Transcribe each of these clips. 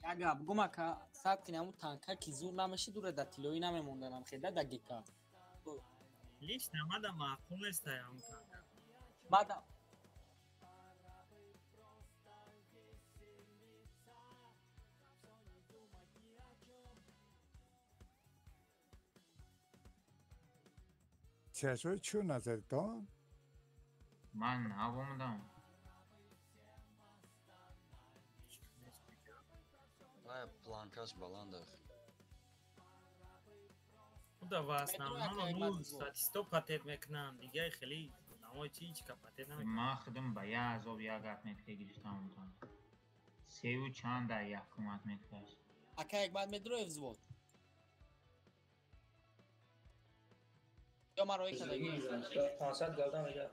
Як гап гум ака, саб кини ҳамун танка ки зур намеши дура да тиллоӣ намемонданам хеда да гека. Лично мада маъқул нест ҳамун танка. Мада Чашои чӯ назаритон? Ман нав омадам. Вай планкаш баланд ах. Уда в основном ну статисто патент мекунанд, дига хеле одамои чи ҳеч ка патент намекунанд. Ман худам ба як азоб як отметка гирифтам унтон. Сею чанд дар якум отметкаш. Ака як баъд медрои взвод. Ё маро кадаги. 500 галда мега.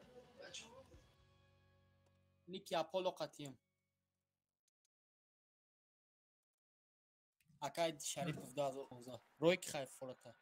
Ники Аполло қатием. Акай Шарипов 2015. Рой ки хай фората.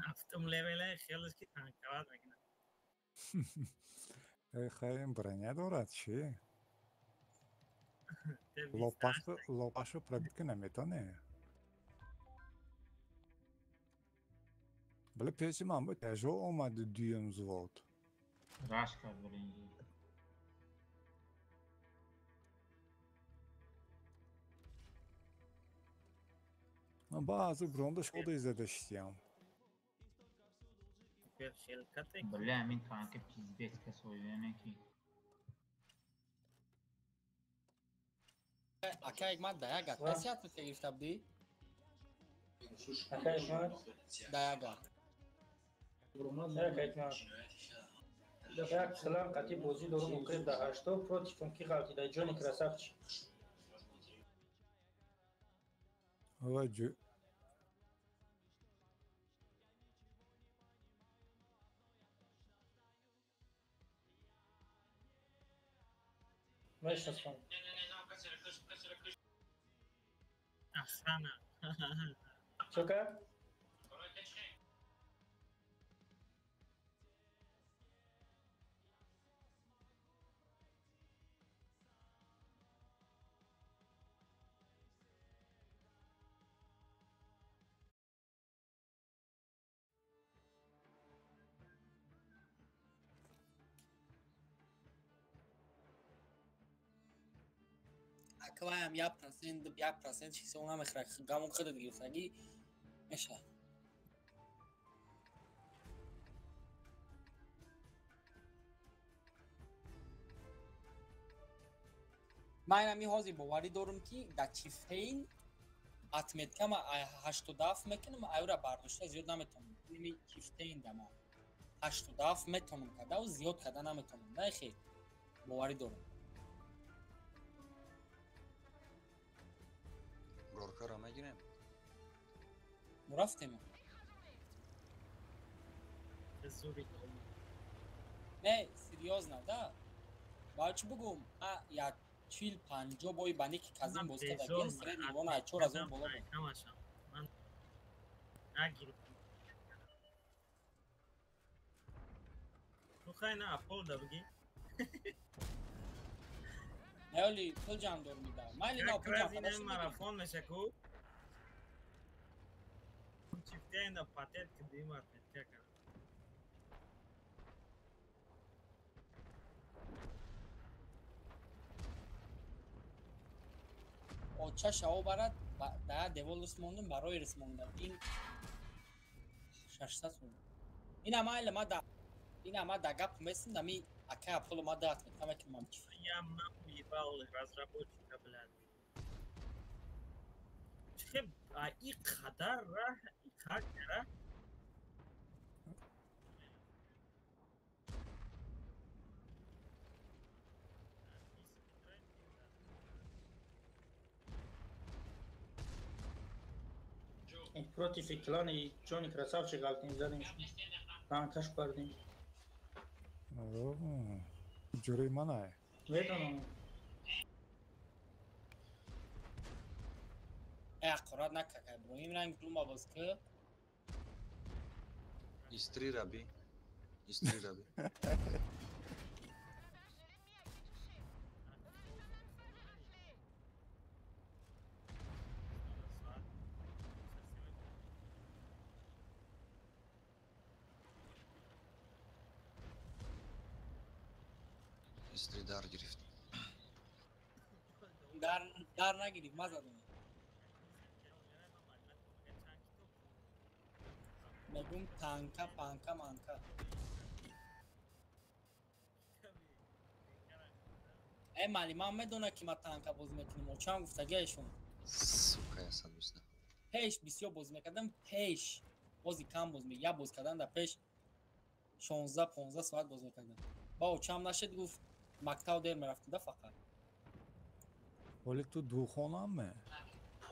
Ҳафтум левеле хелеш ки танкават мекунад. Э, хайм броня дорад чӣ? Лопашу пробить ки наметоне. Бале пеши ман буд тяжо омад дуюм взвод. Раш кард блин. Ман баъзе бронда шода зада шидям. Бля, мин танка пиздец касоида ки. Ака як ман да як гат. Каси отметка гирифта будӣ? Ака як ман? Да як гат. Як як ман. Як салам қати бозӣ дорум укреп да 80 против ки ғалтида ҷони красавчик. Ва ҷу Мешнасам. Охрана. Чё как? Акваям 1%, 1% чизе он намехӯрад. Гамон худат гирифтагӣ мешавад. Ман инами ҳозир боварӣ дорам ки дар чифтейн отметка ма 87 мекунам, аюра бардошта зиёд наметавонам. Ини чифтейн да ман 87 метавонам кардаву зиёд карда наметавонам. На хел боварӣ дорам. Горкаро мегирем? Мо рафтем. Не, серьёзно, да. Баъд чӣ бугум? А як 40-50 бои ба ники казин боз кардагием, средний вона 4000 боло буд. Ман нагирифтам. Ну хай на Апол да бигӣ. Наёли пул ҷамъ дор мида. Майли на пул ҷамъ карда шуд. Марафон меша ку. Чифтейн да патент ки дим отметка кард. Оча шаво барад, да девол рисмондум, барои рисмондам. Ин 600 сум. Ина майли ма да ина ма да гап месим, да ми ака Аполло ма да отметка мекунам чиф. Я нахуй ебал разработчика, блядь. Чхе, а и қадар раҳ, и қадара. Против клани Ҷони Красавчик ғалтим задем. Танкаш кардем. Ҷури манай. Медонам. Аққурат накака Иброҳим ранг дума боз ки. Истри раби. Истри раби. Истри дар гирифт. Дар нагирифт, ма задам. Мегум танка, панка, манка. Э, малимам медона ки ма танка бозӣ мекунем. Очам гуфтагиашон. Сука, я садусна. Пеш бисёр бозӣ мекардам, пеш. Бози кам боз мекардам. Я боз кардан дар пеш 16-15 соат боз мекардам. Ба очам нашид гуфт мактаб дер мерафтам да фақат. Вале ту духонаме?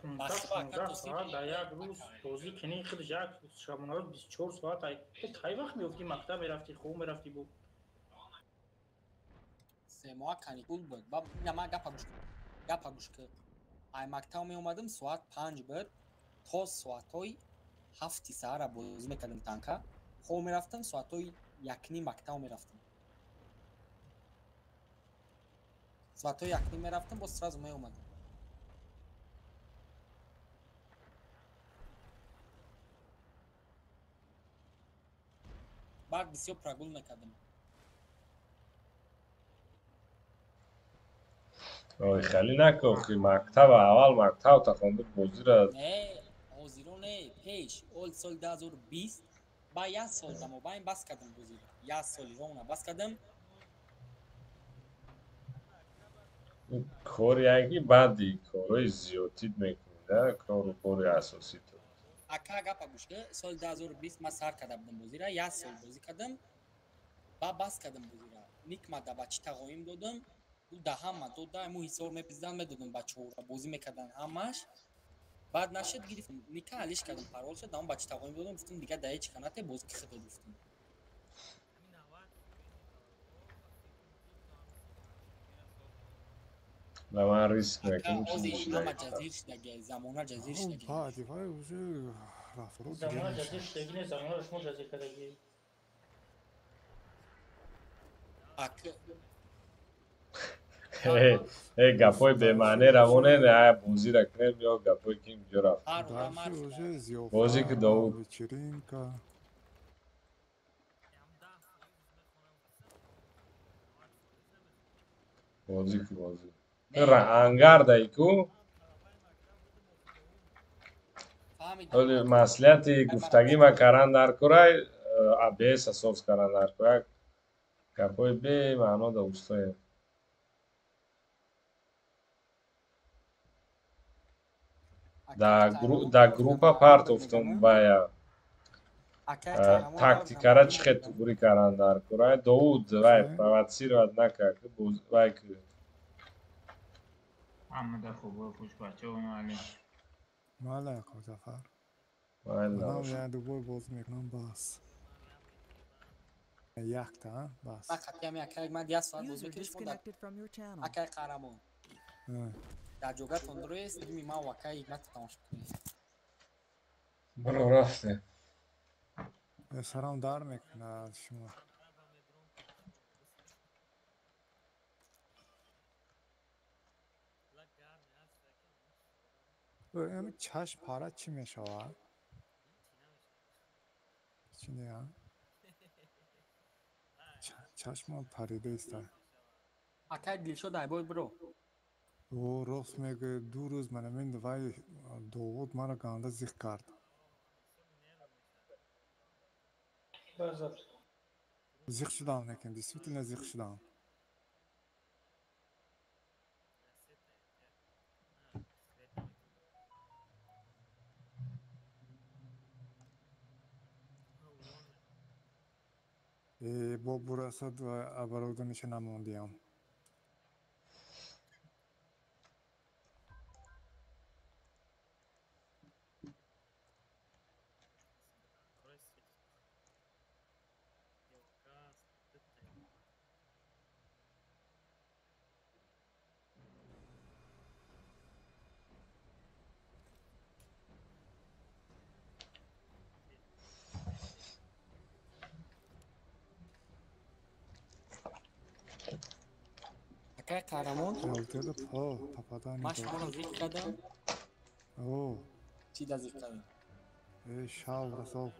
15 соат дар як рӯз бозӣ кунӣ худаш як шабонарӯз 24 соат ай. Ту кай вақт меёфтӣ мактаб мерафтӣ, хоб мерафтӣ бу? Се моҳ каникул буд. Ба ина ман гапа гӯш кун. Гапа гӯш кун. Ай мактаб меомадам соат 5 буд то соатҳои 7 саҳара бозӣ мекардам танка. Хоб мерафтам соатҳои 1:30 мактаб мерафтам. Соатҳои 1:30 мерафтам, боз сразу меомадам. Баъд бисёр прогул мекардам. Ой, хеле накохи мактаб, аввал мактаб та хонда бозиро. Не, ҳозиро не, пеш, ол соли 2020 ба як сол дар мобайн бас кардам бозиро. Як соли ровно бас кардам. Кори яки баъди корҳои зиёдтит мекунӣ, да? Кору бори асосӣ ту. Ака гапа гӯш кун, соли 2020 ман сар карда будам бозиро, як сол бозӣ кардам, ба бас кардам бозиро. Никма да бачи тағоим додам, ӯ да ҳама дода, мо ҳисор мепиздан медодам бачаҳоро, бозӣ мекардан ҳамаш. Баъд нашид гирифтам, ника алиш кардам парол шуд, даон бачи тағоим додам, гуфтам дига да ҳеҷ канате бозӣ ки худо гуфтам. Да ман риск мекунам. Ҳама ҷазир шудаги, замона ҷазир шудаги. Баъди вай уже рафторо замона ҷазир шудаги не, замонаро шумо ҷазир кардаги. Э, гапҳои бемаъне равоне, не, бозиро кунем ё гапҳое ки инҷо рафт. Бозӣ ки Довуд. Вечеринка. Бозӣ ки бозӣ. Ангар дай ку? Ҳоли маслиҳати гуфтагӣ ма каран дар курай, АБС асос каран дар курай. Гапҳои бемаъно да устоем. Да группа партофтум вая тактикара чӣ хел тугурӣ каран дар курай. Довуд вай провоцировать накард, вай ки Ҳамада хубо хуш бачаҳо маълум. Майла яко Зафар. Манам я дубор боз мекунам бас. Якта, бас. Ман қатъиям якак ман як соат боз мекуниш мо акай қаҳрамон. Дар ҷогатон дуруст, дими ман ва акай ҳикмат тамошо кунед. Биро рафте. Сарам дар мекунад шумо. Чашм пара чӣ мешавад? Чӣ не? Чашмам парида иста. Акай Дилшод айбой биро. О, рост мегӯяд, ду рӯз манамин вай Довуд маро ганда зиқ кард. Зиқ шудам лекин, действительно зиқ шудам. Бо бурасад оборудованиша намондиям. Акай қаҳрамон? Ялтеда по попадание. Ман шуморо зикр кардам? О. Чӣ да зикр кардем? Э, шав расо.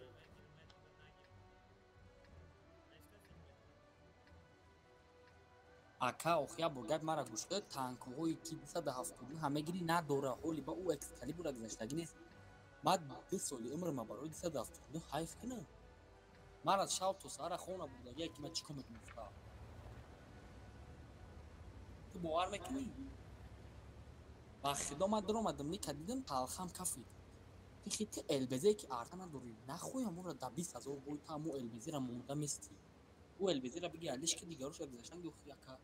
Ака, охи як бор гап мара гӯш кунед, танкҳое ки 272 ҳамагирӣ надора, ҳоли ба ӯ Экскалибура гузаштагӣ нест. Ман 2 соли умрма барои 272 ҳайф кунам? Ман аз шав то саҳара хона бурдагия, ки ман чӣ кор мекунам? Ту бовар мекунӣ? Ба худо, ман даромадам, ника дидам, талхам кафид. Тихи ти ЛБЗе ки арта надорӣ, нахоям ӯро да 20 000 бой, та ҳамун ЛБЗера монда местӣ. Ӯ ЛБЗера биги, алиш ки дигароша гузаштан ги. Охи, ака,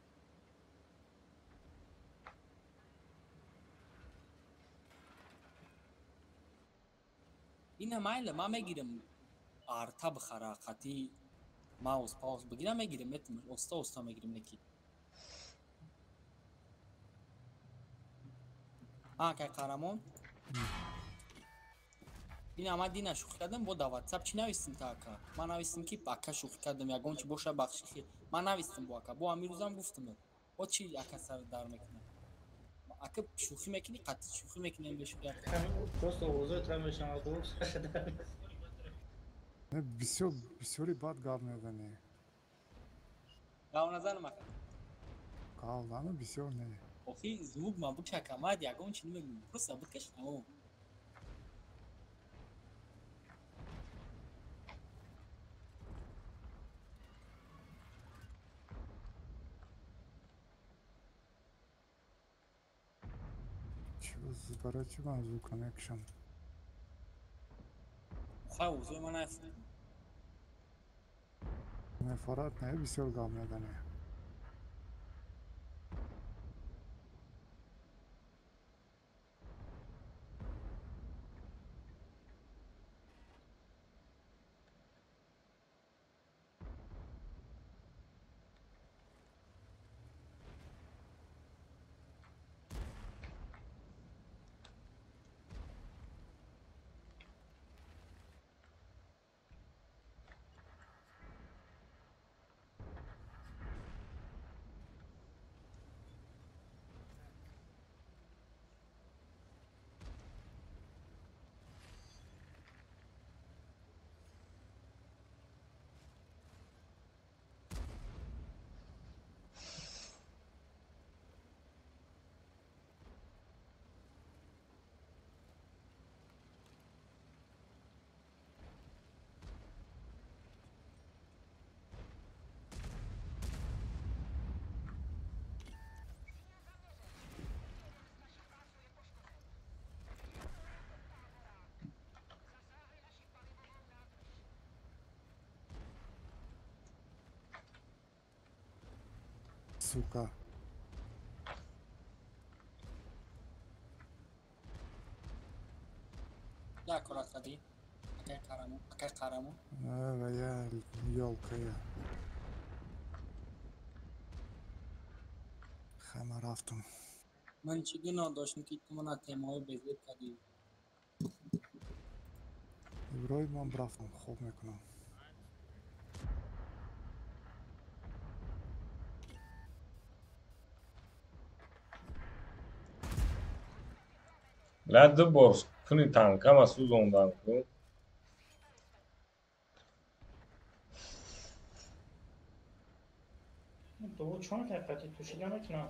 ина майла, ман мегирам, арта бихара, қати маус паус бигирам, мегирам, метам, оста оста мегирам. Неки акай қаҳрамон, ина ман дина шӯхӣ кардам, бо дар Ватсап чӣ навистим та, ака? Ман навистим, ки ака, шӯхӣ кардам, ягон чи боша, бахшихи. Ман навистим бо ака, бо ҳамин рӯзам гуфтам, бо чи ака сар дар мекунам. Ака, шӯхӣ мекунӣ, қатъи шӯхӣ мекунем, бешӯхӣ, ака. Просто овозои тра мешавад. Не, бисёр бисёри бад гап мезанӣ. Гап назанам, ака? Гап зана, бисёр не. Охи, звук ма букшака, ман ягон чи намегӯям, просто бикаш, тамом. Чӣ, барои чӣ ман звука мекушам? Хай, овозои ман нафурад. Мефорад, не, бисёр гап мезанӣ. Сука. Як кора кардӣ, акай қаҳрамон, акай қаҳрамон? Ва я ёлка я. Хай, ман рафтам. Ман чӣ гуноҳ доштам, ки ту мана темаҳои безеб кардӣ? Иброҳим, ман рафтам, хоб мекунам. Ла, ду бор куни танкама сӯзондан ку. Довуд, чон ҳақиқати тушида мекунам.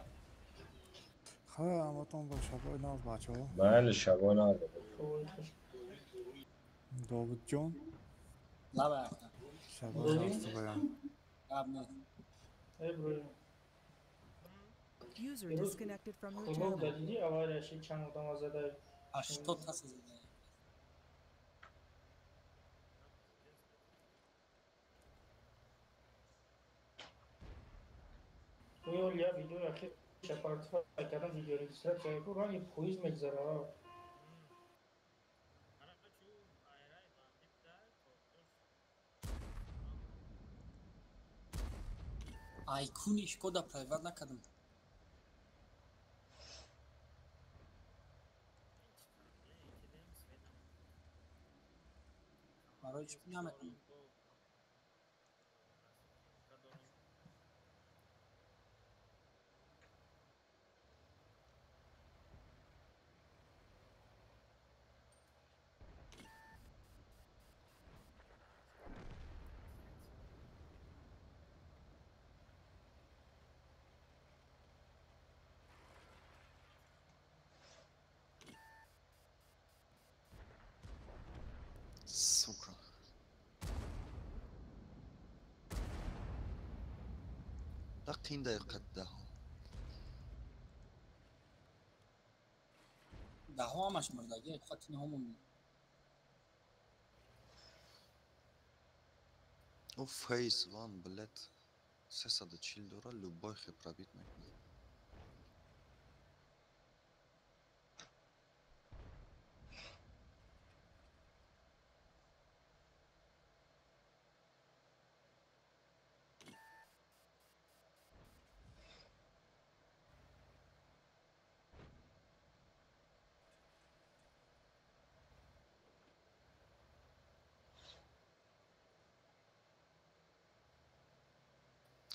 Хай, ҳаматон ба шабои нав, бачаҳо. Майли, шабои нав. Довудҷон. Лаба, ака. Шабои нав, баян. Гап нест. Иброҳим. User disconnected from your Хулоб channel. дадиди, аварияши чанд одама задай. 80 каса зада. Ё я видео ахир шапартифа кардам, видео регистрация ку, ранги поезд мегзара. Чу айрай бандит да кофтош. Айкуни Шкода private накардам. Барои чӣ наметавонам? Да қинда қад даҳо. Даҳо ҳамаш мурдаги, хати ҳамон. О фейс ван блядь 340 дора любой хе пробит мекунад.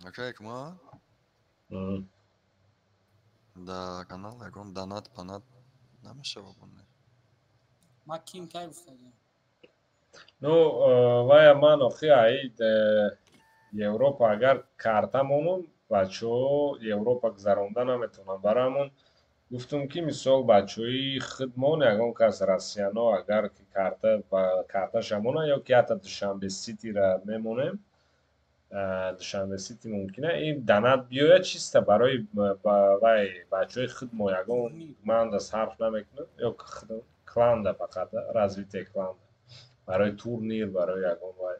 Акай ма? Да канал ягон донат панат намешава бонне. Ма ким кай гуфтагӣ? Ну, вая ман охи аид Европа агар карта монум, бачаҳо Европа гузаронда наметавонанд. Барои ҳамон гуфтум ки мисол бачаҳои худмон ягон кас россияно агар ки карта карташа монад ё ки ҳатто Душанбе Ситира мемонем, Душанбе Сити мумкина ин донат биёяд чиста барои вай бачаҳои худмо ягон манда сарф намекунам ё худам кланда фақат развитие кланда барои турнир барои ягон вай.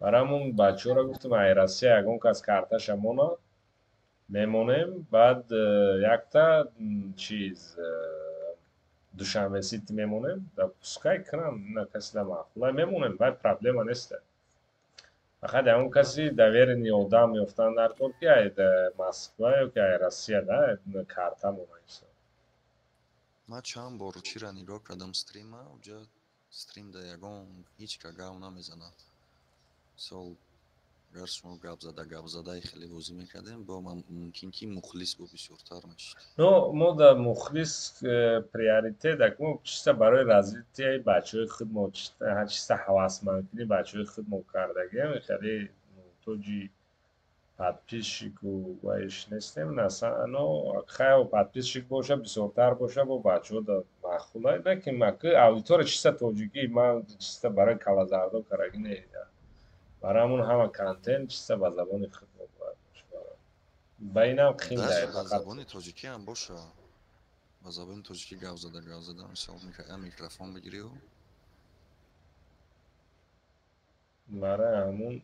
Барои ҳамон бачаҳоро гуфтум ай Россия ягон кас карташа монад мемонем, баъд якта чиз Душанбе Сити мемонем, да пускай кунам, на каси да маъқула мемонем, вай проблема нест. Фақат ягон каси доверенный одам ёфтан дар кор ки ай Москва ё ки ай Россия да карта монад. Ман чанд бор чира нигоҳ кардам стрима, уҷа стрим да ягон ҳеҷ ка гав намезанад. Мисол агар шумо гап зада гап задаи хеле бозӣ мекардем, бо мумкин ки мухлис бо бисёртар мешид. Ну, мо да мухлис приоритет, ак мо чиста барои развитияи бачаҳои худ мо чиста ҳавасмандкунӣ бачаҳои худ мо кардагием, хеле муҳтоҷи подписчику вайш нестем, но хайо подписчик боша, бисёртар боша, бо бачаҳо да маъқула, на ки маки аудитория чиста тоҷикӣ, ман чиста барои калазардо карагӣ не. Барои ҳамон ҳама контент чиста ба забони худ бояд бошад. Ба инам қинда ба забони тоҷикӣ ҳам боша. Ба забони тоҷикӣ гап зада гап зада мисол микрофон бигирию. Барои ҳамон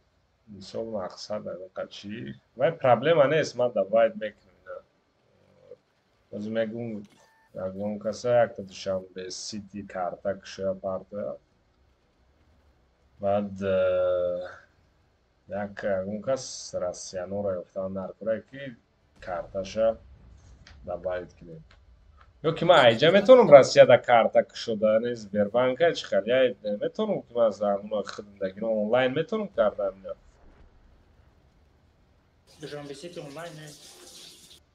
мисол мақсад ҳамин чӣ вай проблема нест, ман давайт мекунам. Боз мегӯм ягон каса якта Душанбе Сити карта кушоя партоя. Баъд як ягон кас россияноро ёфтан дар кора ки карташа добавить кунем. Ё ки ман айҷа метавонам Россияда карта кушода, не Сбербанка чӣ хел, я метавонам ки ман ҳамоно худам дагино онлайн метавонам кардам ина. Душанбе Сити онлайн не?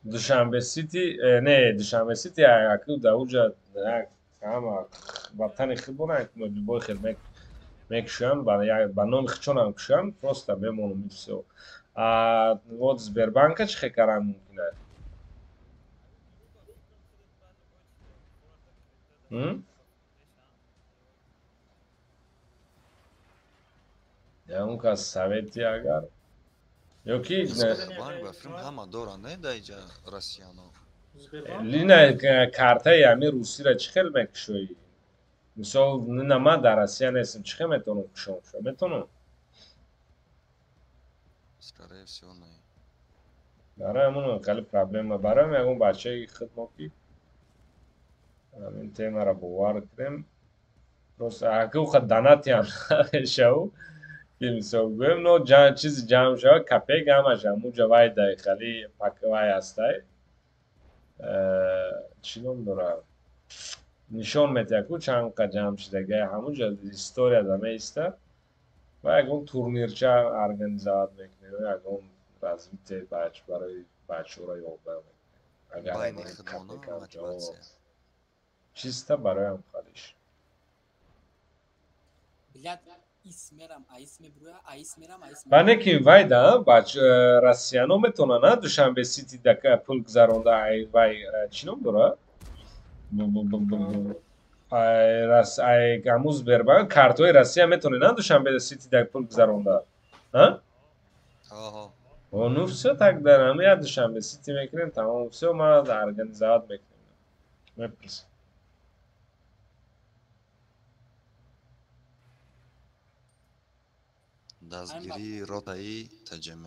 Душанбе Сити не, Душанбе Сити аку да уҷа ҳама ватани худмона любой хел мекушам, ба номи худшонам кушам, просто мемонам и всё. А вот Сбербанка чӣ хел кардан мумкин аст? Ягон кас совети агар ё ки Сбербанк ба филм ҳама доранд, не да иҷа россияно. Лина картаи ҳамин русиро чӣ хел мекушоӣ? Мисол, нина ман дар Россия нестам, чӣ хел метавонам кушом? Шо метавонам? Скорее всего, не. Барои ҳамон хеле проблема. Барои ҳамин ягон бачаи худ мо ки ҳамин темаро бовар кунем. Просто аки уха донатиам намешаву ки мисол гӯем, но чизи ҷамъ шава, копейк ҳамаш ҳамуҷа вай дай хеле вай ҳастай. Чӣ ном дорад? Нишон медиҳад ку чанд қа ҷамъ шудагиа, ҳамуҷа история да меиста ва ягон турнирча организовать мекунем, ягон развитие бач барои бачаҳоро ёрдам мекунем. Агар Байни худмона мотиватсия. Чиста барои ҳамхалиш. Блядь, ис мерам, аис мебурӯя, аис мерам, аис Ба не ки вай да бач россияно метавонанд, на Душанбе Сити да пул гузаронда, ай вай чӣ ном дорад? Ай ҳамун Сбербанк картҳои Россия метавонед, на Душанбе Сити да пул гузаронда? Аҳо. Ну всё, тогда ҳами як Душанбе Сити мекунем, тамом, всё, ма организовать мекунем. Мепурсем. Дастгирии ротаи ТҶМ.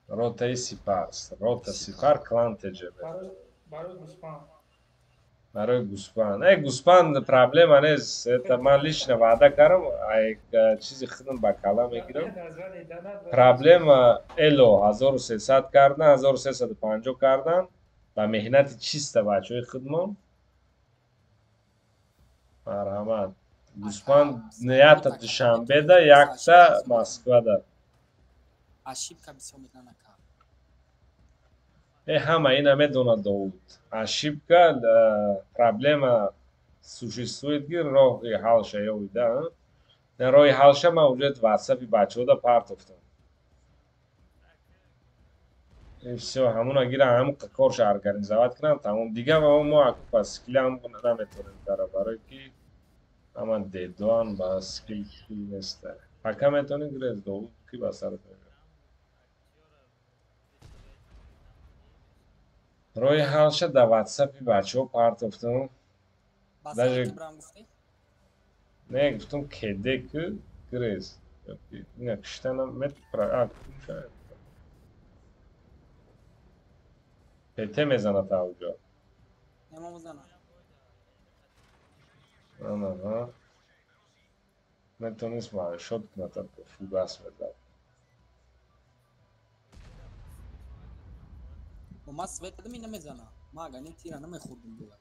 Ротаи Сипар. Рота Сипар, клан ТҶМ. Барои гӯспанд. Барои гӯспанд. Гӯспанд проблема нест. Это ман лично ваъда кардам, ай чизи худам ба кала мегирам. Проблема эло 1300 кардан, 1350 кардан ба меҳнати чиста бачаҳои худмон. Марҳамат. Гӯспанд якта Душанбеда, якта Москвада. Ошибка бисёр мекунад ака. Ҳама ина медонад Довуд. Ошибка, проблема существует, ки роҳи ҳалша ёвида. Роҳи ҳалша ман уже ватсапи бачаҳода партофтам. И всё, ҳамуна гирам, ҳамун корша организовать кунам, тамом. Дига мо аку па скилам наметонем кара, барои ки ҳама дедоан ба скил неста. Пока метонӣ гирез Довуд, ки ба сарат меояд. Роҳи ҳалша дар ватсапи бачаҳо партофтам. Даже не гуфтам кеде ки гирез. Ина киштанам ПТ мезанад та уҷо. Ана, метавонист ваншот кунад, фугас мезад. Ма свет дами намезана. Ма агар не тира намехӯрдум була.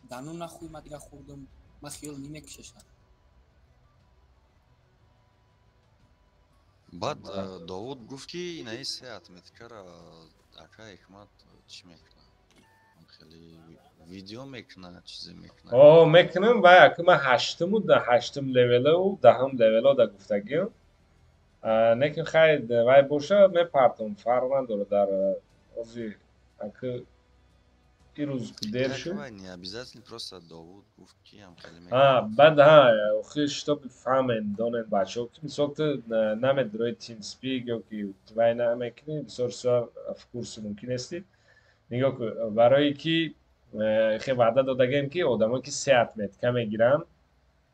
Дану нахуй ма дига хӯрдум. Ма хиёл намекушеша. Баъд Довуд гуфт, ки инаи се отметкара ака Ҳикмат чӣ мекунад? Хеле видео мекунад, чизе мекунад. О, мекунам, вай ака ман ҳаштуму ҳаштум левелу даҳум левело да гуфтагиам. Лекин хай вай боша мепартам, фарқ надорад дар ози ака ирӯз дер шуд. Не обязательно, просто Довуд гуфт, ки ҳам хеле мекунад. Баъд ҳа, охир чтоб фаҳмен, донен бачаҳо, ки мисол ту намедрои TeamSpeak ё ки вай намекунӣ, бисёр чизҳо в курси мумкин нестӣ. Нигоҳ кун, барое ки хе ваъда додагем, ки одамое ки се отметка мегиранд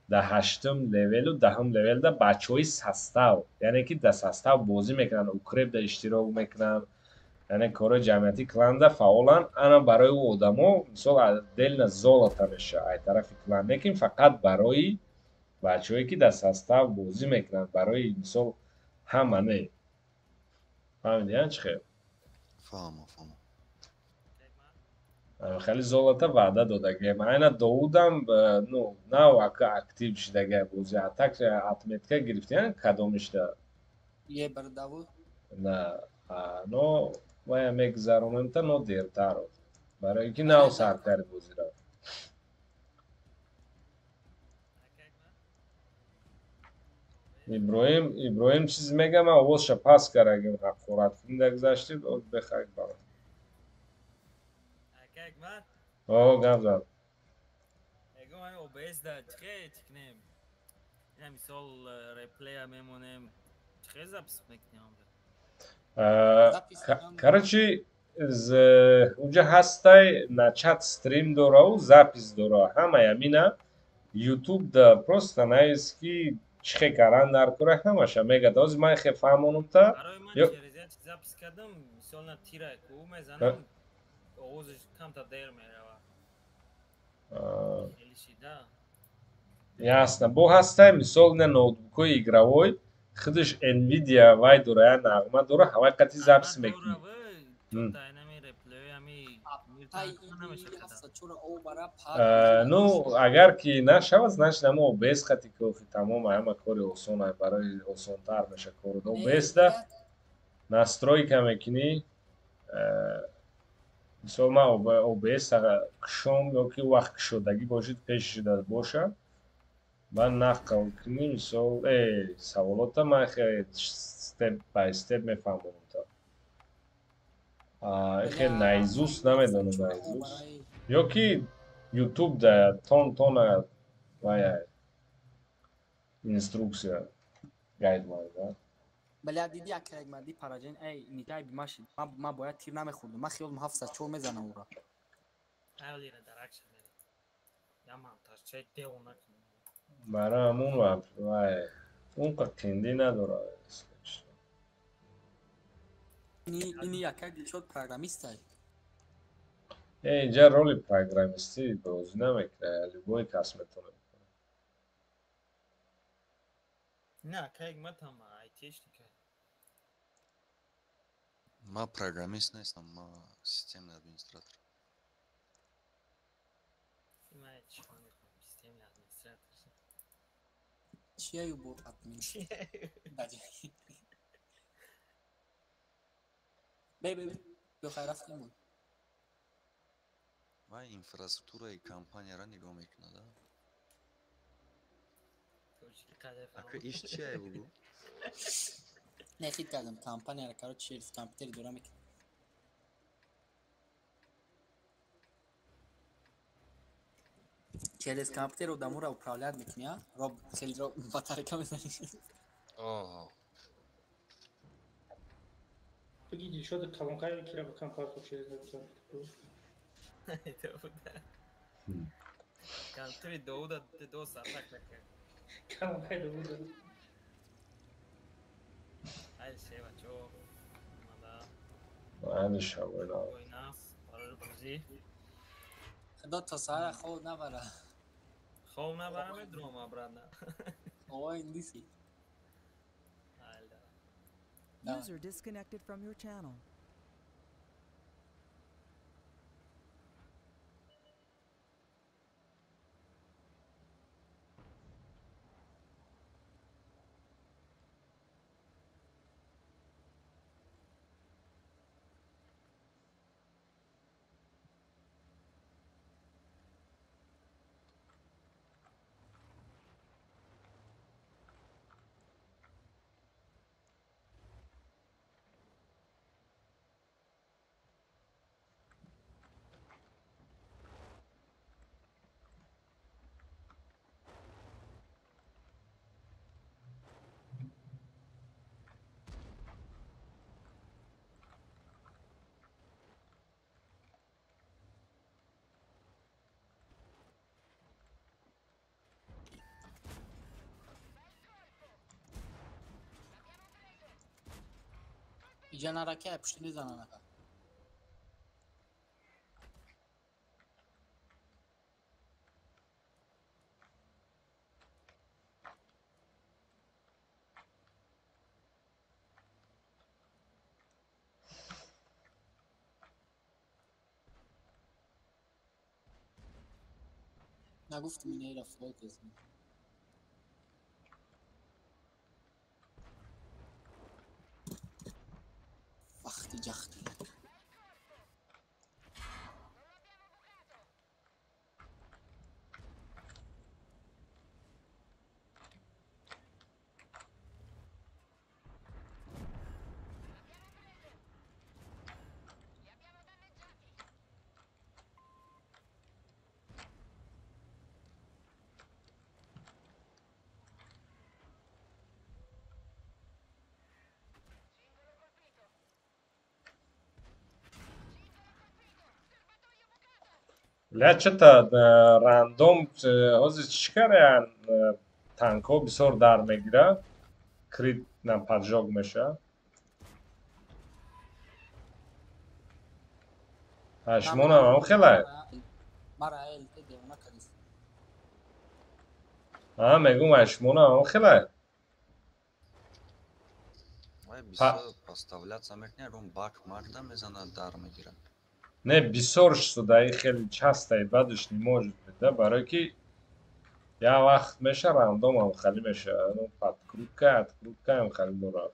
дар ҳаштум левелу даҳум левелда бачаҳои состав, яъне ки дар состав бозӣ мекунанд, укрепда иштирок мекунанд, яъне корҳои ҷамъиятӣ кланда фаъоланд. Ана барои ӯ одамо мисол отдельно золото мешавад ай тарафи клан, лекин фақат барои бачаҳое ки дар состав бозӣ мекунанд, барои мисол ҳама не. Фаҳмидӣ, чӣ хел? Фаҳмам, фаҳмам. Хеле золото ваъда додагием. Айна Довудам ну нав ака актив шидагия бозӣ, атак отметка гирифтиян кадомишда? Е бар Давуд? На, но вая мегзаронем та, но дертар. Барои ки нав сар кард бозиро. Иброҳим чиз мега, ман овозша пас карагим, ҳақорат кунда гузаштӣ, бехак ба ман. О, гап зад. Мегӯм ҳамин OBS да чихе чикнем? Ина мисол реплея мемонем. Чихе запись мекунем онҷо? Короче, унҷа ҳастай начать стрим дораву запись дора. Ҳамаи ҳамина YouTube да просто навис, ки чихе каран дар кора, ҳамаша мегад. Ҳозир ман хе фаҳмонам та. Барои ман через як запись кардам, мисол на тира ку мезанам, овозаш камтар дер меравад. Хеле шида. Ясно. Бо ҳастай мисол на ноутбукҳои игровой худаш Nvidia вай дора, я нағма дора, ҳавай қати запись мекунӣ. Ну, агар ки нашавад, значит ҳама OBS қати ки тамом ҳама кори осон, барои осонтар меша кору. OBS да настройка мекунӣ, мисол ман OBS кушом ё ки вақт кушодагӣ бошид, пеш шуда боша, баъд нақл кунӣ, мисол саволота ман хеле step by step мефаҳмонам та. Хеле наизусть намедонам, наизусть. Ё ки YouTube да тон тона вая инструкция guideline да. Бля, диди як мади параҷен эй нигай бимашид. Ма бояд тир намехӯрдум. Ма хиёлам 704 мезанам ура. Айлира даракша мере. Я монтаж чай дево накунам. Барои ҳамун вай он қа қиндӣ надорад. Ини якай Дилшод программистай. Инҷа роли программистӣ бозӣ намекунад, любой кас метавонад. Не, акай матам айтишник. Ма программист нестам, ма системный администратор. Ма чӣ мехоҳам системный администратор. Чияю бо админ? Бе бе бе хайр рафтем. Вай инфраструктураи компанияро нигоҳ мекунад, а? Ака иш чия бугу? Не хит кардам компанияро, короче, через компютер дора мекунад. Через компютер одаморо управлять мекунӣ, а? Роб хеле ро батарейка мезанӣ. Оҳ. Бигӣ Дилшод калонкаи кира ба компютер через компютер. Довуда. Компютери Довуда до саатак накард. Калонкаи Довуда. Ай шева чо. Мада. Ай шавона. Ойнас барои бозӣ. Худо то саҳар хоб набара. Хоб набара медурам обратно. Ой, индиси. User disconnected from your channel. Иҷа нарака пушти мезананака. Нагуфтум инаира флот эзм. Вақти ҷахти. Лячата рандом ҳозир чӣ караян танкҳо бисёр дар мегирад, крит на поджог мешавад. Шумонам ҳам хелай? А мегӯм шумонам ҳам хелай? Вай бисёр поставляться мекунад, ром бак марда мезанад, дар мегирад. Не, бисёр шуда, и хеле часто и бадаш не может быть, да, барои ки як вақт меша рандом ҳам хали меша, ну подкрутка, открутка ҳам хали дорад.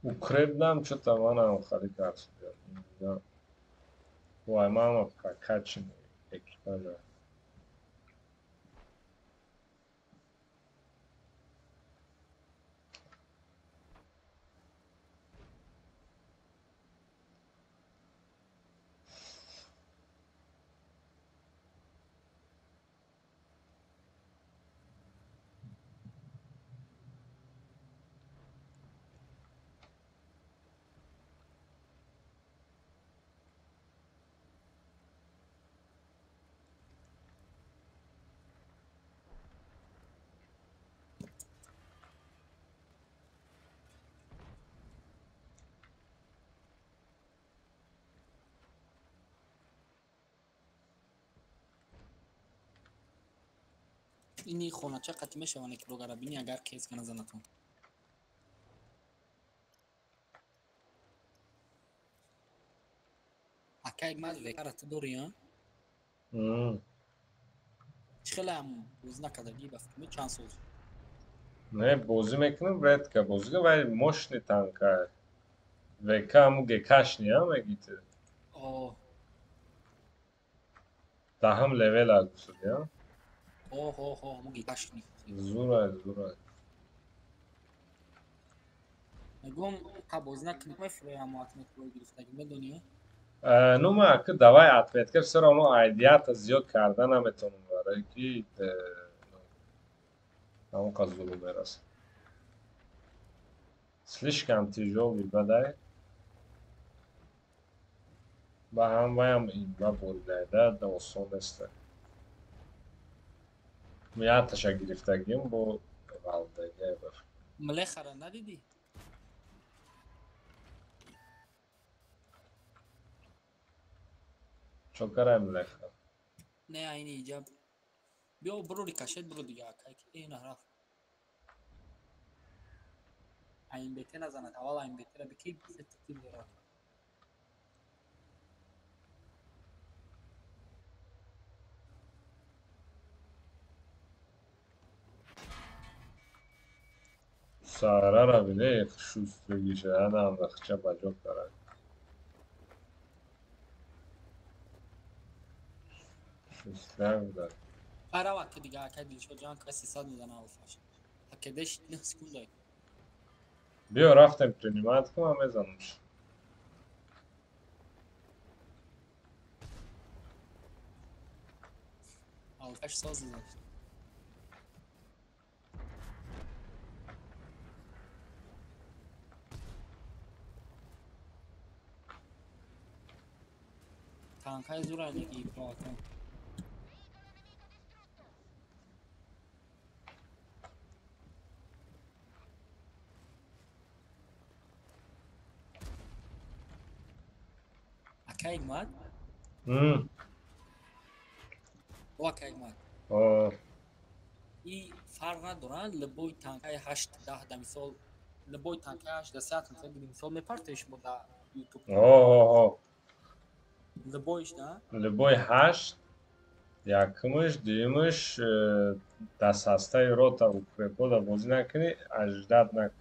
Укрепнам чё-то манам хали кард шуда. Вай, мама прокачанный экипажа. Ини хонача қатӣ мешаванд ки рогара бини агар кез кана занатон. Акай мад векара ту дорӣ, а? Чӣ хеле ҳам бозӣ накардагӣ ба фикр чанд сол? Не, бозӣ мекунам, редко бозӣ кунам, вале мощный танка. ВК ҳаму ГКшни, а мегӣ ту? О. Даҳам левел а гуфтадӣ, а? О, ҳаму ГКшни. Зурай, зурай. Мегӯм, та бозӣ накунӣ, мефурӯи ҳаму отметкаҳои гирифтагӣ, медонӣ? Ну ма ки давай отметка всё равно айдията зиёд карда наметавонам, барое ки ҳамон зулу мерасад. Слишком тяжёлый бадай. Ба ҳам ваям имба буридайда, осон неста. Мияташа гирифтагим бо ғалдагия ба. Млехара надидӣ? Чо карай млеха? Не, айни иҷа. Биё буро рикошет буро дига акай ки ин рафт. Айн бете назанад, аввал айн бетера бики сета кил дорад. Сарара бине шустригиша, анам рахча баҷо карай. Шустряк буда. Арава ки дига акай Дилшод ҷан каси сад мезана алфаш. Акедеш 9 секунда. Биё рафтем принимать кунам, мезанамш. Алфаш соз зад. Танкай зура неги проакон. Акай мад? О, акай мад. О. И фарқ надоранд, любой танкаи 8 10 да мисол, любой танкаи 8 да 7 мисол, мисол мепартоиш бо да YouTube. О. Любойш, да? Любой 8, якумаш, дуюмаш дар састаи рота укрепода бозӣ накунӣ, аждат накун.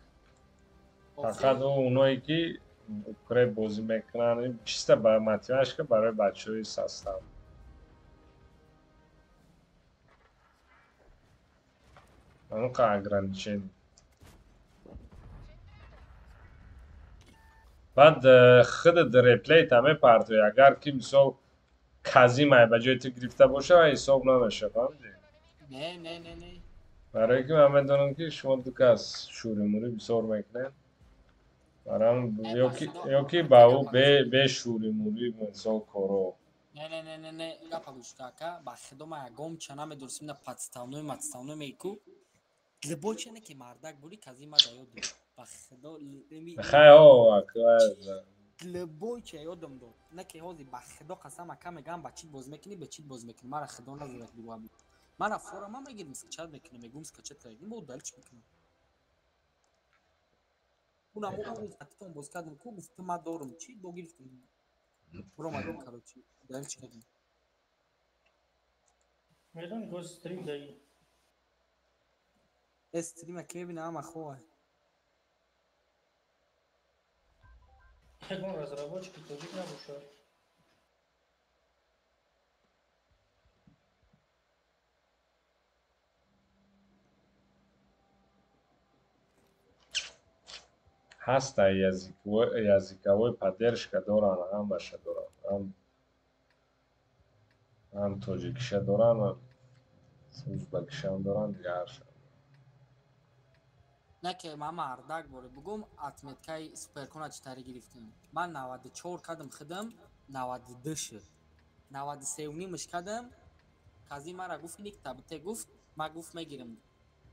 Фақат оное ки укреп бозӣ мекунанд, чисто ба математика барои бачаҳои состав. Ануқа ограничение. Баъд худат реплейта мепартоӣ, агар ки мисол казимай ба ҷои ту гирифта боша, ҳисоб намеша, фаҳмидӣ? Не, не, не, не. Барое ки ман медонам ки шумо ду кас шӯримурӣ бисёр мекунед. Барам ё ки ба ӯ бе шӯримурӣ мисол коро. Не, не, не, не, не, гапа гӯш кун ака, ба худо ман ягон ча намедонистам, на подставной, матставной меку. Любой ча не ки мардак бури, казима да ёд дод. Ба худо хай о ака. Любой ча ёдам дод. Не ки ҳозир ба худо қасам ака мегам, ба чит боз мекунӣ, ба чит боз мекунӣ. Мара худо назарат дуа. Мара фора ма мегирим, скачат мекунам, мегум скачат кардем, бо удалить мекунам. Унам рӯз атон боз кардам, ку гуфт ма дорум, чи бо гирифтам. Буромадам, короче, удалить кардем. Медонӣ гоз стрим даи. Стрима ки мебинам, ама хова. Ягон разработчики тоҷик набошад. Ҳаста языковой поддержка доранд, ҳамаша доранд. Ҳам тоҷикиша доранд, ҳам узбакишам доранд, дигарша. Не ки ман мардак боре бугум, отметкаи суперкона чӣ тари гирифтем. Ман 94 кардам худам, 92 шуд. 93.5 кардам, кази мара гуфт ник табте гуфт, ма гуфт мегирам.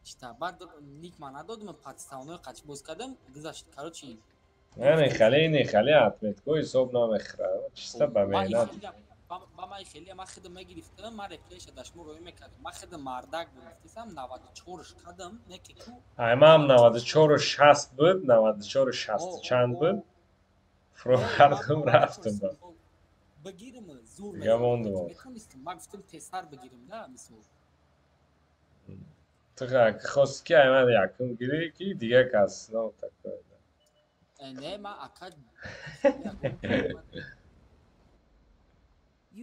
Чита баъд ник ма надодам, подставной қач боз кардам, гузашт. Короче, яъне хеле не хеле отметко ҳисоб намехӯрад, чисто ба меҳнат. Ба ман хеле ман худам мегирифтам, ман реплейша дар шумо роӣ мекардам. Ман худам мардак гирифтам, 94-ш кардам, не ки ту. Ай ман 94 60 буд, 94 60 чанд буд. Фурӯхардам, рафтам ба. Бигирам, зур. Дига мондум. Метонистам, ман гуфтам тезтар бигирам, да, мисол. Ту хости ки ай ман якум гирӣ, ки дига кас, ну такое. Не, ман ака.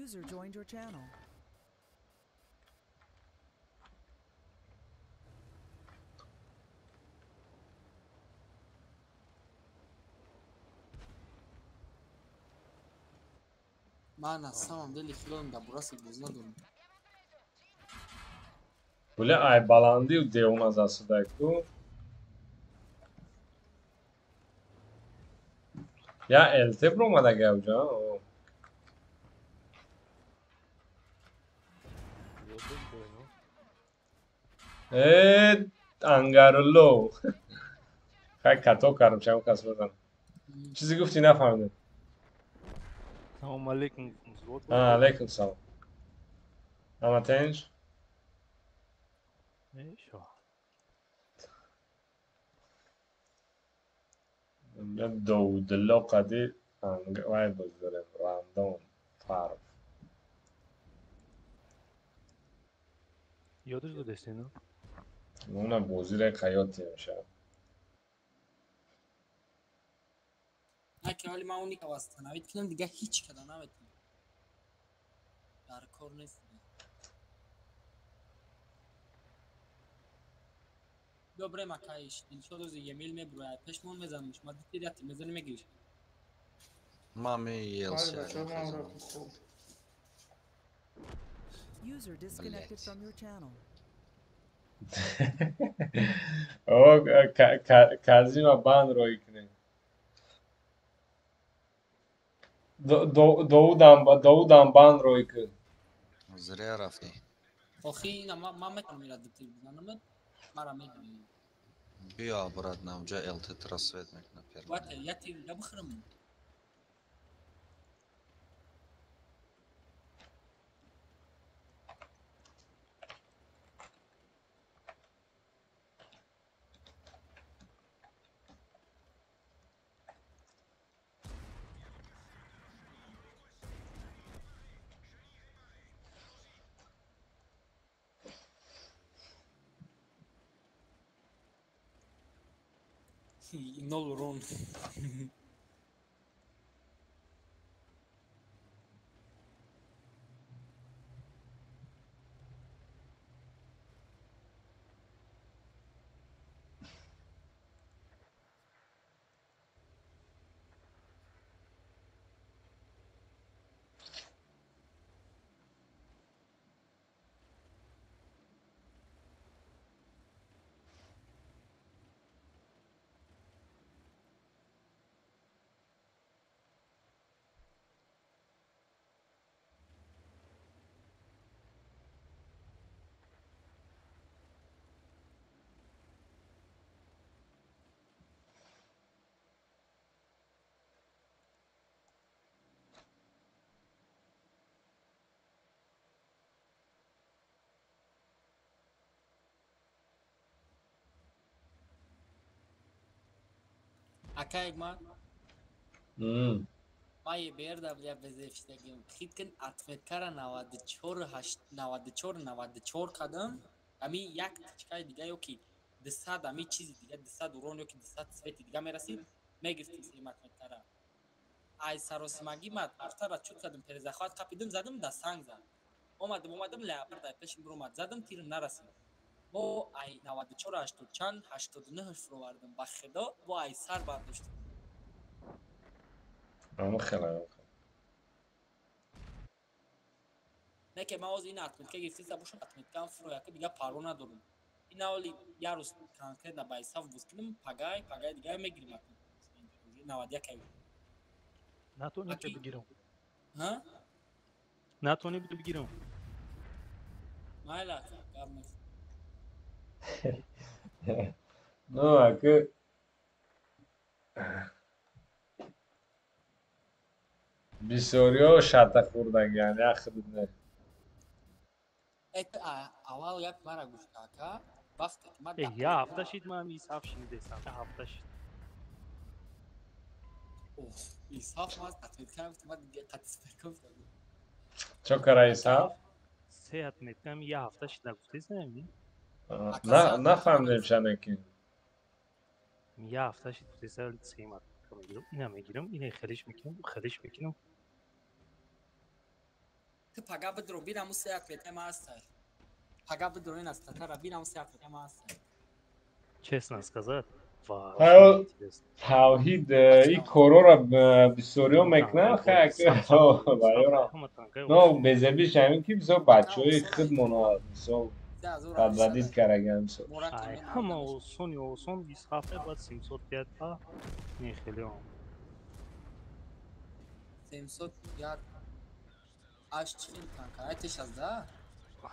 User joined your channel. Ман на самом деле хилолам дар бораси боз надорам. Буля, ай баландию девона засудай ку. Я ЛТ бромадага уҷа. Э, ангарулло. Хай, като кардам, чам кас базан. Чизе гуфтӣ, нафаҳмидам. Салом алейкум. Алейкум салом. Ама тинч? Мешо. Довудилло қади вай боз дорем, рандом фарқ. Ёдаш додести, на? Уна бозире хаёти мешавад. Не, вале ман уника восстановить кунам, дига ҳеҷ када наметавонам. Дар кор нест. Добре, макаиш. Дилшод ози Емил мебурояд. Пешмон мезаниш. Ма дитиряти мезани, мегириш. Мами елся. User disconnected from your channel. О, Казима бан рой кунем. Довудам бан рой кун. Зря рафтӣ. Охи, ина ман метавонам ира дитир бизанам, мара мегирӣ. Биё обратно, уҷа ЛТ рассвет мекунад. Вате, я тир я бихӯрам. Нол урон. Акаек ман ман еберда бля безефштагим хит кин отметкара 94 8 94 94 кардам, ами як тичкаи дига ёки 200, ами чизи дига, 200 урон ёки 200 цвети дига мерасид, мегирифтим сеюм отметкара. Ай саросимагӣ мад артара чуд кардам, перезахват қапидим, задам, да санг зад. Омадам, омадам, леопард ай пешим биромад, задам, тирм нарасид. Бо ай 94 80 чанд 89 фуровардам, ба худо, бо ай сар бардоштам. Ама хела, ама хела. Не ки ман ҳозир ин отметка гирифтиста бошам, отметкаам фурояка, дига парво надорам. Ин ҳоли як рӯз конкретно ба ҳисоб вуз кунем, пагай пагай дига мегирим отметка 91 ай. Натонӣ бигирам. Ҳа? Натонӣ бигирам. Майла, гап нест. Ну, ака Бисёриҳо шата хӯрдагианд, як худат не. Аввал гапи мара гӯш ка, ака. Вақте ки ман Э, я ҳафта шид, ман исҳаф шинидесам. Я ҳафта шид. Оф, исҳаф ман отметка гуфтам, ман қатъи суперка гуфтам. Чо кара Исҳаф? Се отметкам я ҳафта шид нагуфтесам? На, нафаҳмидем шанеки. Я ҳафта шид гуфтеса, сеюм отметка мегирам, ина мегирам, ина хелиш мекунам, хелиш мекунам. Ту пага бидро, бинаму се отметка ма ҳастай. Пага бидро ин астатара, бинаму се отметка ма ҳастай. Честно сказать, вообще интересно. Тавҳид ин корора бисёриҳо мекунанд, но безебиш ҳамин ки бисёр бачаҳои худмона мисол подводить караган мисол. Ай, ҳама осони осон 27 баъд 705 па не хеле он. 705 аш чӣ хел танка? Ай теш аз да?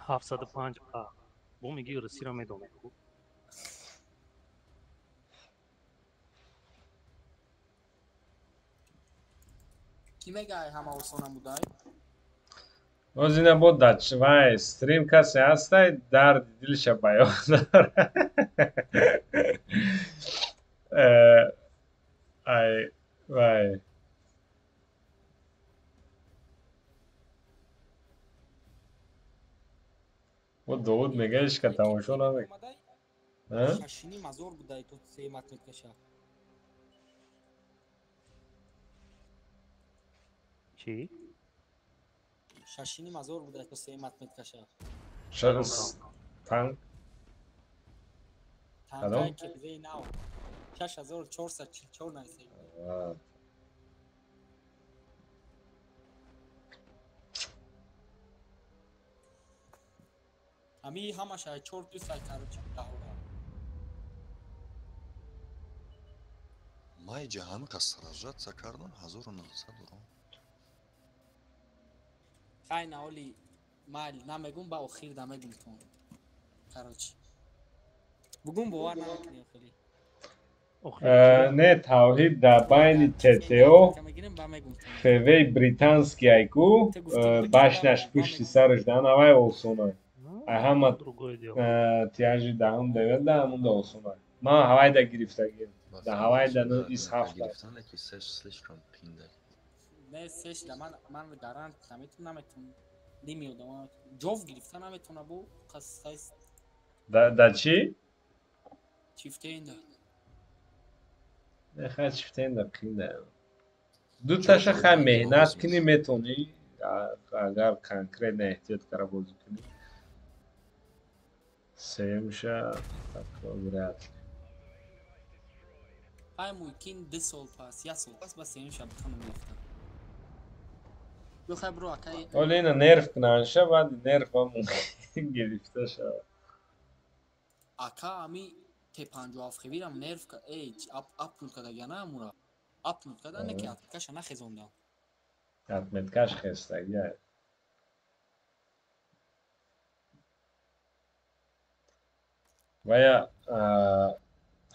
705 па. Бо меги русиро медонем. Кӣ мега ай ҳама осона будай? Боз ина бо дач вай стрим касе ҳастай, дарди дилша баён дорад. Ай вай бо Довуд мега ҳечка тамошо намекунад. Шашини мазор будай то сеюм отметкаша. Чӣ? Шашини мазор будай то сеюм отметкаша. Танк? Танкаи кевзеи нав. 6444 найсем. Ами ҳамаша чор плюс ай, короче, даҳора. Май ҷаҳан кас сражаться кардам 1900 урон. Хай наоли майли намегум, ба охир да мегум тон. Короче. Бугум бовар намекунӣ хеле. Не, Тавҳид дар байни ТТО ФВ британский айку башнаш пушти сараш дан авай осонай. Ай ҳама тиражи даҳум девел да ҳамунда осонай. Ман ҳавайда гирифтагим. Да ҳавайда ис ҳафта. Не, сеш да ман гарант наметун, наметун. Намеодам. Ҷов гирифта наметуна бу қас хайс. Да чӣ? Чифтеинда. Не, хай чифтеинда қинда. Дуташа хай меҳнат кунӣ метонӣ, агар конкретно эҳтиёт кара бозӣ кунӣ. Сеюмша вряд ли. Ай мумкин 2 сол пас, як сол пас ба сеюмша битонам гирифта. Бихай бро акай. Оли ина нерв кунанша, баъди нерв ҳам мумкин гирифта шавад. Ака, ами Т57 хевирам нерв эй апнуд кардагия на амура. Апнуд карда не ки отметкаша нахезондам. Отметкаш хестагия. Вая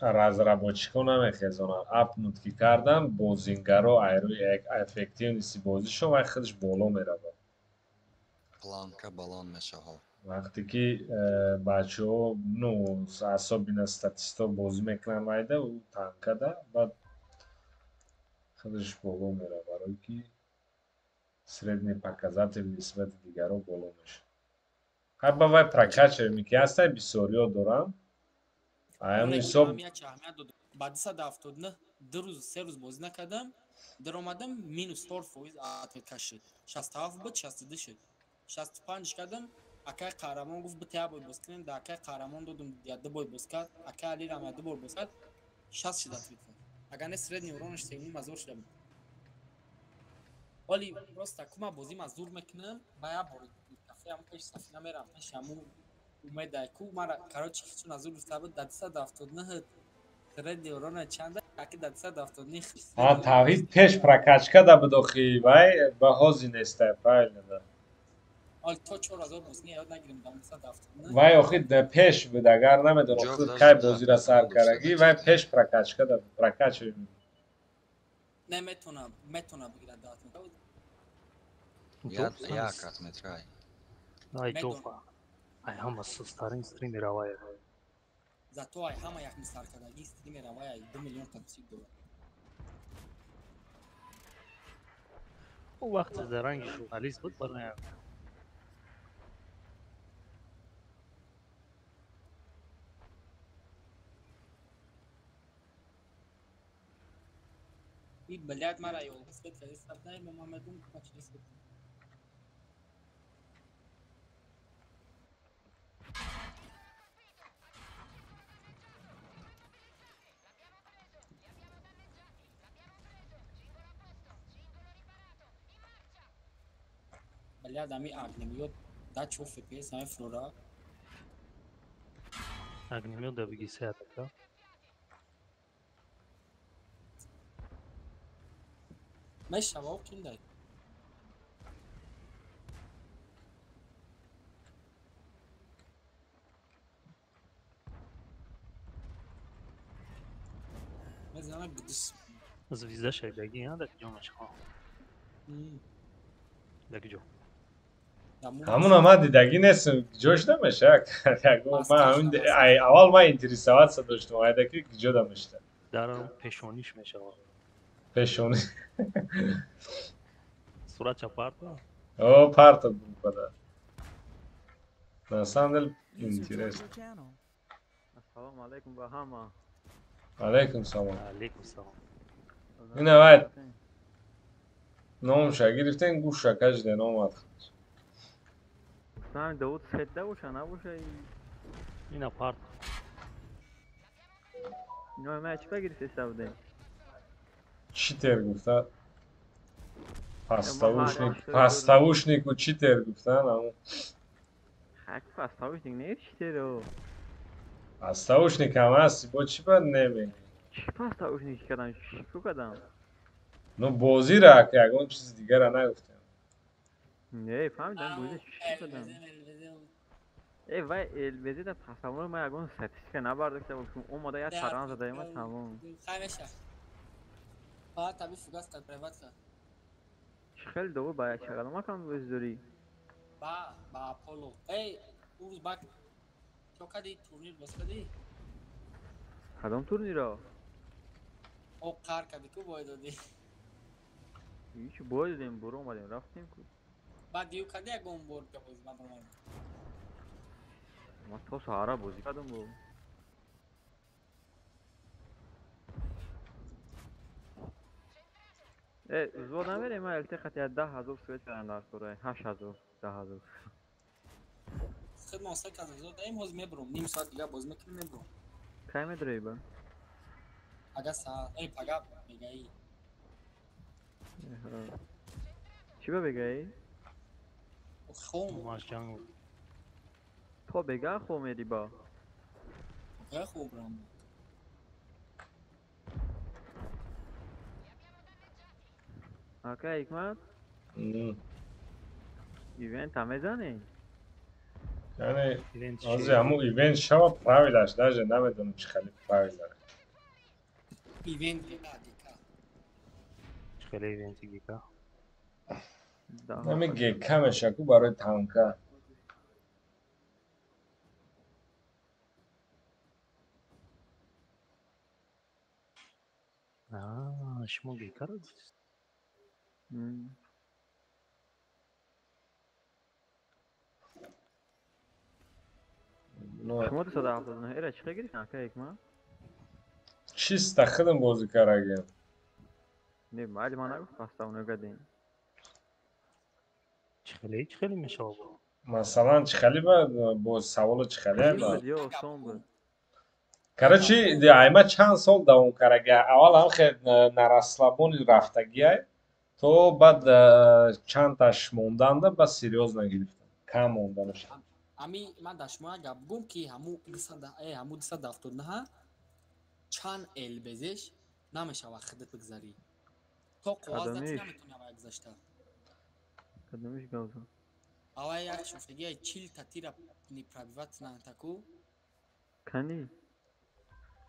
разработчикҳо намехезонанд. Апнуд ки кардан, бозингаро айрӯи эффективности бозишон вай худаш боло меравад. Планка баланд мешавад. Вақте ки бачаҳо, ну, особенно статистҳо бозӣ мекунанд вайда, ӯ танкада, баъд худаш боло меравад, барое ки средний показатель нисбати дигарон боло мешавад. Ҳай ба вай прокачиваем ки ҳастай, бисёриҳо доранд. Аям ҳисоб ба 279 2 рӯз, 3 рӯз бозӣ накардам, даромадам, минус 4% отметка шуд. 67 буд, 62 шуд. 65 кардам. Акай Қаҳрамон гуфт, бита як бой боз кунем. Да акай Қаҳрамон додум, я ду бой боз кард. Акай Алирам я ду бор боз кард, 60 шуд отметка. Агар не, средний уронаш 3,5 ҳазор шуда буд. Оли просто кума бозима зур мекунам, ба як бор кафеам пеш Сафина мерам, пеши ҳамун умедай ку мара, короче, чун азур гуфта буд, да 279 средний урона чанда, аки да 279. А Тавҳид пеш прокачка да буд охи, вай ба ҳози нестай, правильно да. Ол то 4000 бозӣ ёд нагирем, да 279. Вай охи пеш буд, агар намедонам худ кай бозира сар карагӣ, вай пеш прокачка да буд, прокачиваем. Не, метона, метона бигирад да. Як отметкай. Ай дофа. Ай ҳама сустарин стример авая. Зато ай ҳама як мисаркадаги стример авая 2 миллион подписчик дорад. Ӯ вақте дар ранги журналист буд барои И блядь, мара ёл, свет кади ма мамедум качи свет. Блядь, ами огнемёт, да чо FPS, ами флора. Огнемёт да беги се атака. Мешава киндай. Мезана гдис. Звезда шайдаги, а да куҷо мешава? Да куҷо? Ҳамуна ман дидагӣ нестам, ҷош намеша. Аввал ман интересоваться доштам, айдаки куҷо да мешта. Дар пешониш мешава. Пешонӣ. Суратча парта? О, парта группада. На самом деле интересно. Ассалому алайкум ба ҳама. Алайкум салом. Алайкум салом. Ина вай номша гирифтен гӯша кажден омад. Сам Давуд сетда боша набоша. Ина парта. Ино ма чӣ гирифта будем? Читер гуфта. Паставушник, паставушнику читер гуфта, наму. Хак паставушник не читеро. Паставушник ҳам ҳасти, бо чӣ бад немегӣ? Чӣ паставушник кардам, чӣ кардам? Ну бозира, ки ягон чизи дигара нагуфтем. Не, фаҳмидам, бозира чӣ кардам? Э, вай, ЛБЗ да паставур ма ягон статистика набардошта бошум, омада як чаран задаема тамом. Хай меша. Ба таби фугас кад приват кад. Хеле дову ба як чагалама макан бозӣ дорӣ? Ба Аполло. Эй, уз бак чо кади турнир боз кади? Кадом турниро? О қар кади ку бой додӣ? Ҳеч бой додем, буро омадем, рафтем ку. Ба дию кади ягон бор ка бозӣ ман баромадам. Ман то саҳара бозӣ кардам бо. Э, взвод намерем, ман ЛТ қати 10,000 свет кардам дар кораи, 8,000, 10,000. Хидмат сак аз взвод даем, ҳозир мебурам, ним соат дига боз мекунем мебурам. Кай медрои ба? Ага саат, эй пага мегаи. Чӣ ба бегаи? Хом. Маш ҷанг. То бега хом мери ба? Га хобрам. Ака Ҳикмат? Ивент ҳам мезанӣ? Яъне ҳозир ҳамун ивент шава правилаш даже намедонам чӣ хеле правила. Ивент гека гека. Чӣ хеле ивенти гека? Ҳами гека меша ку барои танка. Шумо гекаро гуфтед? Шумо 279 эра чӣ хел гирифтем, ака Ҳикмат? Чиста худам бозӣ карагем. Не, майли ман нагуфт паставно гадем. Чӣ хеле мешавад? Масалан, чӣ хеле ба бо саволо чӣ хеле ба? Ё осон буд. Короче, айма чанд сол давом карага. Аввал ҳам хел на расслабони рафтагиай, то баъд чандташ монданда ба серьёзно гирифтам. Кам монданаш. Ами ман дар шумо як гап гум ки ҳаму 279 чанд ЛБЗш намешавад худат бигзарӣ. То қоғаз дати наметавонӣ аввал гузашта. Кадомиш гавза? Аввал як шуфтагия 40 та тира не пробивать натаку. Кани?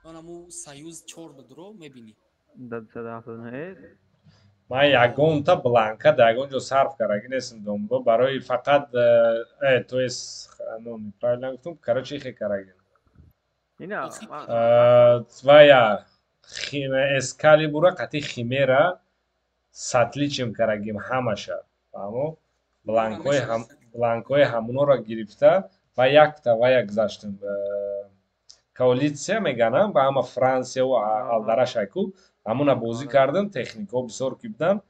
Он ҳаму Союз 4 бадро мебинӣ. Да 279? Ман ягонта бланка дар ягон ҷо сарф кардаги нестам домбо барои фақат то есть ну неправильно гуфтум, короче ихе кардаги. Вая Эскалибура қати Химера с отличием карагим ҳамаша. Фаҳмо? Бланкҳои ҳамонора гирифта ва якта вая гузаштем. Коалитсия меганам ба ҳама Франсияву Алдарашайку ҳамона бозӣ кардам, техникаҳо бисёр ки будам.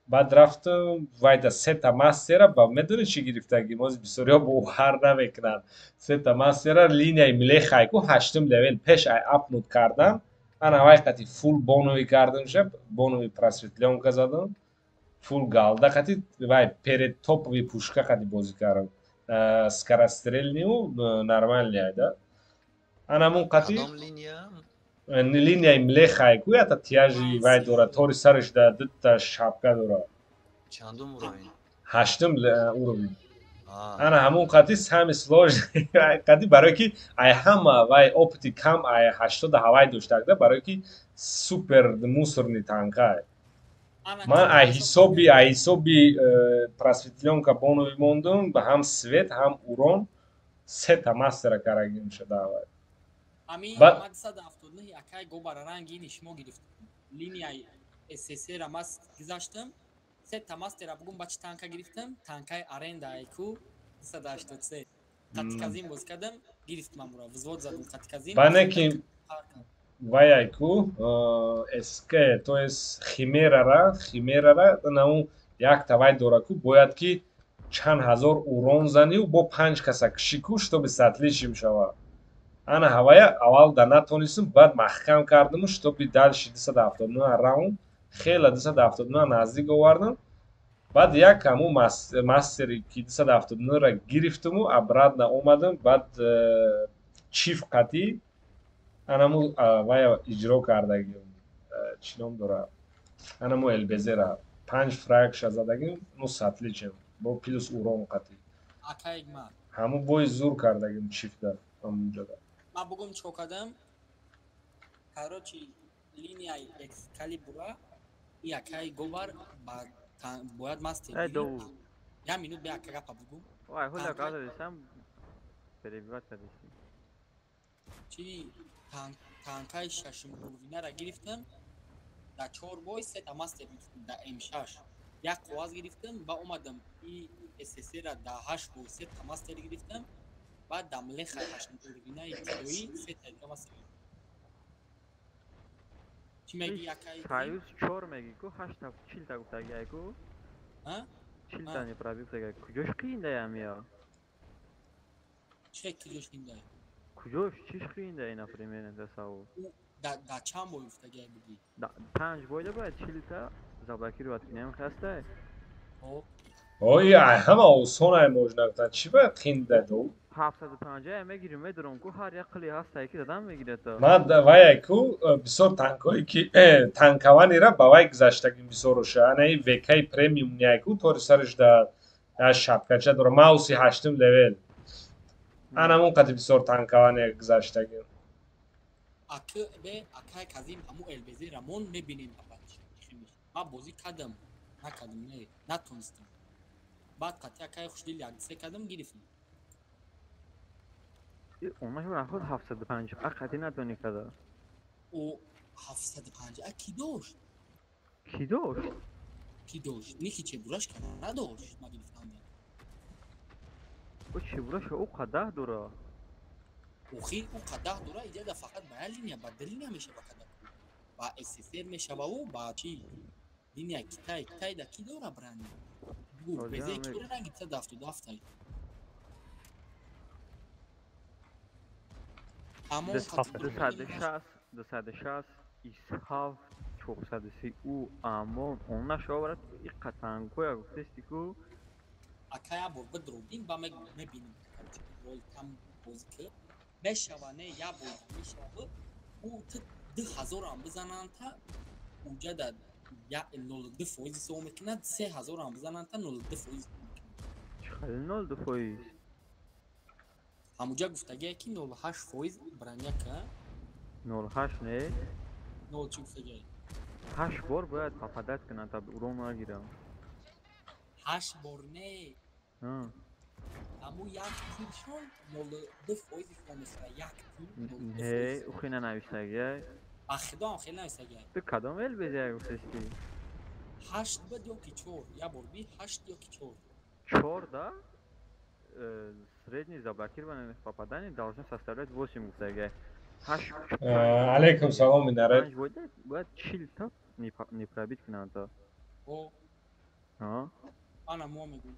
Баъд рафтам вайда сета мастера ба медонӣ чӣ гирифтагим? Ози бисёриҳо бовар намекунанд. Сета мастера линияи млехайку ҳаштум левел пеш ай апнуд кардам. Ана вай қати фул бонови кардам ша, бонови просветлёнка задам. Фул галда қати вай перед топови пушка қати бозӣ кардам. Скорострельныю нормальный айда. Анамун қати линияи млехайку ята тяжи вай дора, тори сараш да дута шапка дора. Чандум уровень? Ҳаштум уровень. Ана ҳамун қати самый сложный қати барое ки ай ҳама вай опыти кам ай ҳаштода ҳавай доштагда барое ки супер мусорный танкай. Ман ай ҳисоби просветлёнка бонови мондум, ба ҳам свет, ҳам урон сета мастера карагим шуда вай. Ами 279 акай гобара ранги ини шумо гирифтем. Линияи СССР-ра мас гузаштам. Сета мастера бугум ба чӣ танка гирифтам? Танкаи аренда айку 283. Қатиказин боз кардам, гирифтам амура. Взвод задум қатиказин. Ба не ки вай айку СК, то есть Химерара наун якта вай дораку бояд ки чанд ҳазор урон занию бо панҷ каса кишику, чтобы с отличием шава. Ана ҳавая аввал да натонистум, баъд маҳкам кардаму, чтобы дальше 279 раунд хела 279 наздик овардам. Баъд як ҳаму мастери ки 279-ра гирифтуму обратно омадам, баъд чиф қатӣ анаму вая иҷро кардагим. Чӣ ном дора? Анаму ЛБЗ-ра 5 фрагша задагим, ну с отличием, бо плюс урон қатӣ. Ҳаму бои зур кардагим чифда ҳамунҷода. Ман бугум чико кардам? Короче, линияи Экскалибура и акай гобар ба бояд мастер. Я минут бе ака гапа бугум. Вай, ҳола газа перебивать кардисӣ. Чи танкаи шашум уровнара гирифтам, дар 4 бой сета мастер гирифтам дар М6. Як қоғаз гирифтам ва омадам и СССР-ра дар 8 бой сета мастер гирифтам. Баъд дар млеха ҳаштум уровнаи тилоӣ сета дига мастер гирифтам. Чӣ мегӣ акай? Союз 4 мегӣ ку 8 40 та гуфтаги айку? А? 40 та не пробив гуфтаги. Куҷош қиинда амия? Чӣ куҷош қиинда? Куҷош чиш қиинда ина примерно да савол? Да чанд бой гуфтаги ай бугӣ? Да 5 бойда бояд 40 та заблокировать кунем хаста? Хоб. Ой, ҳама осон ай можно гуфтан. Чӣ бояд қиинда ду? 750 мегирим, медорам ку ҳар як қили ҳастае ки задан мегирад. Ман вай ку бисёр танкҳое ки танкаванира ба вай гузаштагим бисёроша. Ана и ВК премиум ку тори сараш да шапкача дора мауси ҳаштум левел. Анамун қати бисёр танкаване гузаштагим. Аки бе акай казим ҳаму ЛБЗ рамон мебинем ман бозӣ кардам, накардам, не, натонистам. Баъд қати акай хушдил як се кардам, гирифтам. Она худ 750 ақати надони када. О 750 а ки дошт? Ки дошт? Ки дошт? Нихи чебураш ка надошт, ма гирифтам. О чебураш о қадаҳ дора. Охи о қадаҳ дора, иҷада фақат ба як линия, ба ду линия мешава када. Ба СССР мешава ба чи? Линия Китай, Китай да ки дора брани? Бу, безе ки дора ранги 177. Амон 260, 260, 27, 430 ӯ амон он нашавад и қатангоя гуфтести ку акая бор бидробим ба мебинем рол там бозӣ ки мешава не я бор мешава ӯ ту 2000 ам бизананд та уҷада 0.2 фоиз ҳисоб мекунад, 3000 ам бизананд та 0.2 фоиз чӣ 0.2 фоиз? Ҳамуҷа гуфтагие ки 0.8 фоиз броняка 0.8 не? 0 чӣ гуфтагие? 8 бор бояд попадать кунад та урон нагирам. 8 бор не. Аму як тиршон 0.2% мехӯра, як тир. Не, ухи нанавиштагия. Ахидо ҳам хеле навиштагия. Ту кадом ЛБЗ гуфтасти? 8 буд ё ки 4? Я бор би 8 ё ки 4. 4 да? Средний заблокированных попаданий должно составлять 8 гуфтагия. 8. Алейкум салом, Минарет. Бояд 40 та не пробить кунанд та. О. А? Ана мо мегӯм.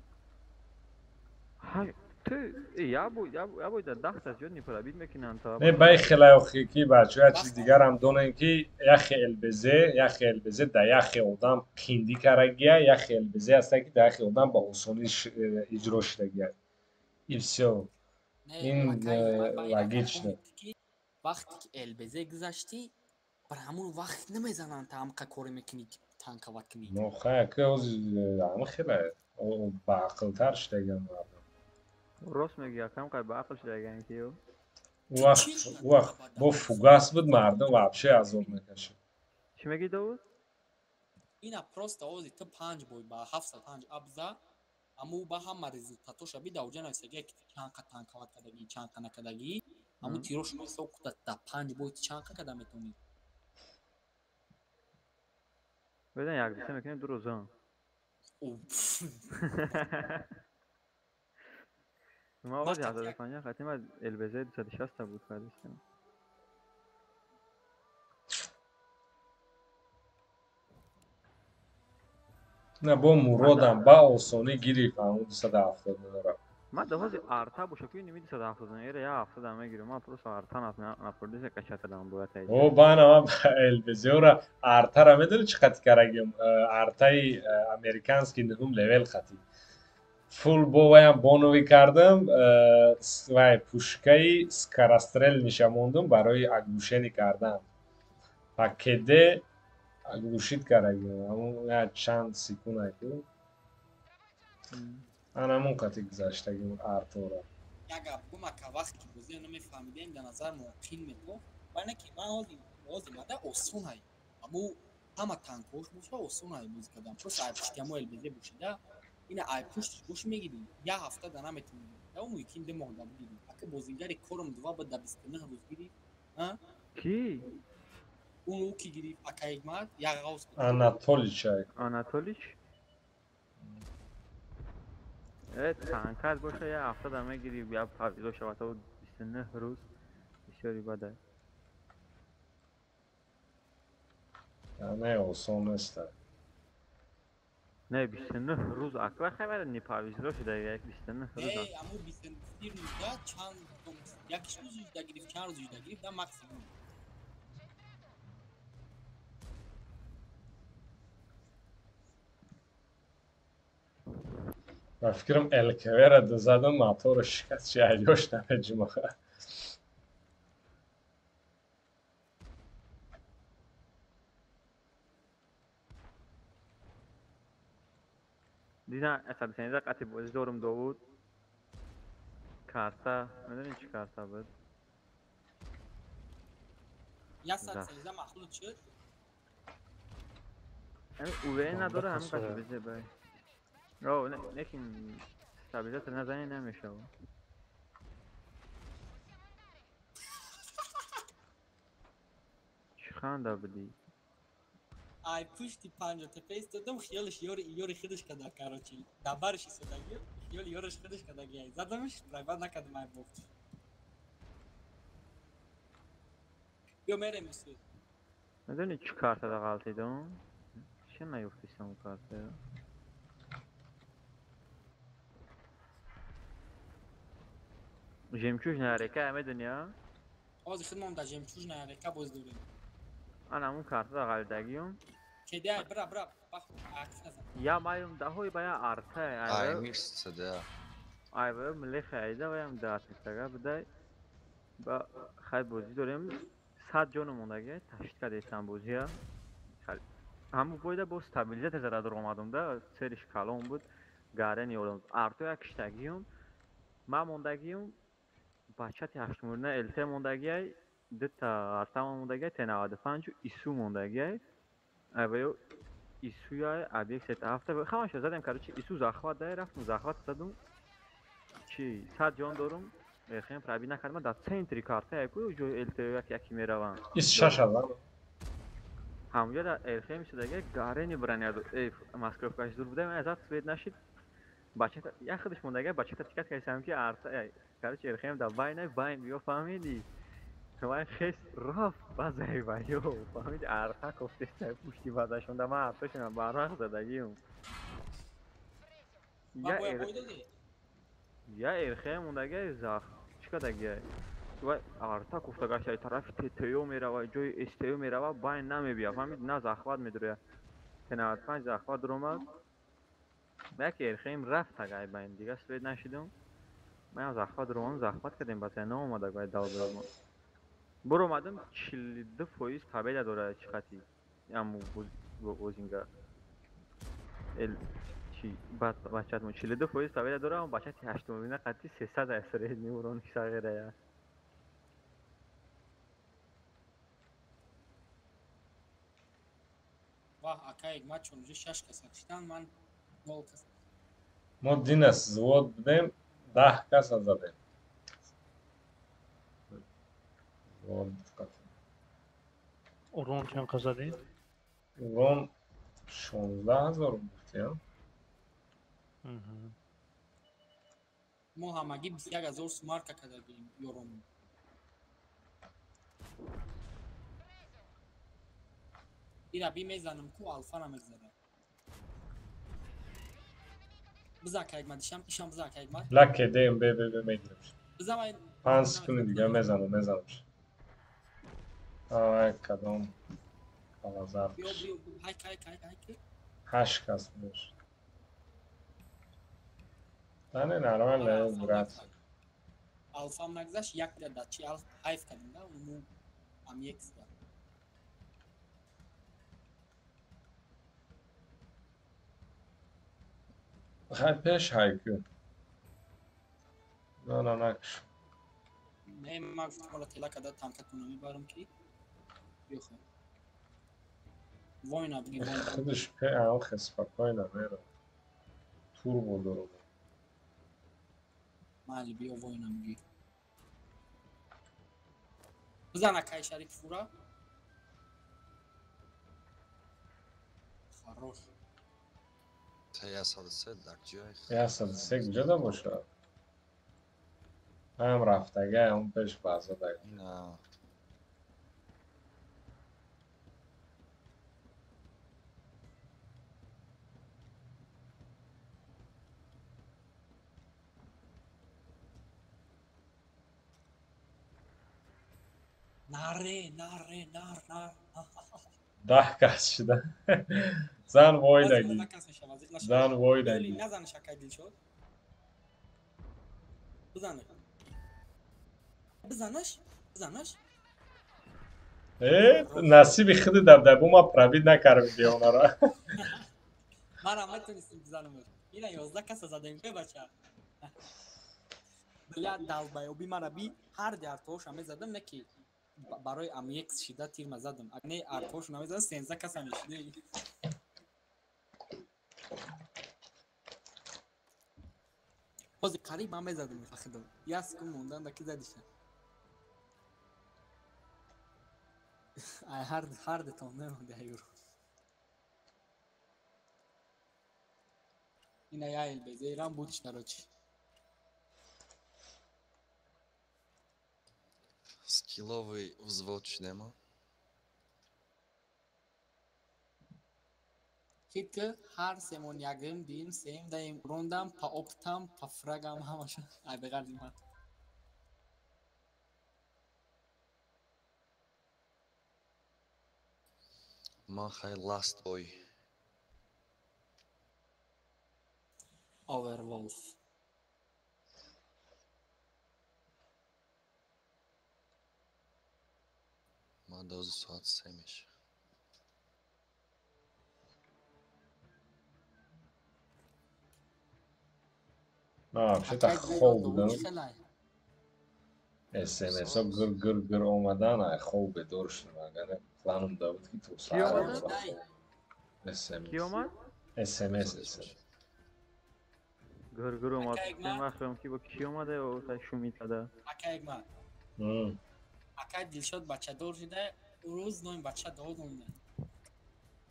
Ту я бо да 10 та зиёд не пробить мекунанд та. Не бай хеле охи ки бачаҳо як чиз дигарам донем ки яхе ЛБЗ, яхе ЛБЗ да яхе одам қиндӣ карагия, яхе ЛБЗ ҳаста ки да яхе одам ба осонӣ иҷро шудагия. И всё. Ин логично. Вақте ки ЛБЗ гузаштӣ, бар ҳамон вақт намезананд та ҳамқа коре мекунӣ танковат кунӣ. Ну хай, ки ҳозир ҳама хеле баақлтар шудагиан мардум. Рост мегӯӣ, акам қай баақл шудагиан ки ё? Вақт бо фугас буд мардум вообще азоб мекашид. Чӣ мегӯӣ Довуд? Ина просто ҳозир ту 5 бой ба 705 абза, аммо ба ҳама результатоша бида уҷа нависагия ки чанд қа танковат кардагӣ, чанд қа накардагӣ. Аммо тирош ҳисоб куда да 5 бой чанд қа карда метавонӣ? Бедан як дусе мекунем ду рӯза. Ма оғози 750 хати ма ЛБЗ 260 та буд кардистем. На бо Муродам ба осонӣ гирифт ҳамун 279-ро. Ма да ҳозир арта боша ки ними 279 эра я 70 мегирам. Ма просто арта напурдиса качатадам бояд ай. О бана ма ЛБЗ-ро артара медони чӣ қати карагим? Артаи американский нуҳум левел қати. Фул бо ваям бонови кардам, вай пушкаи скорострел нишамондум барои оглушени кардан. Па КД оглушит карагим. Ҳамун як чанд секунд ку. Ана ҳамун қати гузаштагим артора. Як гап гум ака вақте ки бозиро намефаҳмидем дар назар мо қин метофт, вале не ки ман ҳозир мада осон ай. Аммо ҳама танкҳош боша осон ай бозӣ кардан. Просто ай пушти ҳамо ЛБЗ бошида, ина ай пуштиш бош мегирӣ, як ҳафта да наметавонӣ. Да мумкин 2 моҳ да бигирӣ. Ака бозигари корм 2 ба да 29 рӯз гирифт, а? Ки? Ун ки гирифт, ака Ҳикмат, як ғавз. Анатолич ай. Анатолич? Танкат боша як ҳафта да мегирӣ, як павизо шавад то 29 рӯз бисёри бад ай. Не, осон нест. Не, 29 рӯз акла хай не павизо шуда як 29 рӯз. Не, аммо 23 рӯз да чанд як рӯз да гирифт, чанд рӯз да гирифт да максимум. Ба фикрам ЛКВ-ра задам, моторо шикаст, чи айёш намеҷумаха. Дина, 113 қати бозӣ дорум Довуд. Карта, медонӣ чӣ карта буд? 113 махлут шуд. УВ надора ҳамин қати бозӣ бай. О, лекин стабилизатор назанӣ намешавад. Чӣ ханда будӣ? Ай пушти 50 тепа истодам, хиёлиш ёри худаш када, короче. Дабарш истодагӣ, хиёли ёриш худаш кадагӣ. Задамш, райбат накардам ай бофт. Биё мерем Юсуф. Медонӣ чӣ картада ғалтидам? Чӣ наёфтисам карта? Жемчужная река, медонӣ, а? Ҳозир худмон дар Жемчужная река боз дорем. Ана ҳамун картада ғалтидагиём. Кеда, бра, бра, бах, акс назан. Я маем даҳои ба я арта, ай мирс да. Ай ба млеха айда ваям да атмистага будай. Ба хай бозӣ дорем. 100 ҷону мондаги, ташид кардестам бозия. Ҳамун бойда бо стабилизатор зада дур омадум да, сериш калон буд, гарен ёрдам. Арто як киштагиём, ман мондагиём, бачати ҳаштмурна ЛТ мондагиай, дута арта мондагиай, Т95 ису мондагиай. Айваю исуя объект сет ҳафта ҳамаша задем, короче, ису захват дай рафтум, захват задум. Чи 100 ҷон дорум, хем пробить накардам, дар центри карта яку ҷои ЛТ як яки меравам. Ис шаш ҳазар. Ҳамҷо дар РХМ шудаги гарени броня маскировкаш дур буда, ман зад свет нашид. Бачата як худаш мондаги, бачата тикат кардам ки арта, короче, РХМ дар байна байн биё, фаҳмиди? Вай хес рафт базаи вайё, фаҳмиди, арта кофтеста пушти базашон да ман арташона барақ задагиум. Я РХМ мондаги зах чӣ кадаги? Вай арта кофта гашта тарафи ТТО мерава, ҷои СТО мерава, байн намебия, фаҳмид, на захват медуря. Т95 захват дуромад. Як РХМ рафт агай байн, дига свет нашидум. Ман захват дуромадам, захват кардем, баъд наомада гай далб. Буромадам 42% победа дорад чӣ хати. Аму бозинга. Эл чи баъд бачатмо 42% победа дорад, бачати 8 қати 300 средний урон сағирая. Ваҳ, акай, ма чун уже 6 каса киштан, ман 0 каса. Мо динас взвод будем, 10 каса задем. Урон чанд кас задед? Урон 16 ҳазор гуфтем. Мо ҳамагӣ 21 ҳазор сумарка кардагим ёрон. Ира би мезанам ку алфа намегзарад. Бизан кайгма дишам, ишам бизан кайгма. Лаке дем бе бе бе мегирам. Бизан вай 5 секунди дига мезанам, мезанам. Ай кадом алазар. Биё биё ҳай кай кай кай. 8 кас бош. Тане нормально брат. Алфам нагзаш як да чи алф ҳайф кардем да умум амекс да. Хай пеш хайку. На на накш. Не ма гуфтам ҳола тела када танкатона мебарам ки бихо. Война биги война. Худаш пе алхе спокойно мера. Турбо дорум. Майли биё война биги. Бизан акай Шариф фура. Хорош. 103 дар ҷой. 103 куҷода бошад? Ҳам рафтага, он пеш базадага. На. Наре, наре, нар, нар. 10 кас шуда. Зан войдаги. Зан войдаги. Назан шакай Дилшод. Бизанаш. Бизанаш, бизанаш. Э, насиби худи дабдабу ма пробить накардем дионара. Мара метонистим бизанам. Ина 11 каса задем бе бача. Бля далбаёби мара би ҳар ди артоша мезадам не ки барои амекс шида тирма задам. Не артошу намезадам, 13 каса мешида. Ҳозир қариб ман мезадам фахидам. Як секунд мондан да ки задиша. Ай ҳар дитон намонда юр. Ина я ЛБЗ Иран буд короче. Скилловый взвод шудема. Хит ҳар семон ягим дим сеем даим рондам па оптам па фрагам ҳамаша ай беғарзи ман. Ман хай last boy. Overwolf. Ман дози соат 3 меша. На, вообще-то хоб будам. СМС-о гир гир гир омадан, ай хоб бедор шудам. Агар планом да буд ки то саҳар. СМС. Ки омад? СМС, СМС. Гургур омад. Ака, Эгмат. Ман ки бо ки омада ё та шумид када. Ака Эгмат. Акай Дилшод бачадор шуда, рӯз номи бача Довуд монда.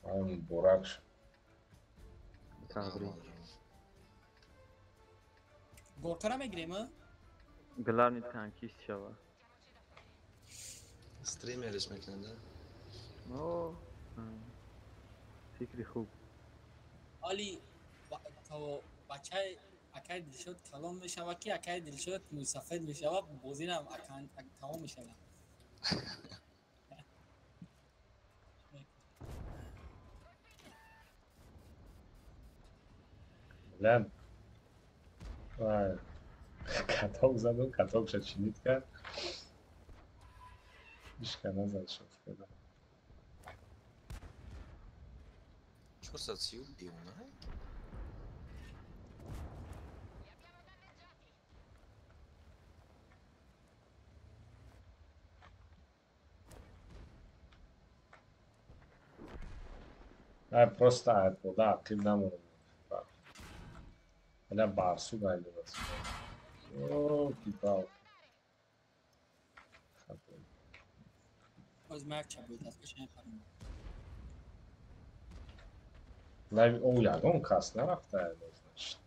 Ай, муборак шуд. Табрик. Горкара мегирем, а? Главный танкист шава. Стримериш мекунед, да? О, фикри хуб. Али то бачаи акай Дилшод калон мешава, ки акай Дилшод мусафед мешава, бозинам тамом мешава. Лен. Вай. Каток задум, катокша чинит кард. Ҳичка назад шуд. 430 биёна? Ай, просто ай пода ақиб намонам. Бля, барсуг ай дурас. Ёлки-палки. Хато. Боз ман як чабои дасткаша мепарам. Лайв о ягон кас нарафта, ай, значит.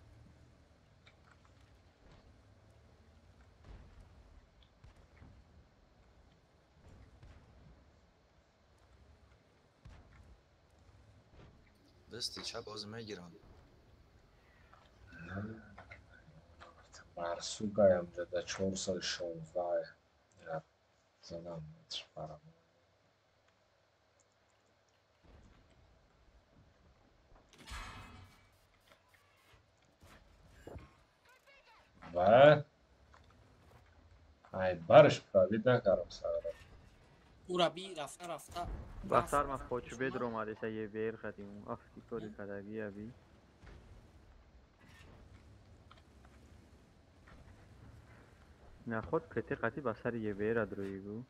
Дасти чап ҳозир мегирам. Барсугаям да 416 задам парам. Ва ай барш пробит накардам сара. Ура би рафта рафта. Ба сар ман хочубед омадеса ебер хатим. Аф ки кори кадаги аби. Наход прете қати ба сари ебер адрои гу.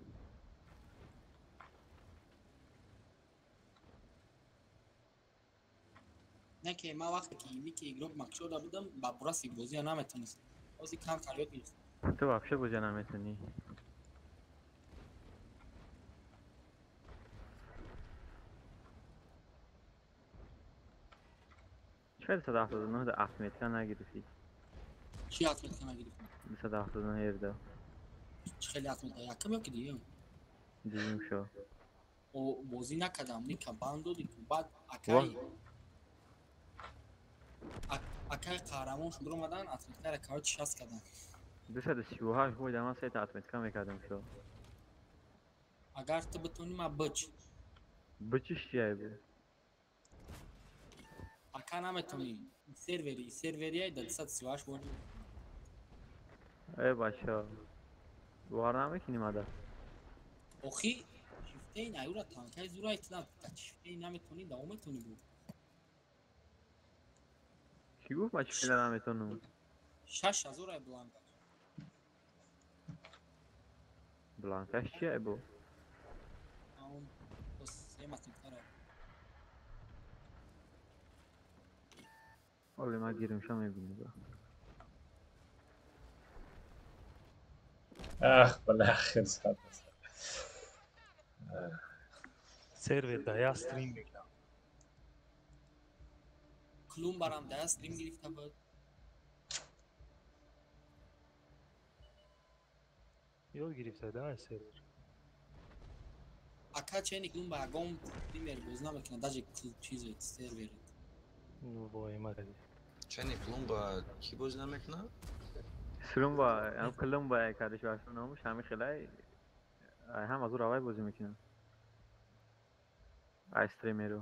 Не ки ман вақте ки мики игрок макшода будам, ба бураси бозия наметонистам. Ҳозир камтар ёд гирифтам. Ту вообще бозия наметонӣ. Чаро 179 да отметка нагирифтӣ? Чӣ отметка нагирифтам? 279 ерда. Чӣ хеле отметка? Якам ё ки дуюм? Дуюм шо. О, бозӣ накардам, ника банд додӣ, баъд акай қаҳрамон шуд омадан, отметкаро короче 60 кардам. 238 бойда ман сета отметка мекардам шо. Агар ту битонӣ ман бич. Бичиш чия бу? Ака наметонӣ. Сервери, серверия да 238 бор. Э бача. Вар намекунӣ мада. Охи, чифтаи аюра танкаи зура итна, да чифтаи наметонӣ, да ометонӣ бу. Ки гуфт ман чифта наметонам? 6000 ай бланка. Бланкаш чия бу? Аун, се математикара. Оле ман гирим ша мебинам. Ах, балахир зад. Сервер да я стрим мекунам. Клум барам да я стрим гирифта буд. Ёд гирифта да сервер. Ака чени клум ба ягон стример боз намекунад, даже чизе сервер. Ну вой магади. Чени клумба ки боз намекунад? Слумба, ам клумба кардиш башу номуш ҳами хелай ҳам аз ӯ равай бозӣ мекунад. Ай стримеру.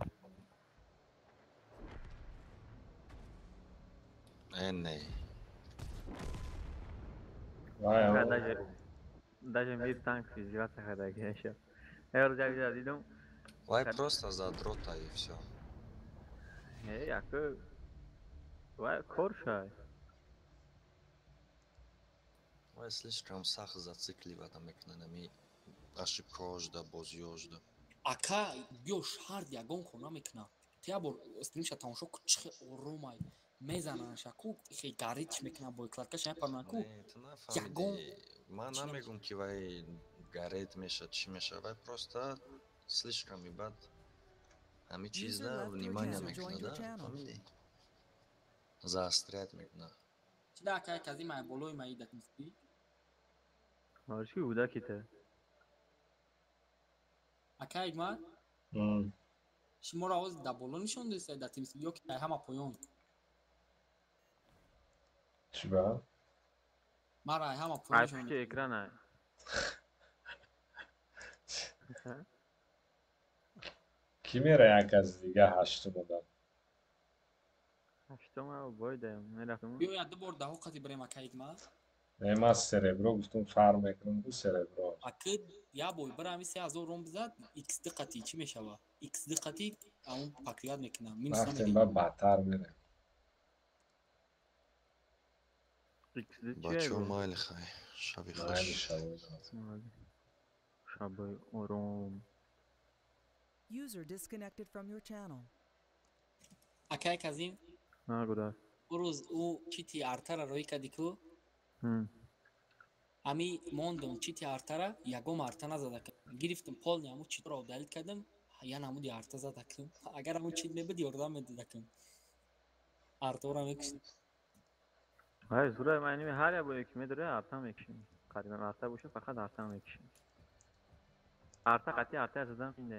Э, не. Вай, даже мир танк издеваться хадаги ещё. Я рӯз як ҷо дидам. Вай просто задрота и всё. Э, яку вай кор шай. Вай слишком сахт зацикливата мекунад ами ошибкаҳошда, бозиҳошда. Ака, биё шарт ягон хона мекунам. Ту як бор стримша тамошо ку, чӣ хел оромай мезананаша ку, хе гаритш мекунад, боекладкаша мепарнад ку. Не, ту нафаҳмидӣ. Ман намегум, ки вай гарет мешад, чӣ мешад, вай просто слишком бад ҳами чизда внимание мекунада, фаҳмидӣ? Заострять мекунад. Чӣ да, акай кази май болои маида мисли? Чӣ буда ки та? Акай Ҳикмат? Шуморо ҳозир дар боло нишон додиста дар тимси ё ки ҳама поён? Чӣ ба? Мара ҳама поён нишон. Пушти экран ай. Кӣ мера як аз дига ҳаштум одам? Ҳаштум бойда мерафтум. Биё, як ду бор даҳо қати бирем, акай Ҳикмат. Не, ман серебро гуфтум, фарқ мекунам ку серебро. Аки як бор бира ҳами 3000 ром бизад, xd қати чӣ мешава? xd қати ҳамон покрият мекунам. Минус. Рафтем, ба бадтар мерем. Бачаҳо, майли, хай, шаби хуш. Майли, шабои. Шабои ором. User disconnected from your channel. Акай Казим? Гуда. Ӯ рӯз ӯ чити артара роӣ кардӣ ку? Ами мондум, чити артара ягон арта назада, гирифтум, полный ҳамун читро удалить кардам, я намуди арта задакум. Агар ҳамун чит мебуд, ёрдам медодакум, артора мекушт. Ай зура, ман ҳар як бое ки медоре, арта мекушем. Қарибан арта боша, фақат арта мекушем. Арта қатъи арта задан қинда.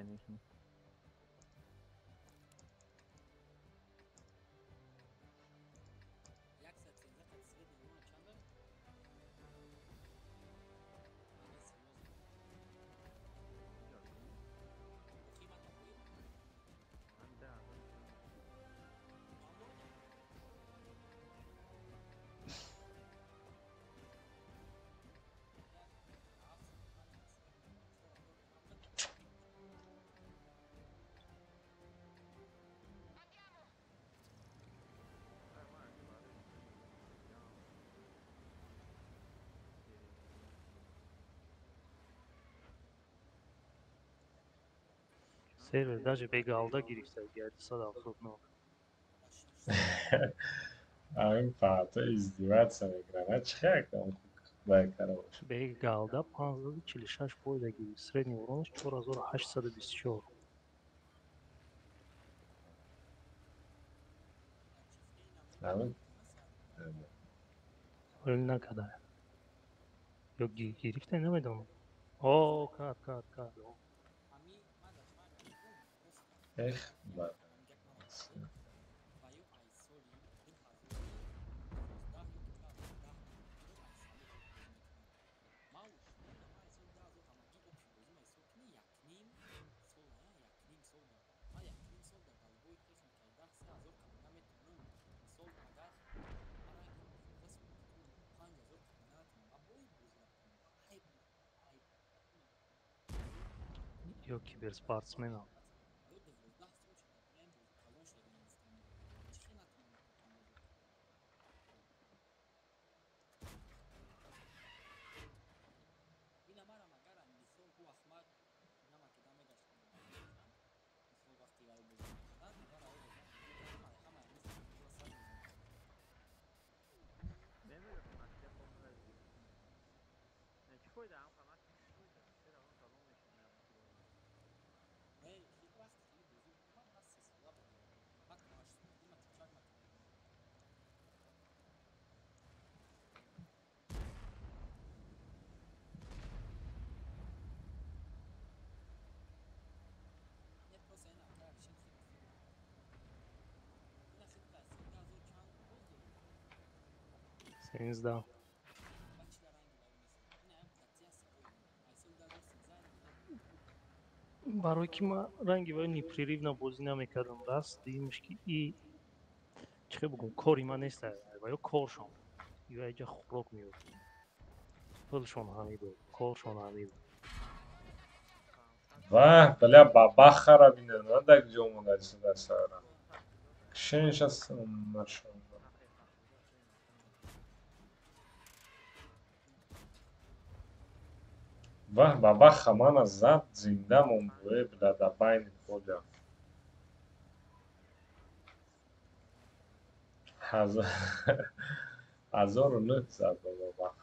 Сервер даже бегалда гирифта, 279. Ҳамин паҳто издеваться мекунад, чӣ якам байкара бошад. Бегалда 546 фоида гирифт, средний уронаш 4824. Ҳамин. Ҳол накарда. Ё гирифта, намедонам. О, кард, кард, кард. Эх, ба. Ё киберспортсменам. 13. Барои ки ман ранги вай непрерывно бозӣ намекардам, раст димш ки и чӣ хел бигӯм, кори ман нест, ва ё коршон ё айҷа хӯрок меёфт, пулшон ҳамин буд, коршон ҳамин буд. Ваҳ, бля, бабахара бинанд, дар ҷо монда истода сара. Кишенша нашон. Ваҳ, бабаха мана зад, зинда монд, э, бля, дар байни поля. 1900 доллар вақт.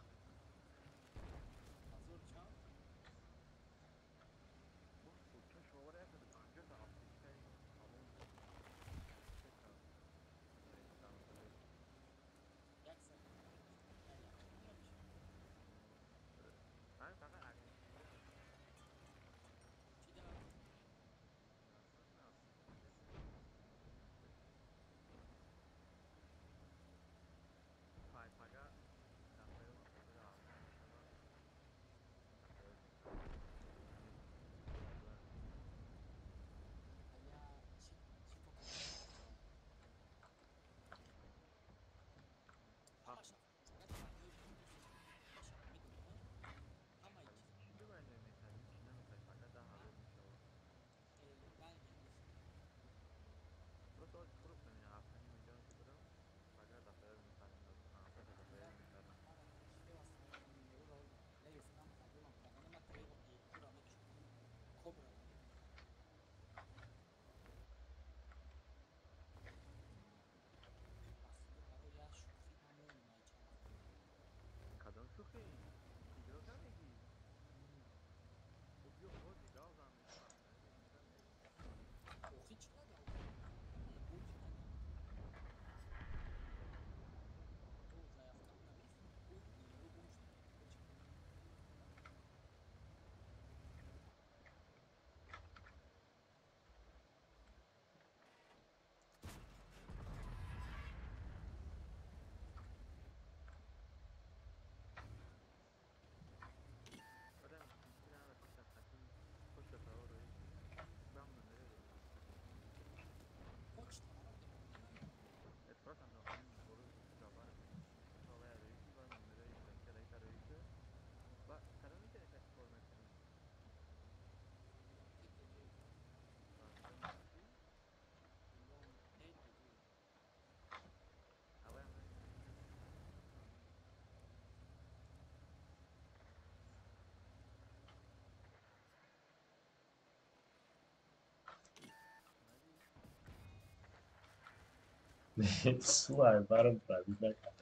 Суай барам пробить накард.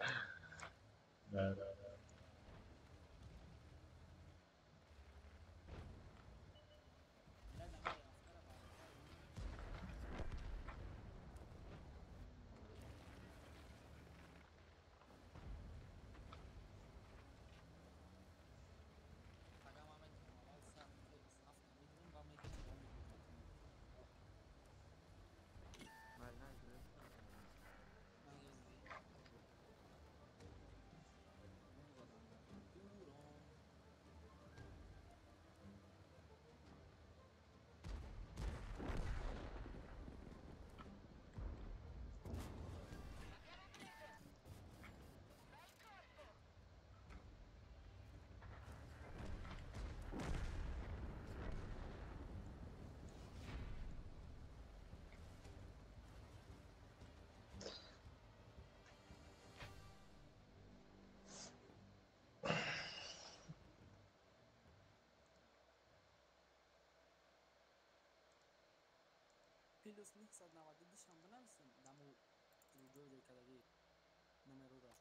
Не, не, не. Плюс 992 шам бинависем даму ҷой кадаги номерора.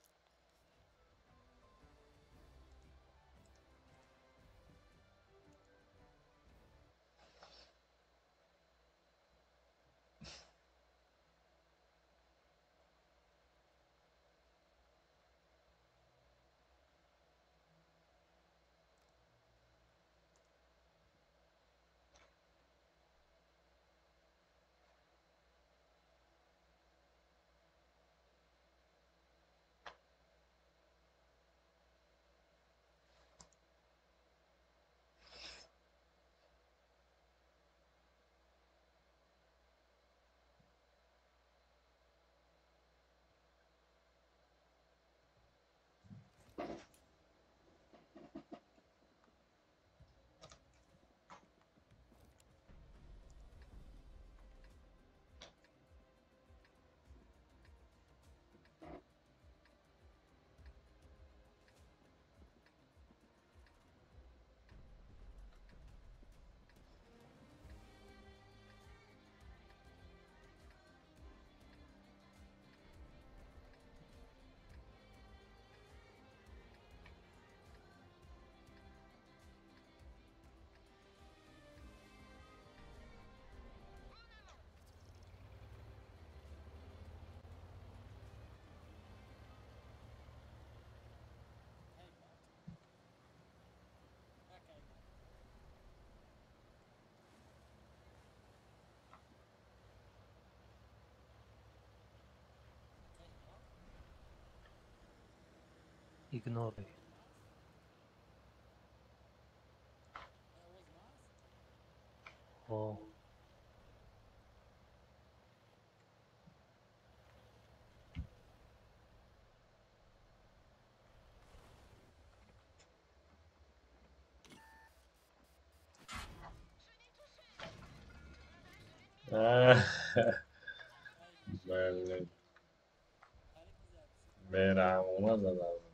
Игнор. О. Блин. Берамона задам.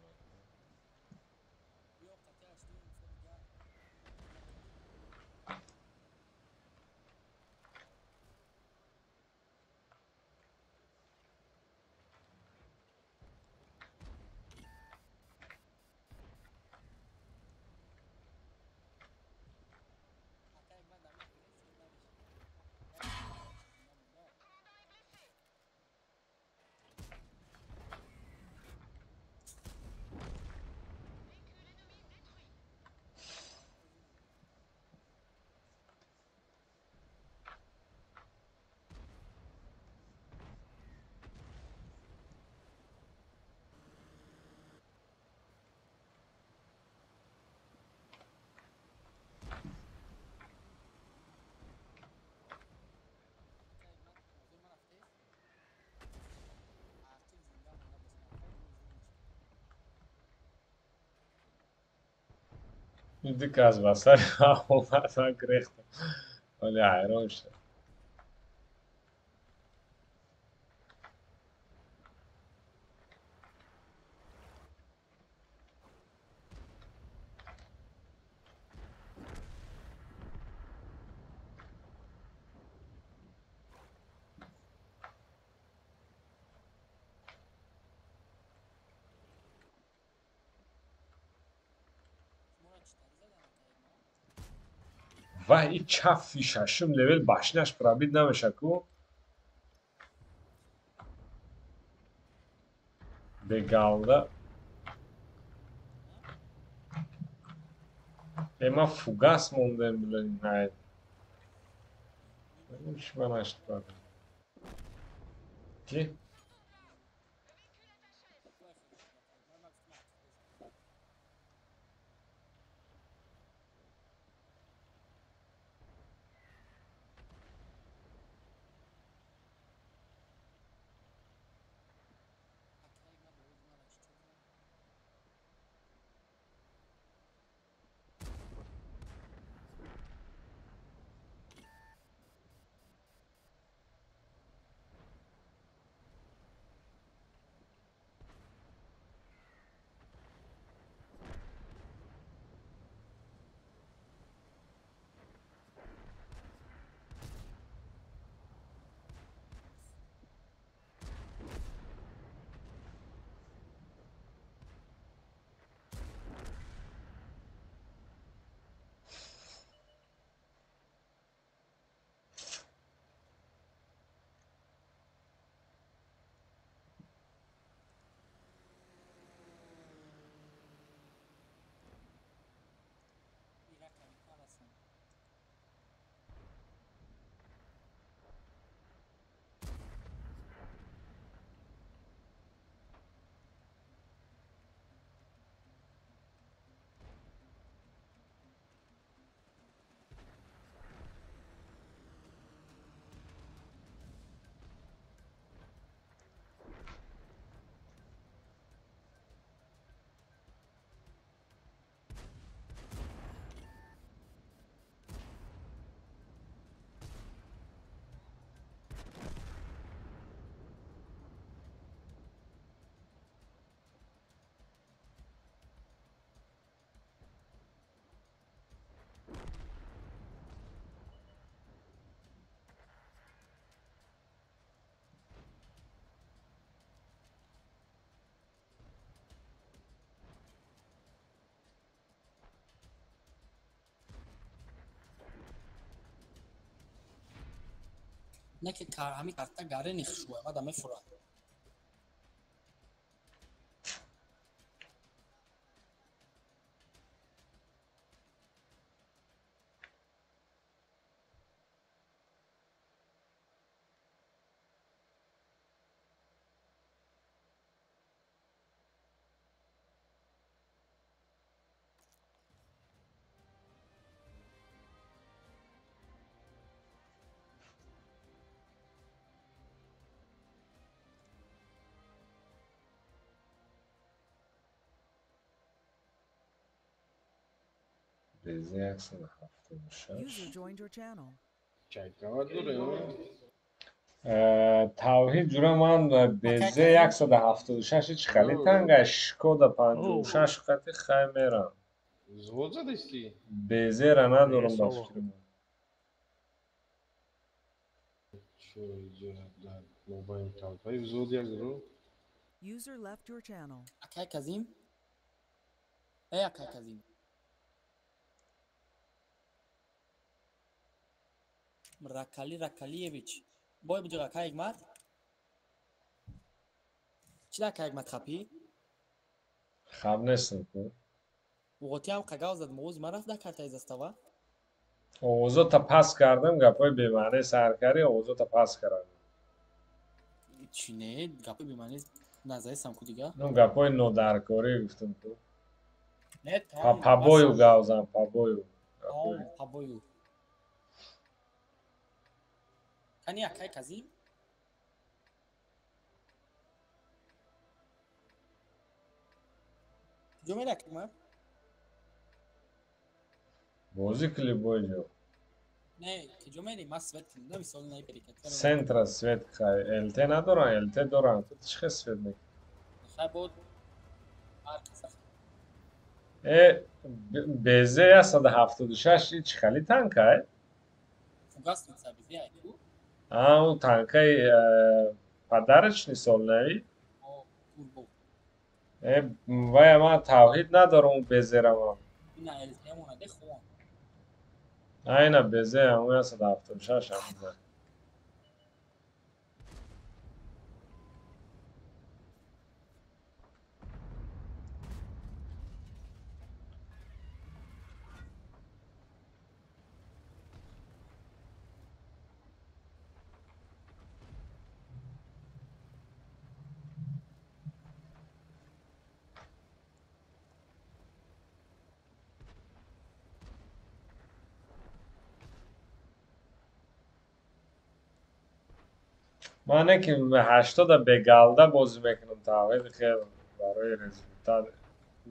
Диказ ба сари омадан гирехтам. Вале ҳайрон шудам. Вай, и чафи шашум левел башняш пробит намеша ку? Бегалда. Э, ма фугас мондем, блин, най. Чӣ ба нашт пробит? Ки? Не ки ҳами карта гарени хушбӯя мада мефурад. БЗ 176. User joined your channel. Чайкава дорем? Тавҳид ҷура, ман БЗ 176 чӣ хали танга Шкода 56 қати хай мерам. Взвод задасти? БЗ-ра надорам ба фикри ман. Чо иҷа дар мобайн толпаи взвод як ро? User left your channel. Акай Казим? Эй, акай Казим. Ракали Ракалиевич. Бой буҷур акай Ҳикмат? Чӣ дар акай Ҳикмат хапӣ? Хаб нестам ку. Уғотӣ ҳам қагав зад, мовози ман рафт дар картаи застава? Овозота пас кардам, гапҳои бемаъне сар кардӣ, овозота пас кардам. Чӣ не, гапҳои бемаъне назарисам ку дига? Ну, гапҳои нодаркорӣ гуфтам ку. Не, тамом. Пабою гавзам, пабою. Тамом, пабою. Кани акай Казим? Куҷо мери акай Ҳикмат? Бозӣ кили бойҷо. Не, куҷо мери? Ман свет кунам, мисол наибери. Центра свет хай. ЛТ надорам, ЛТ дорам. Ту чӣ хел свет мекунӣ? Хай бод ҳар каса. Э, БЗ 176 чӣ хали танкай? Фугасница БЗ ай ку? А, ӯ танкаи подарочный солнавӣ? О, турбо. Э, вая ман тавҳид надорам ӯ БЗ-ра ман. Ина ЛТ монаде хон. Айна БЗ ҳамон 176 ҳамон. Ман не ки ҳаштода бегалда бозӣ мекунам, тавҳид хел барои результат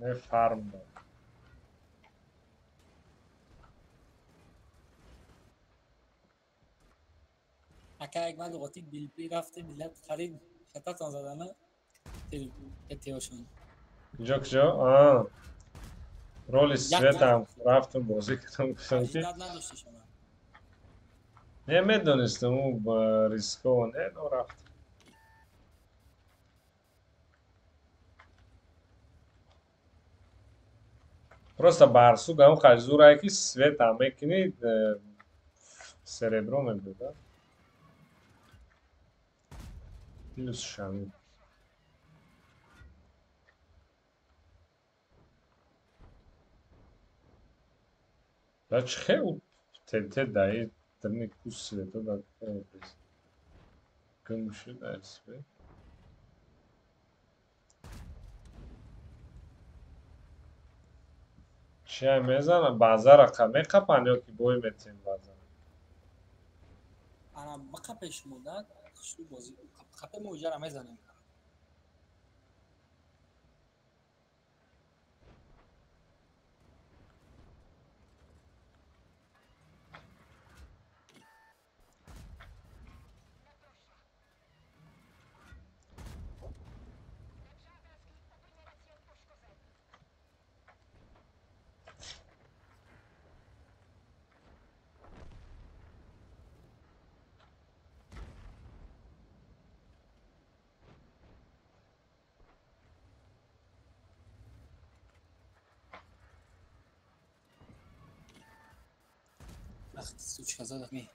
не фарм дорад. Акай Ҳикмат, уғотӣ билпи рафте, миллат харид, хататон задана ТТОшон. Куҷо, куҷо? А. Роли светам рафтам бозӣ кардам, гуфтам ки Иждат надошти шума. Не медонистам, ӯ рисково не, но рафтам. Просто барсуг ҳам хажзурае ки свет ҳам мекунӣ, серебро мебуда. Плюс шамил. Да чӣ хел ТТ даи дрни ку света да гум шуд ай свет. Чия мезана? Базара меқапанд ё ки бой метиҳем базара? Ана бақапе шумо да шу бозӣ қапе мо иҷара мезанем. Ах ты, сучка, задах ми.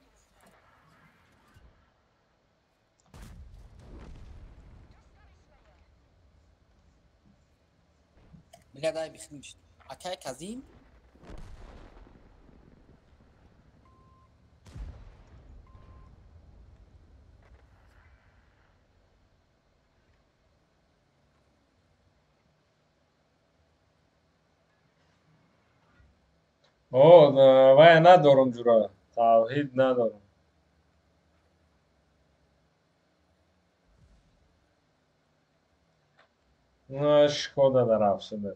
Бля, дай бихнич. Акай Казим? О, вая надорам ҷура. Тавҳид надорам. Шкода дар афсуде.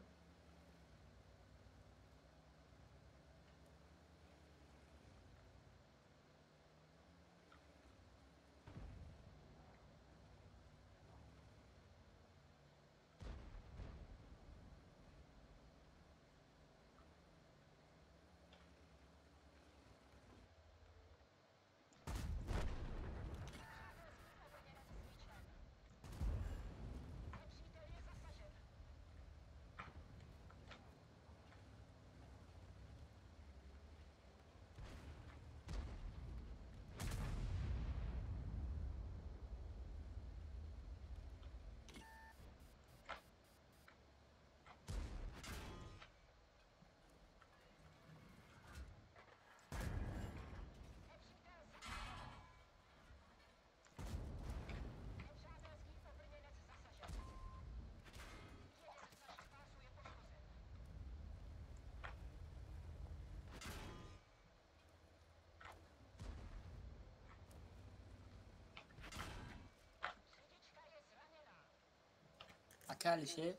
Ака Алишер?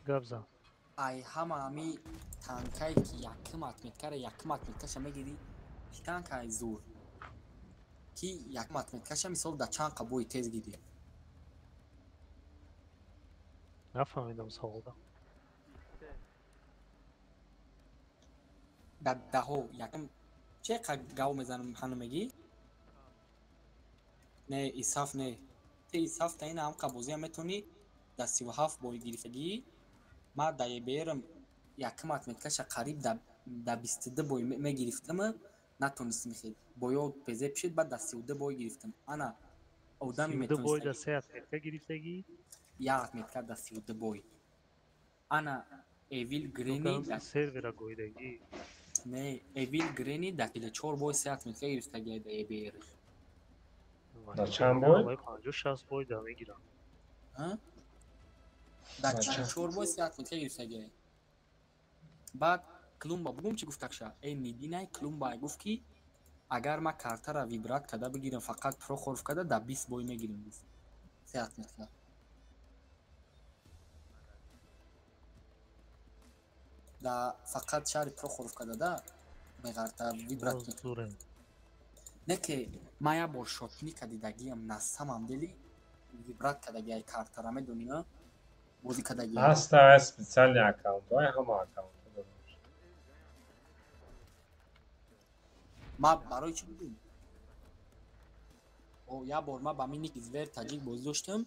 Гап зан. Ай ҳама ҳами танкае ки якум отметкара, якум отметкаша мегирӣ, чӣ танкай зур? Ки якум отметкаша мисол дар чанд қабои тез гирӣ? Нафаҳмидам саволда. Дар даҳо якум че гав мезанам ҳану мегӣ? Не, исаф не. Те исаф та ина ҳам қабозиам метавонӣ дар 37 бой гирифтагӣ. Ма дар ЕБРм якум отметкаша қариб дар 22 бой мегирифтам, натонистим хел. Боё безеб шуд, баъд дар 32 бой гирифтам. Ана одами 32 бой дар се отметка гирифтагӣ? Як отметка дар 32 бой. Ана Эвил Грени сервера гоидагӣ? Не, Эвил Грени дар 44 бой се отметка гирифтагӣ дар ЕБР. Дар чанд бой? 50-60 бой да мегирам. Дар 44 бой се отметка гирифтагӣ. Баъд Клумба бугум чӣ гуфт акша? Э нидинай Клумба гуфт ки агар ман картара вибрат карда бигирам, фақат Прохоров карда дар 20 бой мегирам гуфт. Се отметка. Да фақат шаҳри Прохоров карда да меғарта вибрат. Не ки ман як бор шотника дидагиам на самом деле вибрат кардагиай картара, медонӣ на? Бозӣ кардагиам. Ҳаста специальный аккаунтҳои ҳама аккаунтҳо дорад. Ман барои чӣ будум? О, як бор ман ба миник звер таҷик бозӣ доштам,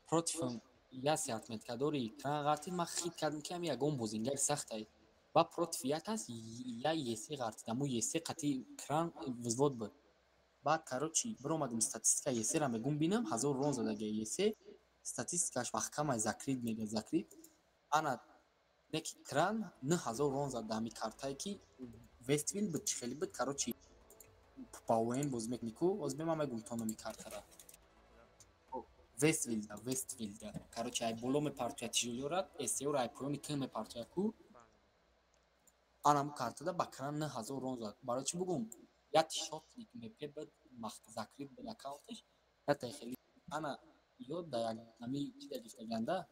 противам як се отметкадори кран ғартид, ман хит кардам ки ҳами ягон бозингари сахтай. Ба против як аст, як есе ғартид, аммо есе қатъи кран взвод буд. Баъд короче биромадам статистика есера мегум бинам, 1000 рон задаги есе, статистикаш маҳкамай закрит мега закрит. Ана неки кран 9000 рон зад ҳами картае ки Вествил буд, чӣ хеле буд, короче ба ОН бозӣ мекунӣ ку, ҳозир бе ман мегум то номи картара. Вествилда, Вествилда. Короче, ай боло мепартояд тижолёрат, СЕО-ро ай поёни к мепартояд ку. Анам картада ба кран 9000 рон зад. Барои чӣ бугум? Як шотник мепе буд, закрит буд аккаунташ, ята хеле. Ана ё да як ҳами чӣ да гирифтаганда?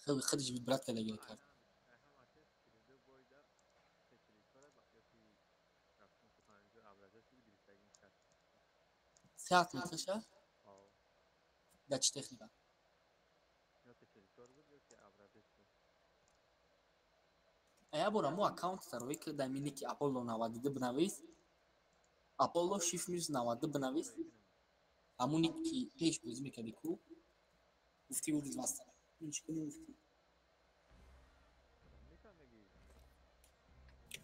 Худиш вибрат кардаги кард. Се отметкаша? Дар чӣ техника? Як бора мо аккаунт таровӣ ки дар миники Аполло 92 бинавис, Аполло shift минус 92 бинавис, ҳамоне ки пеш бозӣ мекардӣ ку, гуфтӣ ӯ рӯз васта. Ин чӣ кунем гуфтӣ?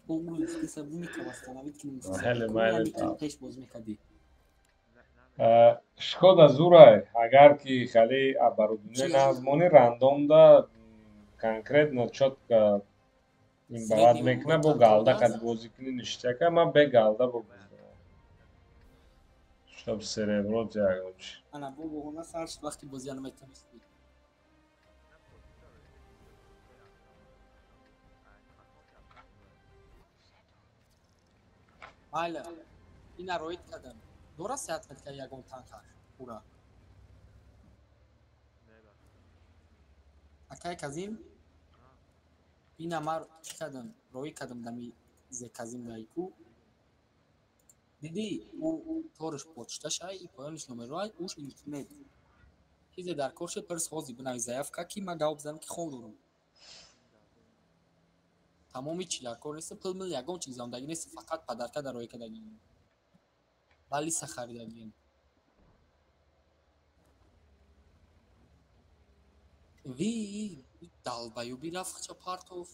Ӯ рӯз гуфта ника восстановить кунем гуфтӣ. Пеш бозӣ мекардӣ. Шкода зурай, агар ки хеле оборудование назмонӣ рандомда конкретно чётко ин балад мекуна, бо галда қад бозӣ кунӣ ништяка, ман бе галда бо чтоб серебро ягон чи. Ана бо боҳона сар шуд вақти бозия наметавонистӣ. Майла, ина роид кардам. Дора се отметка ягон танкаш ура. Акай Казим, ина мар чӣ кардам? Роӣ кардам дами зе Казим дайку. Дидӣ, ӯ ториш почташай, и поёниш номероай, уш ультимейт. Чизе дар кор шуд, пирс ҳозир бинавис заявка ки ман гап бизанам ки хоб дорам. Тамоми чӣ дар кор нест, пул мил ягон чиз зондагӣ нест, фақат падарка дар роӣ кардагӣ. Балиса харидагием. Ви далбаюби рафт хча партов.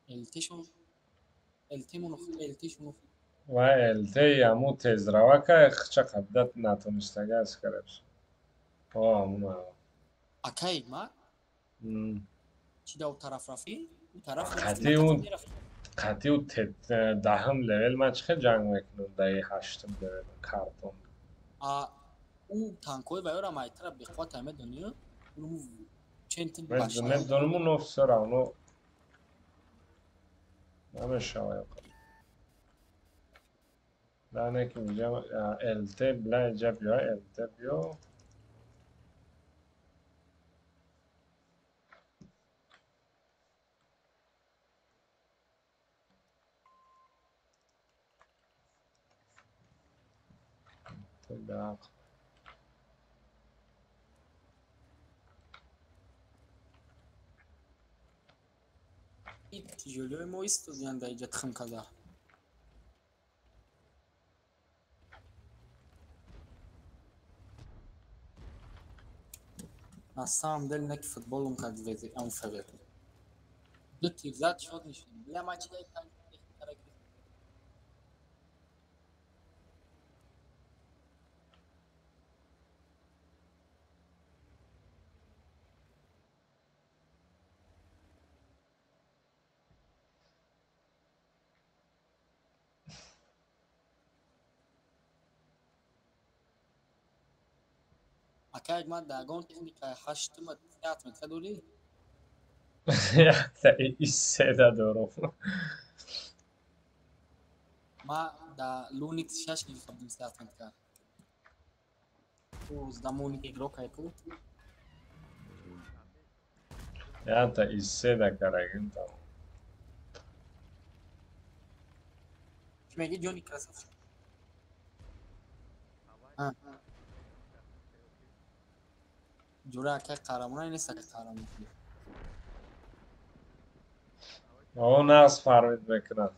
ЛТ-шон ЛТ-шон Ва ЛТ аму тезравака хча қабдат натонистага аст карабс. О, амуна. Акай ма? Чӣ да у тараф рафтӣ? У тараф қатъи у даҳум левел ман чӣ хел ҷанг мекунам даи ҳаштум левел картон. А у танкҳои ваёра майтара беқувват ай медонӣ? Медонам, но всё равно намешава. Да, не ки уҷа ЛТ бля иҷа биё, ЛТ биё. Так. Ҷолиои мо истодиянд дар иҷа тухм када. На самом деле не ки футболум кад МФВ. Ду тир зад шод мешудем. Бля, ма чи дай техникара гирифтем. Ака як ман дар ягон техника ҳаштума отметка дорӣ? Якта седа дорум. Ма дар Луникс шаш гирифта будем се отметка. Уздамо игрок айку. Якта седа карагин там. Чӣ мегӣ, ҷони красавчик? А. Ҷура акай қаҳрамона нест, акай қаҳрамон. О, нағз фармид мекунад.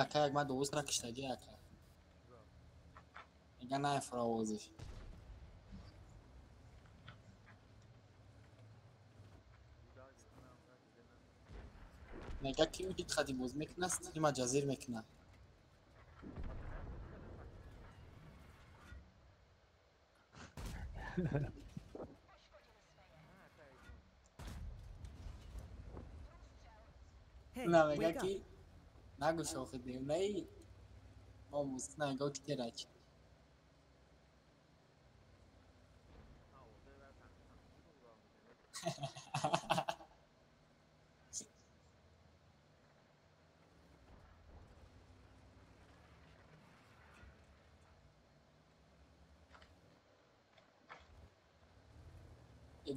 Ака як ман довозра киштагӣ ака. Мега наефура овозиш. Мега ки ӯ ҳеҷ хади боз мекуна, стрима ҷазир мекуна. Hey, На мега wake ки up. нагӯ шохи девнаи мо мусна мега ки терач.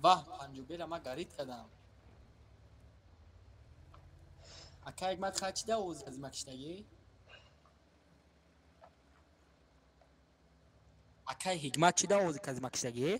Ваҳ, панҷубера ма гарид кардам. Ака як мат хай чида овози аз ма киштагӣ? Акай ҳикмат чида овози кази ма киштагӣ?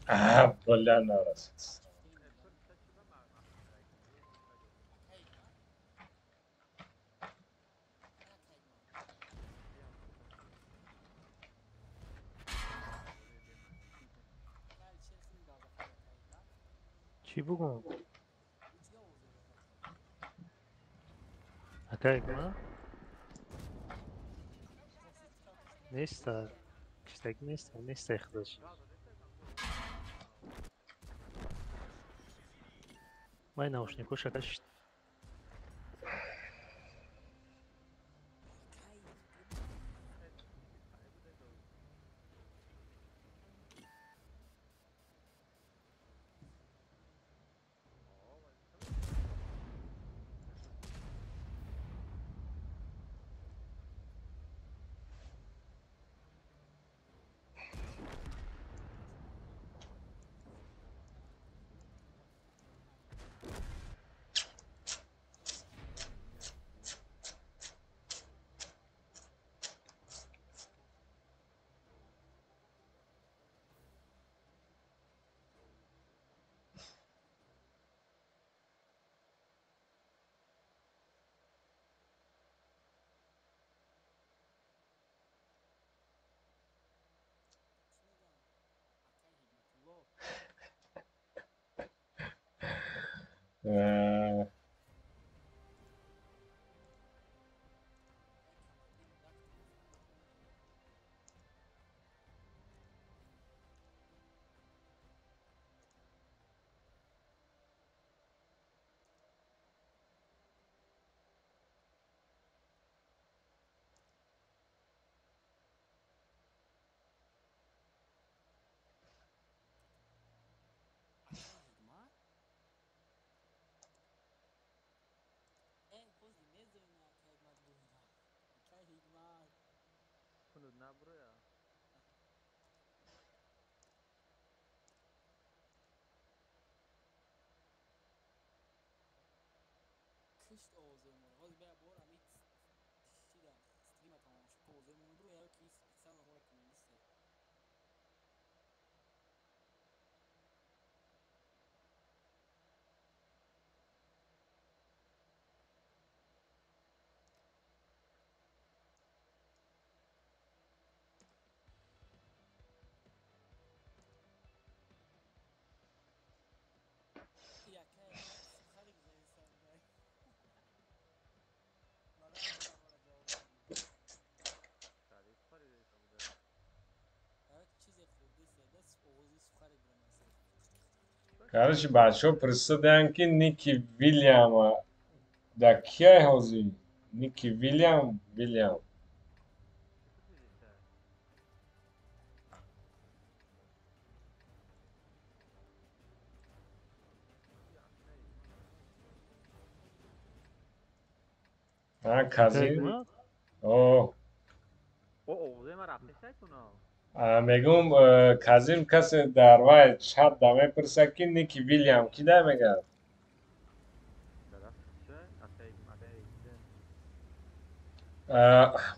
А, бля, нарасид. Чӣ бугум? Ака як ман? Неста. Киштагӣ неста, неста худаш. Май наушникоша кашид. Короче, бачаҳо пурсиданд, ки Ники Вилям да кияй ҳозир? Ники Вилям, Вилям. А, Казим? О. Мегум, Казим касе дар вай чат да мепурсад, ки Ники Вилям ки да мегӯяд?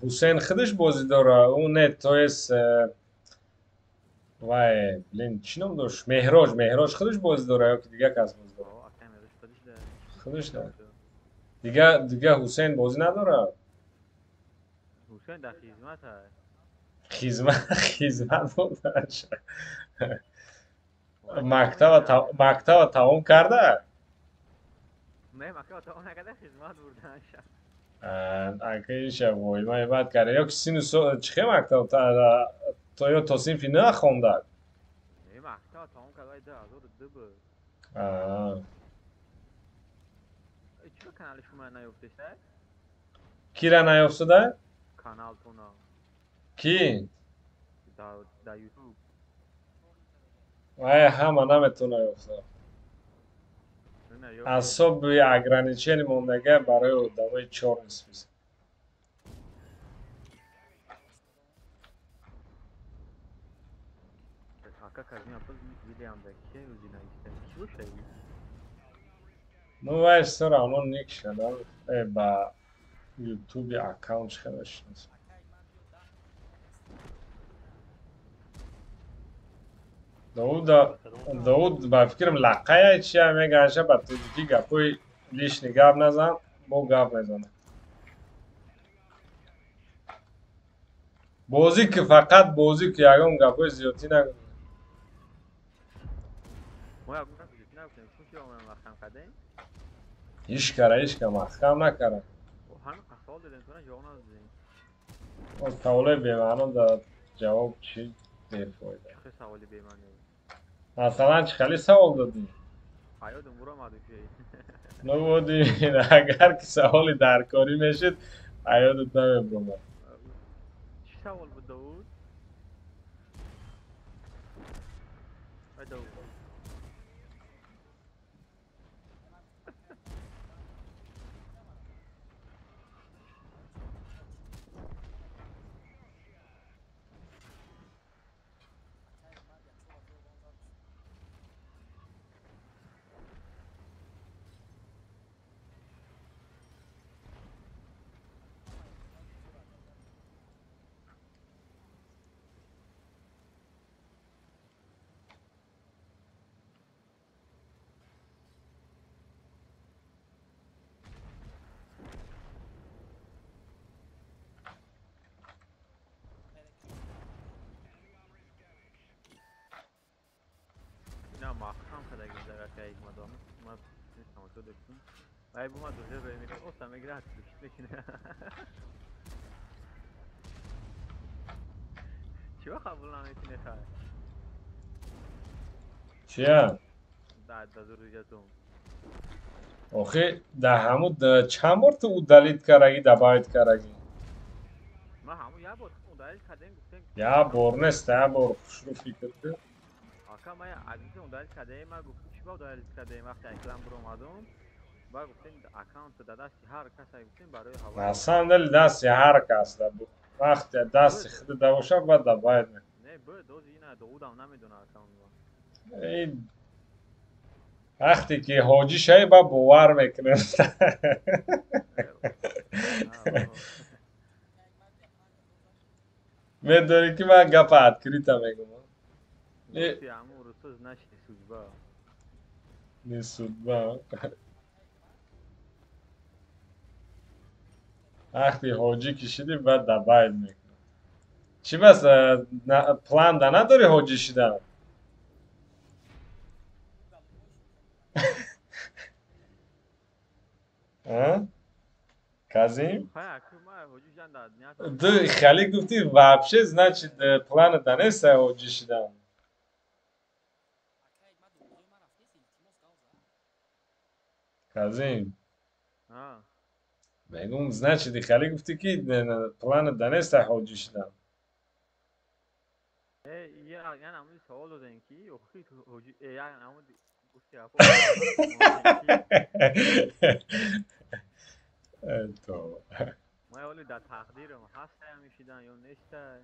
Ҳусейн худаш бозӣ дора, ӯ не, то есть вай, блин, чӣ ном дошт? Меҳроҷ, Меҳроҷ худаш бозӣ дора ё ки дигар кас бозӣ дора? Худаш да. Дига Ҳусейн бозӣ надорад? Ҳусейн дар хизмат аст. Хизмат бурдаш. Мактаба тамом карда? Не, мактаба тамом накарда, хизмат бурдаш. Акаиша вой, ман бад карда. Ё ки сину чӣ хел мактаб то ё то синфи на хонда? Не, мактаба тамом карда, 2002 буд. Чиро канали шумо наёфтеста? Кира наёфтада? Каналтона. Ки? Дар YouTube. Вай ҳама наметавона ёфта. Асоби ограничени мондага барои одамои чёрный список. Ака Казим апа Вилям да ки рӯзи нависта? Ки боша? Ну вай всё равно ник шада. Ба YouTube аккаунт хела шинос. Дауд ба фикрам лақая чия мегаша ба тоҷикӣ гапои лишний гап назан, бо гап мезанад. Бозӣ ки фақат бозӣ ки ягон гапои зиёдтӣ нагӯ. Ҳеч кара, ҳеч кара маҳкам накара. Саволои бемаъно дар ҷавоб чӣ бефоида. Масалан, чӣ хеле савол додӣ? Ну води, агар ки саволи даркорӣ мешуд, аёдат намебуромад. Чӣ савол буд, Довуд? Ай Довуд. Маҳкам карда гирифта ҳикматон. Ма стрим тамошо доштум. Вай бу ма друзья рӯй мекунад, оста мегирад, отключить мекунад. Чиро қабул намекунӣ хай? Чия? Да, да друзьятон. Охи, да ҳаму чанд бор ту удалить кардаги, добавить кардаги? Ма ҳаму як бор удалить кардем, гуфтем. Як бор нест, як бор хушрӯ фикр кун. Ака, ма азизи удалить кардем, ма гуфтем чӣ ба удалить кардем, вақте экран биромадум, ба гуфтем аккаунт да дасти ҳар каса гуфтем барои ҳаво. На самом деле дасти ҳар кас да бу. Вақте дасти худ да боша, баъд добавить мекунӣ. Не, б дози ина доудам намедона аккаунт. Эй, вақте ки ҳоҷӣ шавӣ, ба бовар мекунем. Медонӣ ки ман гапа открыто мегӯм. Не судьба. Вақте ҳоҷӣ ки шидӣ, баъд добавить мекунӣ. Чӣ бас план да надорӣ ҳоҷӣ шидан? Казим? Ту хеле гуфтӣ вообще, значит плана да нест ҳоҷӣ шидан. Казим? Мегум, значит хеле гуфтӣ ки плана да нест ҳоҷӣ шидан. Савол додем ки охи ҳоҷӣ гуфти. Ман ҳоли дар тақдирам ҳастаям шидан ё нестай.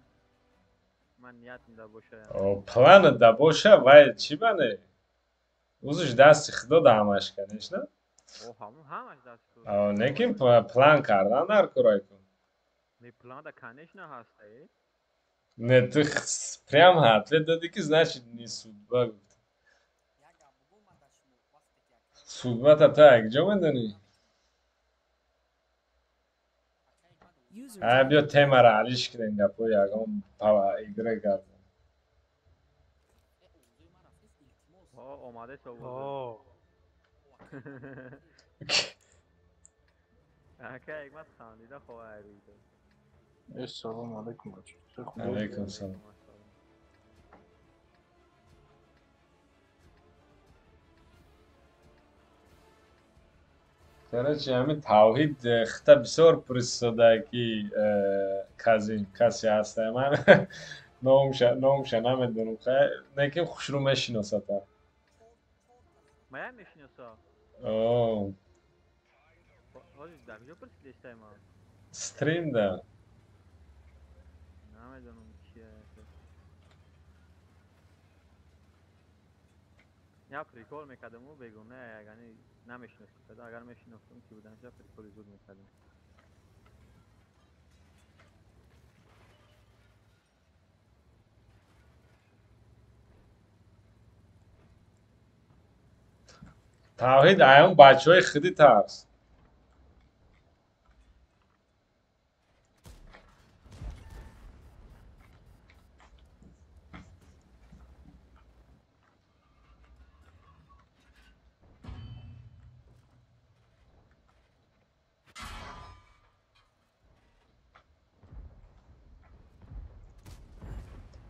Ман ниятам да боша. Плана да боша, вай чӣ бане? Узуш дасти худо да ҳамаш, конечно. Ҳамаш дасти худо. Лекин план кардан дар кор кун. Не, план да конечно ҳастай. Не, ту прям ответ додӣ ки значит не судьба гуфт. Судьбата ту якҷо медонӣ? Ай, биё темаро алиш кунем, гапҳои ягон игра гап. Салом алейкум, бача. Алейкум салом. Короче, ҳамин тавҳид хита бисёр пурсида ки Казим касе ҳаста. Ман номша намедонам, лекин хушрӯ мешиносата. Маям мешиноса. Стрим да. Намедонам чия. Я прикол мекардам, бегуна ягани намешинохтам. Агар мешинохтам ки буданша приколи зуд мекардам. Тавҳид аён бачаҳои худи тарс.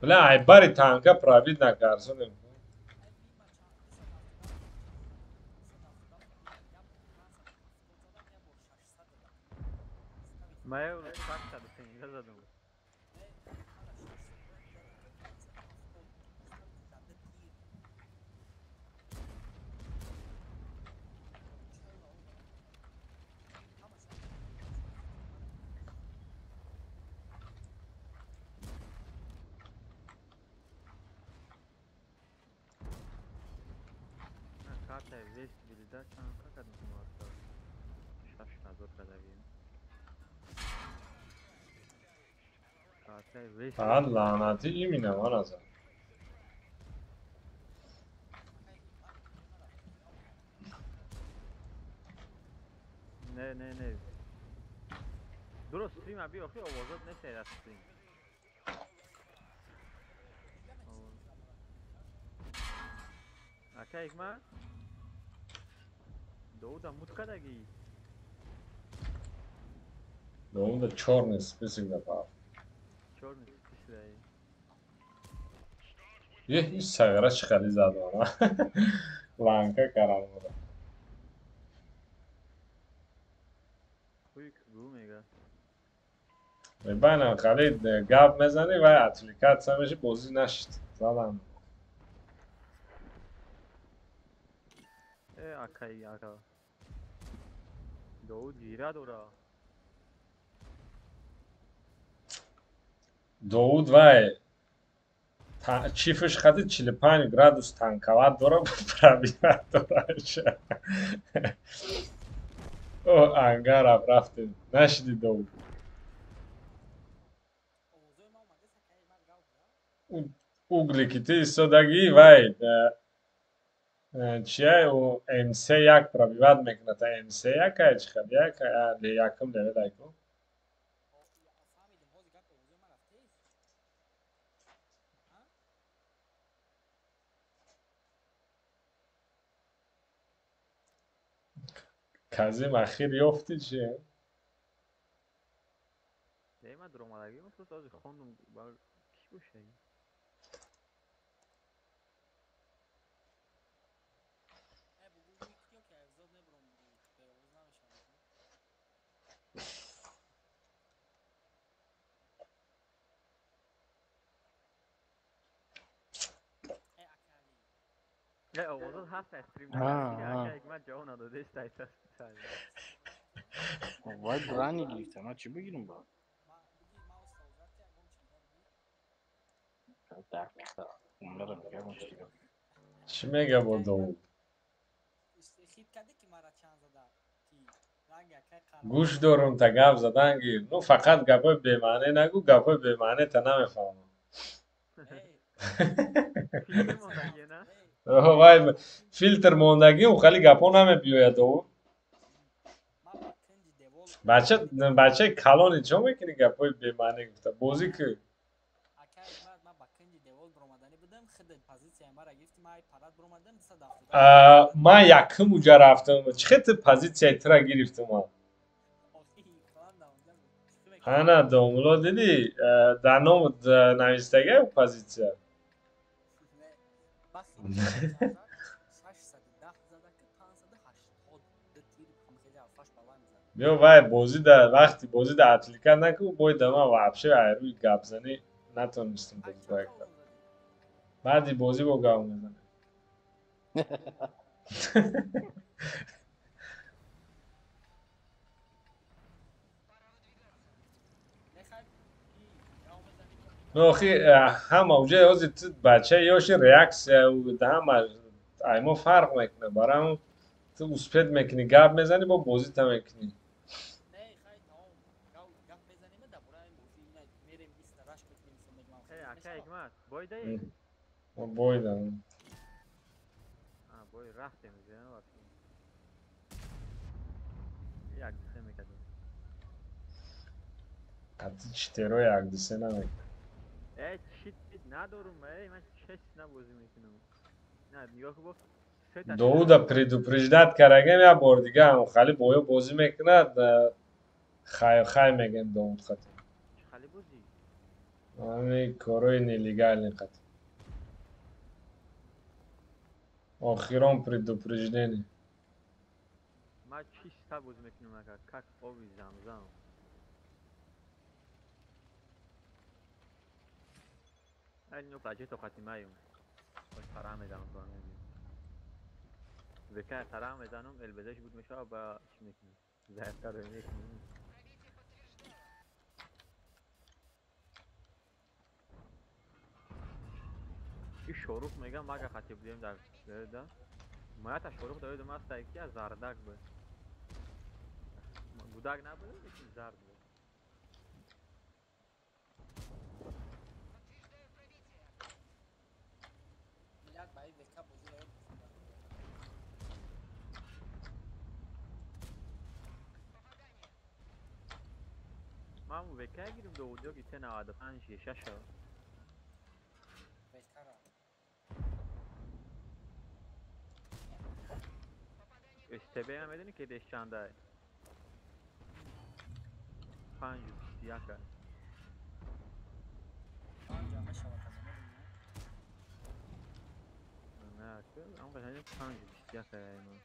Бля, ай бари танка пробить накарсонем. Фақат лаънатӣ имина ман азам. Не, не, не. Дуруст стрим аби охи овозот нест аз стрим. Ака икма? Довуда мут кадаги. Довуда чёрный список дапав. Чёрный список. Еҳ, ин сағира чӣ хали зад мана. Ланка карам буда. Хуйк гу мега. Мебайнам хали гап мезанӣ ва отвлекаться меши, бозӣ нашид. Задам. Э, акай, ака. Довуд гира дора. Довуд вай чифш хати 45 градус танковат дора, пробиват дора. О, ангар рафтем. Нашиди Довуд. Угли ки ти истодагӣ вай чия у МС1 пробиват мекунад. МС1 ай чӣ хел як якум левел айку. Казим ахир ёфти чи? Не, ма дромадагӣ мо просто ҳозир хондум бар ки боша? Не, овозот ҳаст аз стрим накарди, ака ман ҷавоб надодест ай Вай брани гирифта, ман чӣ бигирам ба? Чӣ мега бо Довуд? Гӯш дорум та гап задан гир. Ну фақат гапҳои бемаъне нагӯ, гапҳои бемаъне та намефаҳмам. Вай филтр мондагӣ хали гапҳо намебиёяд Довуд. Бача, бачаи калони чо мекунӣ гапҳои бемаъне гуфта? Бозӣ ки. Ман якум уҷа рафтам. Чӣ хел ту позитсияи тура гирифтам ман? Ана домуло дидӣ, дар ному навистага позитсия. Биё вай бозӣ да вақти бозӣ да отвлекать накун, бой да ман вообще айрӯи гапзанӣ натонистам бозӣ кунам. Баъди бозӣ бо гап мезанем. Ну охи ҳама уҷа ҳозир ту бачаи ёши реаксия ҳама ай мо фарқ мекунад. Барои ҳамон ту успеть мекунӣ, гап мезанӣ, бо бозита мекунӣ. Бойдам. Бой рафтем як дусе мекардем. Қати читеро як дусе намекунем. Э, чит надорум, э, ман честно бозӣ мекунам. На, нигоҳ кун бо Довуда предупреждать карагем як бор дига ҳам хали боё бозӣ мекунад, хай хай мегем Довуд хати. Хали бозӣ? Ҳамин корҳои нелегальный хати. Охирон предупреждение. Ман чиста бозӣ мекунам ака, как оби замзам. Ай, ну баҷе тоқати маюм. Бош фара мезанам ба мебинам. Века фара мезанам, элбезаш буд мешава ба чӣ мекунам? Заявка мекунам. И Шорух мегам мага хати будем дар да. Маята Шорух давидам аст ки зардак буд. Гудак набуд, лекин зард буд. Ман ВК гирим до аудио ки 95 6 шава. СТБ ҳам медонӣ ки деш чандай? 5.21. Панҷ мешавад аз Не, ам қашанг 5.21 ай.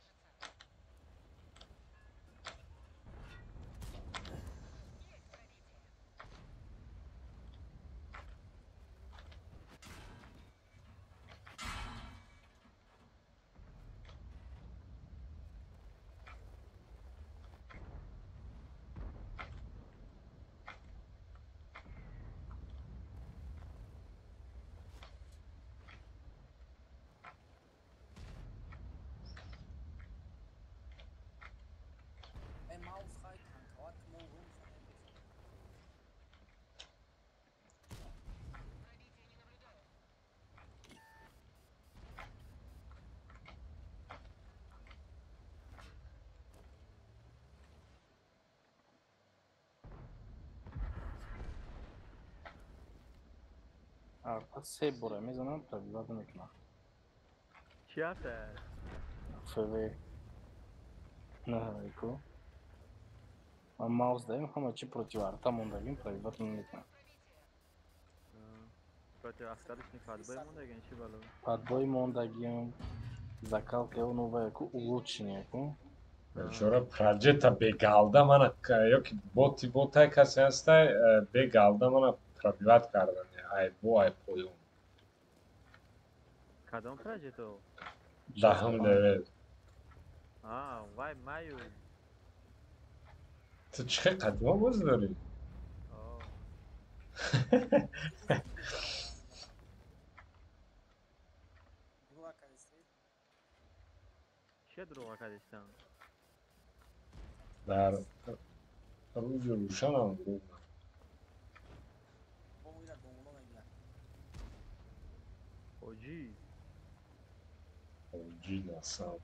Арта се бора мезанам, пробиват мекунам. Чи ҳаст? ФВ. Не, ку. Ман маус даем, ҳама чи против арта мондагим, пробиват мекунам. Против остаточный подбой мондагим, чи бало? Подбой мондагим, закалка новая ку, улучшение ку. Чора проджета бегалда мана ёки боти ботай касе ҳастай, бегалда мана пробиват кардан, ай бо ай поён. Кадом проджето? Даҳум левел. А, вай маю. Ту чӣ хел қадима бозӣ дорӣ? Чӣ дурӯға кардистам? Дар рӯзи рӯшанам дурӯғ. Оҷӣ. Оҷӣ насаб.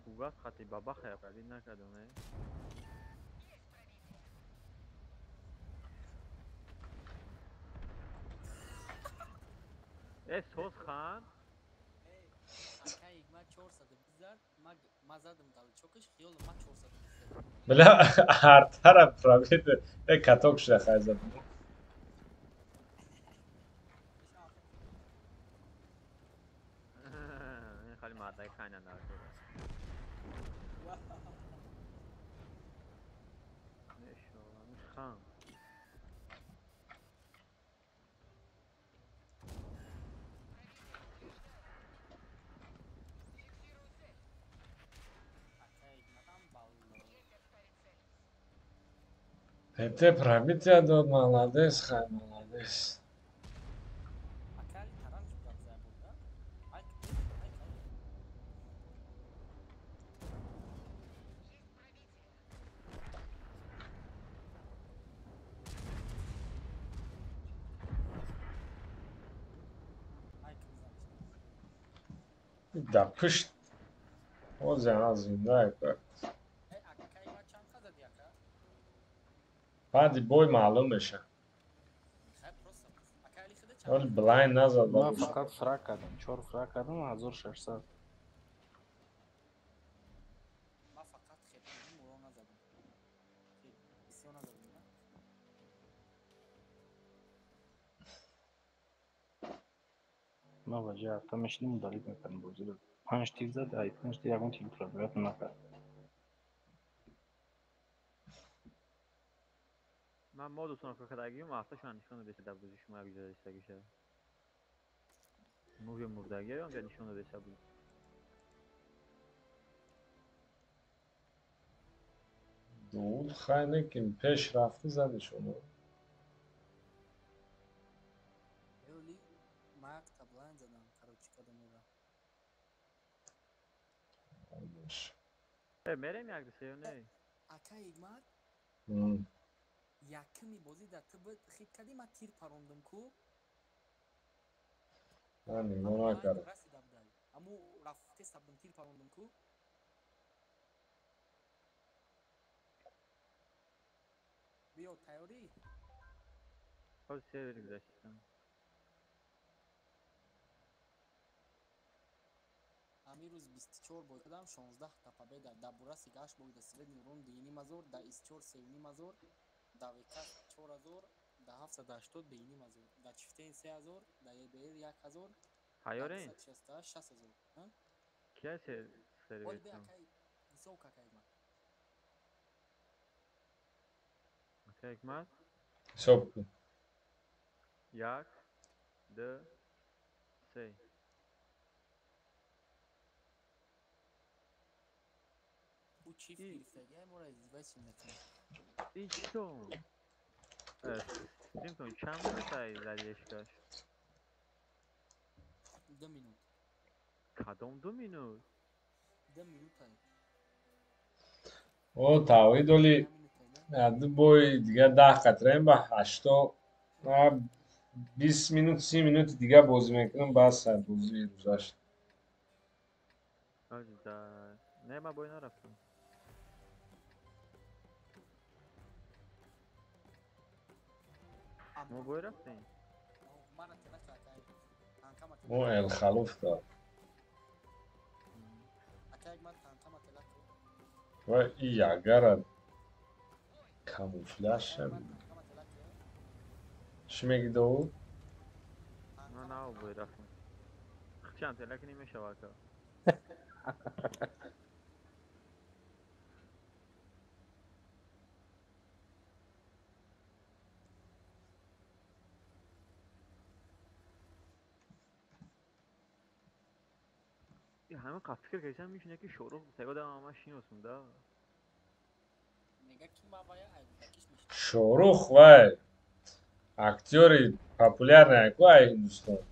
Фугас хати баба хаяқадӣ накардам, э? Э, соз хан? Акай, ма 420 зад, ма задам далчокаш, хиёл ма 420 зад. Бля, артара пробит, э, каток шуда хай зад. Хали мадай хайна наркора. Нешо, хан. ТТ пробитие дод, молодец, хай, молодец. Да пушт. Озе зинда ка. Баъди бой маълум меша. Вали блайн назад. Ман фақат фрак кардам, 4 фрак кардам, 1600. Ман фақат хепи муро назадам. Бисёр назадам. Ман ба ҷои арта мешидам, удалить мекардам бозиро. 5 тир зад, ай 5 тир ягон тир пробиват накард. Ман мод установка кардагиюм, ҳафташон нишон додеса дар бозии шумо як ҷо истагиша. Муҳи мурдагиам ҷа нишон додеса буд. Дуд хай некин пеш рафти зади шумо. Эоли ма якта блайн задам, короче, кадомора. Э, мерем як ду се ё не? Ака Ҳикмат? Якми бозӣ дар ту хит кардӣ, ман тир парондум ку. Ман нигоҳ накардам. Расида будай. Аму рафтеста будам, тир парондум ку. Биё, тайёрӣ? Ҳозир сервер гузаштам. Ҳамин рӯз 24 бой кардам, 16 та победа. Дар Бураси 8 бой, дар средний урон 2,5 ҳазор, дар ис4 3,5 ҳазор, дар ВК 4000, дар 780 2,5 ҳазор, дар Чифтен 3000, дар ЕБР 1000, дар Ҳайёрен? 268 6000. Кия Оли бе сервертон? акай ҳисоб какай ман. Ака Ҳикмат? Ҳисоб кун. Як, ду, се. Ӯ чифт гирифтагиай моро издевайся мекунад. И читон? Стримтон чанд минутай задержкаш? 2 минут. Кадом 2 минут? 2 минутай. О, Тавҳид, оли ду бои дига 10 қатраем ба ҳашто, 20 минут, 30 минути дига бозӣ мекунам, бас бозии рӯзашт. Не, ман бой нарафтам. Мо бой рафтем? Мо Элхалуф дод. Ва и ягара камуфляж чӣ мегӣ, Довуд? Ман нав бой рафтам. Чанд телак намешава, ака. Ҳамин қад фикр кардам, мешуна ки Шорух гуфтагодам ама шиносум да. Шорух вай актёри популярный ку ай Ҳиндустон.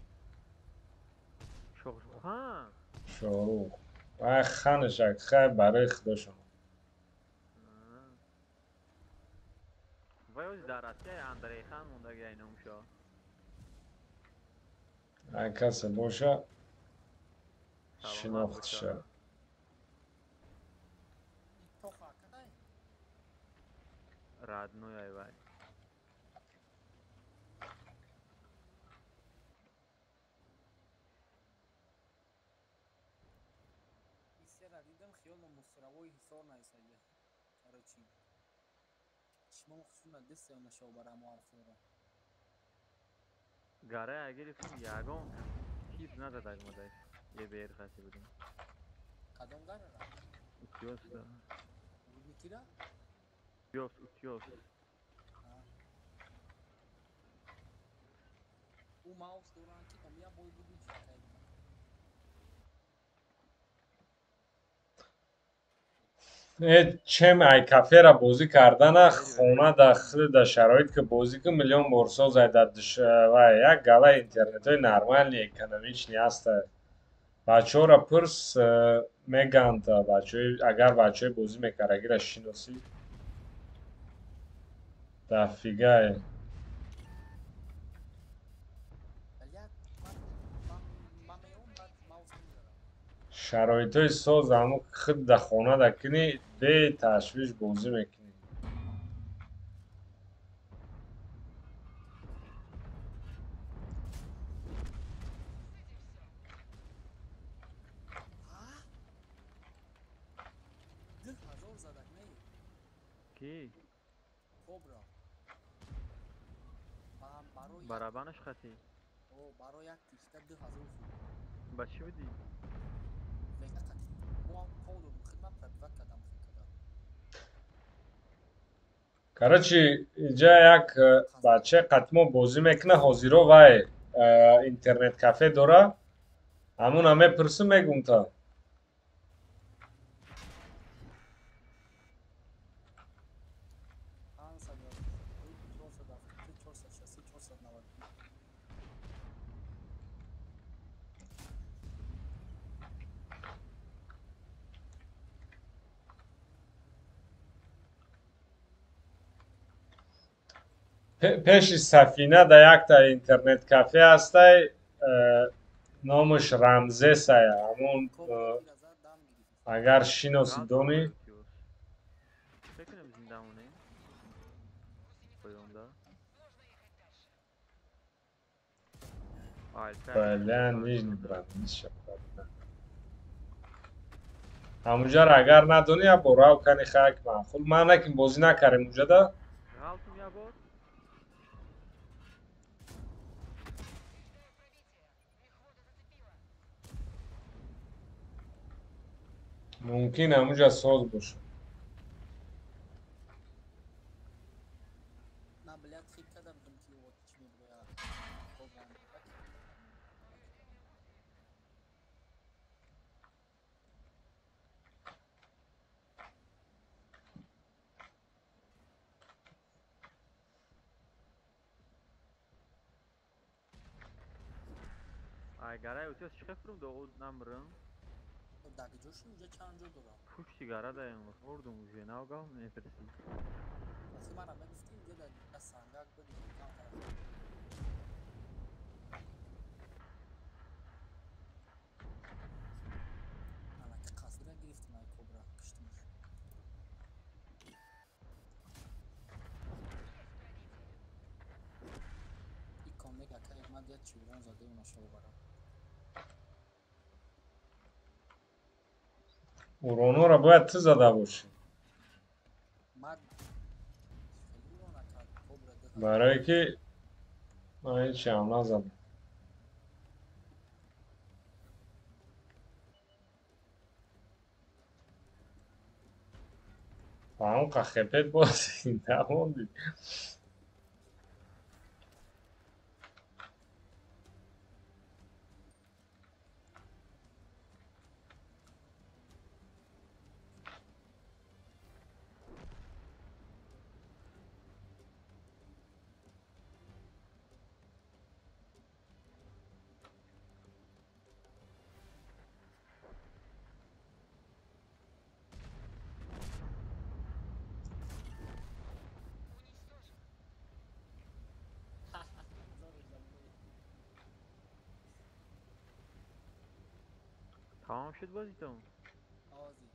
Шоҳрухан. Шорух вай ханашак хай барои худошон. Вай ози дар Россия Андрейхан мондаги ай номшо. Ай касе боша, шинохтша. Родной ай вай. Исера дидам, хиёлам мусравои ҳисор наисага. Короче, чишмом хусуна дистео нашав бара муарфиёра. Гарая гирифтем, ягон тип назадаг модай. Ебер хаси будем. Кадом гарара? Утёс да. Рудникира? Утёс, утёс. Ӯ маус доранд ки я бой буд мешакай. Э, чем ай кафера бозӣ кардана, хона да худ да шароит ки бозӣ кун, миллион бор созай. Да вай як гала интернетҳои нормальный, экономичный ҳаста. Бачаҳоро пурс, мегӯянд бачаҳои, агар бачаҳои бозӣ мекардагиро шиносӣ, дафигае. Як ман меом, баъд маус мезарам. Шароитҳои соз ҳамун худ да хона да кунӣ, беташвиш бозӣ мекунӣ. 2000 задак не? Ки? Кобра. Барои Барабанаш хати. О, барои як тишта 2000 хӯрд. Ба чӣ будӣ? Века қати. Мо пол додум, хидмат пробивать кардам хел кардам. Короче, инҷа як бача қатимо бозӣ мекуна ҳозиро, вай интернет кафе дора, ҳамуна мепурсим, мегум та. 573, 463, 492. Пеши Сафина да якта интернет кафе ҳастай, номаш Рамзесая. Ҳамун агар шиноси, донӣ. Фикр зиндамоне. Поёнда. Ай, Бля, нижний, брат, ниша. Ҳамуҷаро агар надонӣ, я бо рав кани хак маъқул. Ман накин бозӣ накардем уҷада. Ғалтум я бор. Мумкин ҳамуҷа соз бошад. Ман блядь хит карда будам ки вот чӣ меброяд. Кобра. Ай гарай утёс чӣ хефрум доғуд намрам. Даги ҷоши уҷа чанд ҷо дорам. Пушти гара даем хӯрдум уже нав гав мепирсӣ. Охи мара мегуфтӣ уҷа дар сангак буд кам тараф. Ана ки қасдира гирифтим ай кобра киштимш. Икон мега ка ман дият чиврон задаем нашавбарам. Уронора бояд ту зада бошӣ. Ман хеле урона кард кобра ду. Барое ки ман ҳечиам назадам. Ба ҳамон қахепет боз намондӣ. Тамом шуд бозитон? Ози.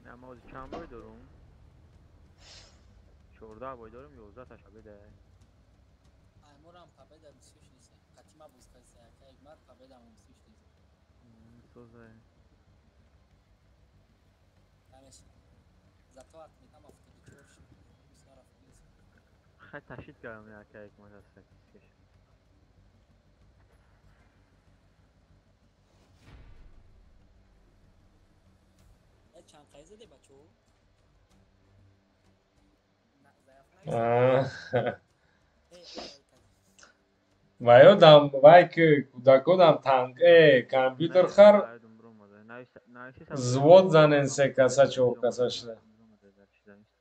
Не, ман ҳозир чанд бой дорум? 14 бой дорум, 11 таша беда. Ай морам победа бисёр нест. Қатима боз кайса яка як мар победа мон бисёр нест. Соза. Конечно. Зато отметам 74 шуд. Бисёр рафтист. Хай ташид кардам яка як мар аз статистикаш. Э чанд қай заде бачо? На заявка Аа. нависед. Э ай кад. Ва ёдам вай ки кӯдаконам танк компютер Не, хар наёдум биромада. Нависисам взвод занен се каса чор каса шуда. биромада дар чиза нест.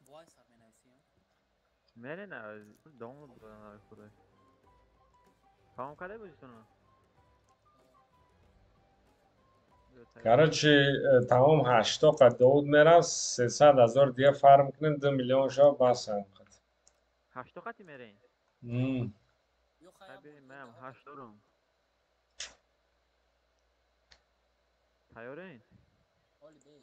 Бой сар менависӣ? Мере на даунлод додам худой. Тамом карда бозитонро? Короче, тамом ҳашто қад Довуд мерафт, 300 000 дига фарм кунем, 2 миллион шава бас ҳамқад. Ҳашто қати мерем? М. Ё Хай хай бирем, манам ҳашт дорум. Тайёрен? Оли бе.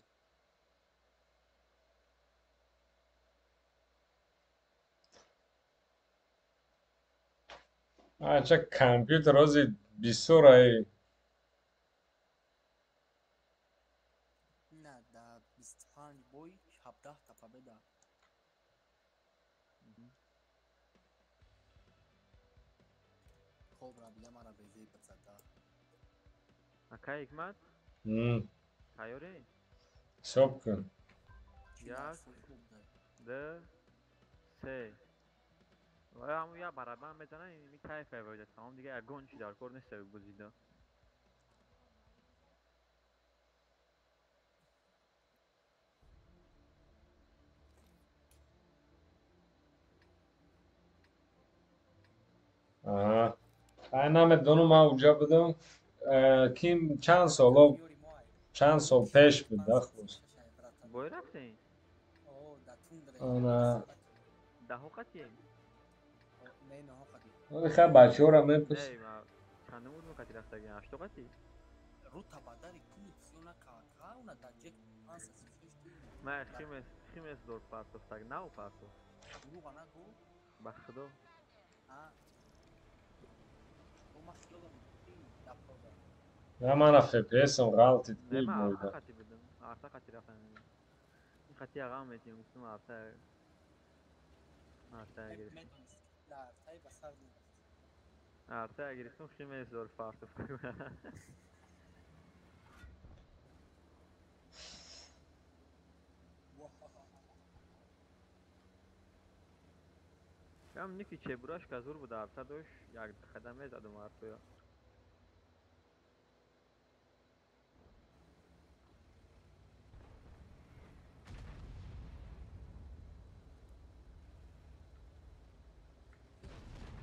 Ача компютер ҳози бисёр ай. На да 25 бой 17 та победа. Кобра бия мара безе бизада. Акай Ҳикмат? М. Тайёрен? Ҳисоб кун. Як, ду, се. Ва ҳамун як барабан мезанад, ин кайф вайда. Тамом дига ягон чи дар кор нест бозида. Аа. Ай намедонам, ман уҷа будам. Ким чанд соло чанд сол пеш буд да хулос. Бой рафтем? О, да тундра. Ана. Даҳо қатием? Не, наҳо қати. Хай бачаҳоро мепурс. Не, ма чандум буд мо қати рафтагем? Ҳашто қати? Ру табадари куни псиона ка уна да ҷек 536. Ма химес химес дор партофтаг, нав партоф. Дурӯға нагӯ. Ба худо. На мана ФПС-м ғалтид Не, ки ман арта бойда. қати будам. Арта қати рафтам. Ин қати ягам метиҳем, гуфтам арта. Арта гирифтам. Медонист, дар артай ба сар мерафт. Арта гирифтам, хеле зор фартов. Ям ники чебурашка зур буда, арта дошт, як қадам мезадам артоя.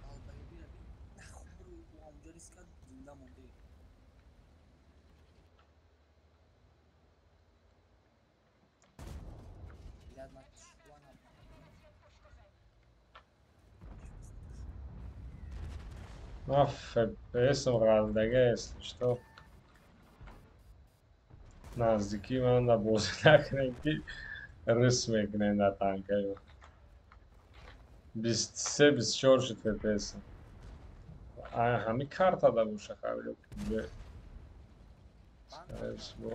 Албаёбира бин. Нахӯру онҷо риск кард, зинда монде. Билад ман чуа набудам. Ман ФПС-м ғалтдага, если что. Наздикӣ ман да бозӣ накунем ки рис мекунем дар танкаи. 23 24 шуд ФПС-м. Ҳамин карта да боша хар ё уже. Скорее всего.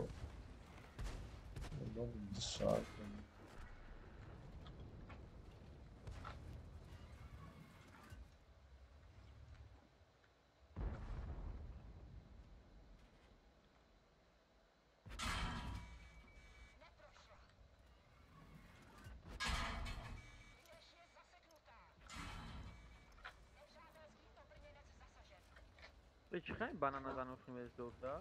2 соат. Чӣ хай банана зану химез дорда?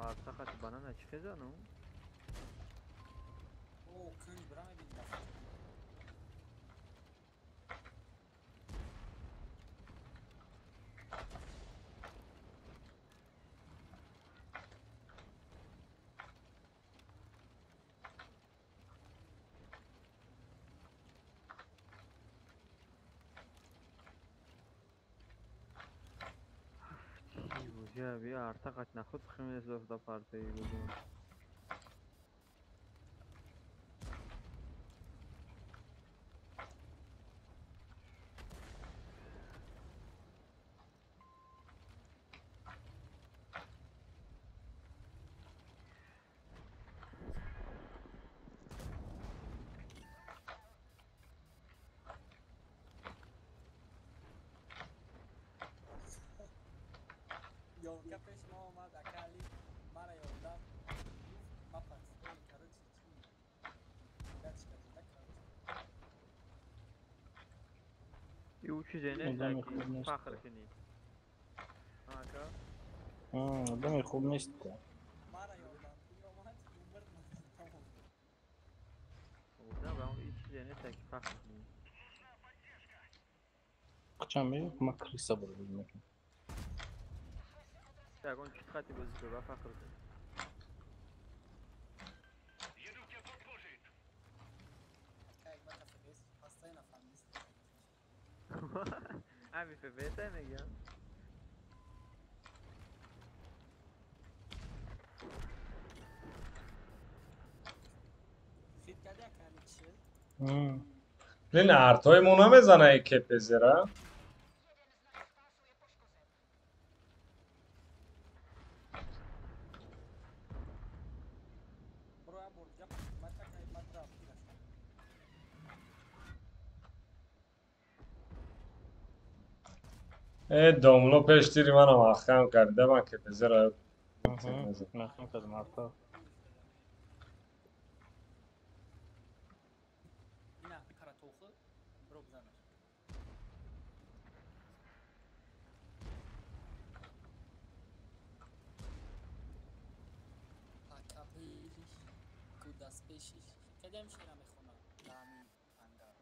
Арта қати банана чӣ хе зану? О, кунҷ бира мебинӣ ба фикр. Бозия бия арта қати нахуд химез дорда партаи бозима. Ёлка пеш ма омад, ака Али мара ёрдам гуфт, ма пакистони, короче, чӣ дачка дида, короче. Ю чизе нест, Одами ки хуб нест. фахр кунӣ. Ака? Одами хуб нест. Мара ёрдам кунӣ омад, умр тамом. Одам ба он чизе нест, ки фахр кунӣ. Қачан меёб, ман криса буро бозӣ мекунам. Ягон чиз хати бозӣ кун, ба фахр кун. Ака, як бака ФПС пастай нафаҳмист. Ҳамин ФПС мегӯям. Фит карди, ака Али, чӣ шуд? Блин, артои мо намезана и КПЗ-ра. Бро, як бор дига матка кай матра пирашам. Э, домло пеш тири мана маҳкам карда, ман КПЗ-ра. Маҳкам кардам арта. Ина каратохи бро бизанаш. Ака пешиш, кудас пешиш. Кадам шера мехонам дар ҳамин ангар.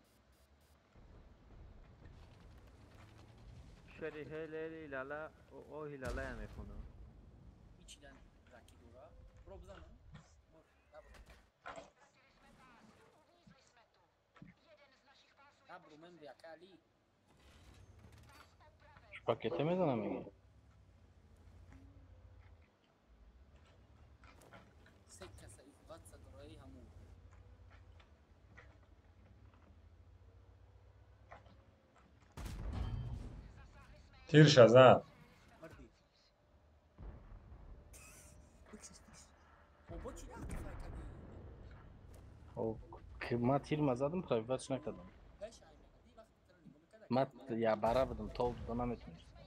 Шери хелели лала оҳи лалая мехонам. Ичидан раки дора. Бро бизанам. Бор, набро. Набро мемри, ака Али. Пакете мезанам меги. Се каса извадса дораи ҳамун. Тирша зад. Ман тирма задам, пробивать накардам. Ман ябара будам, тоб дода наметонистам.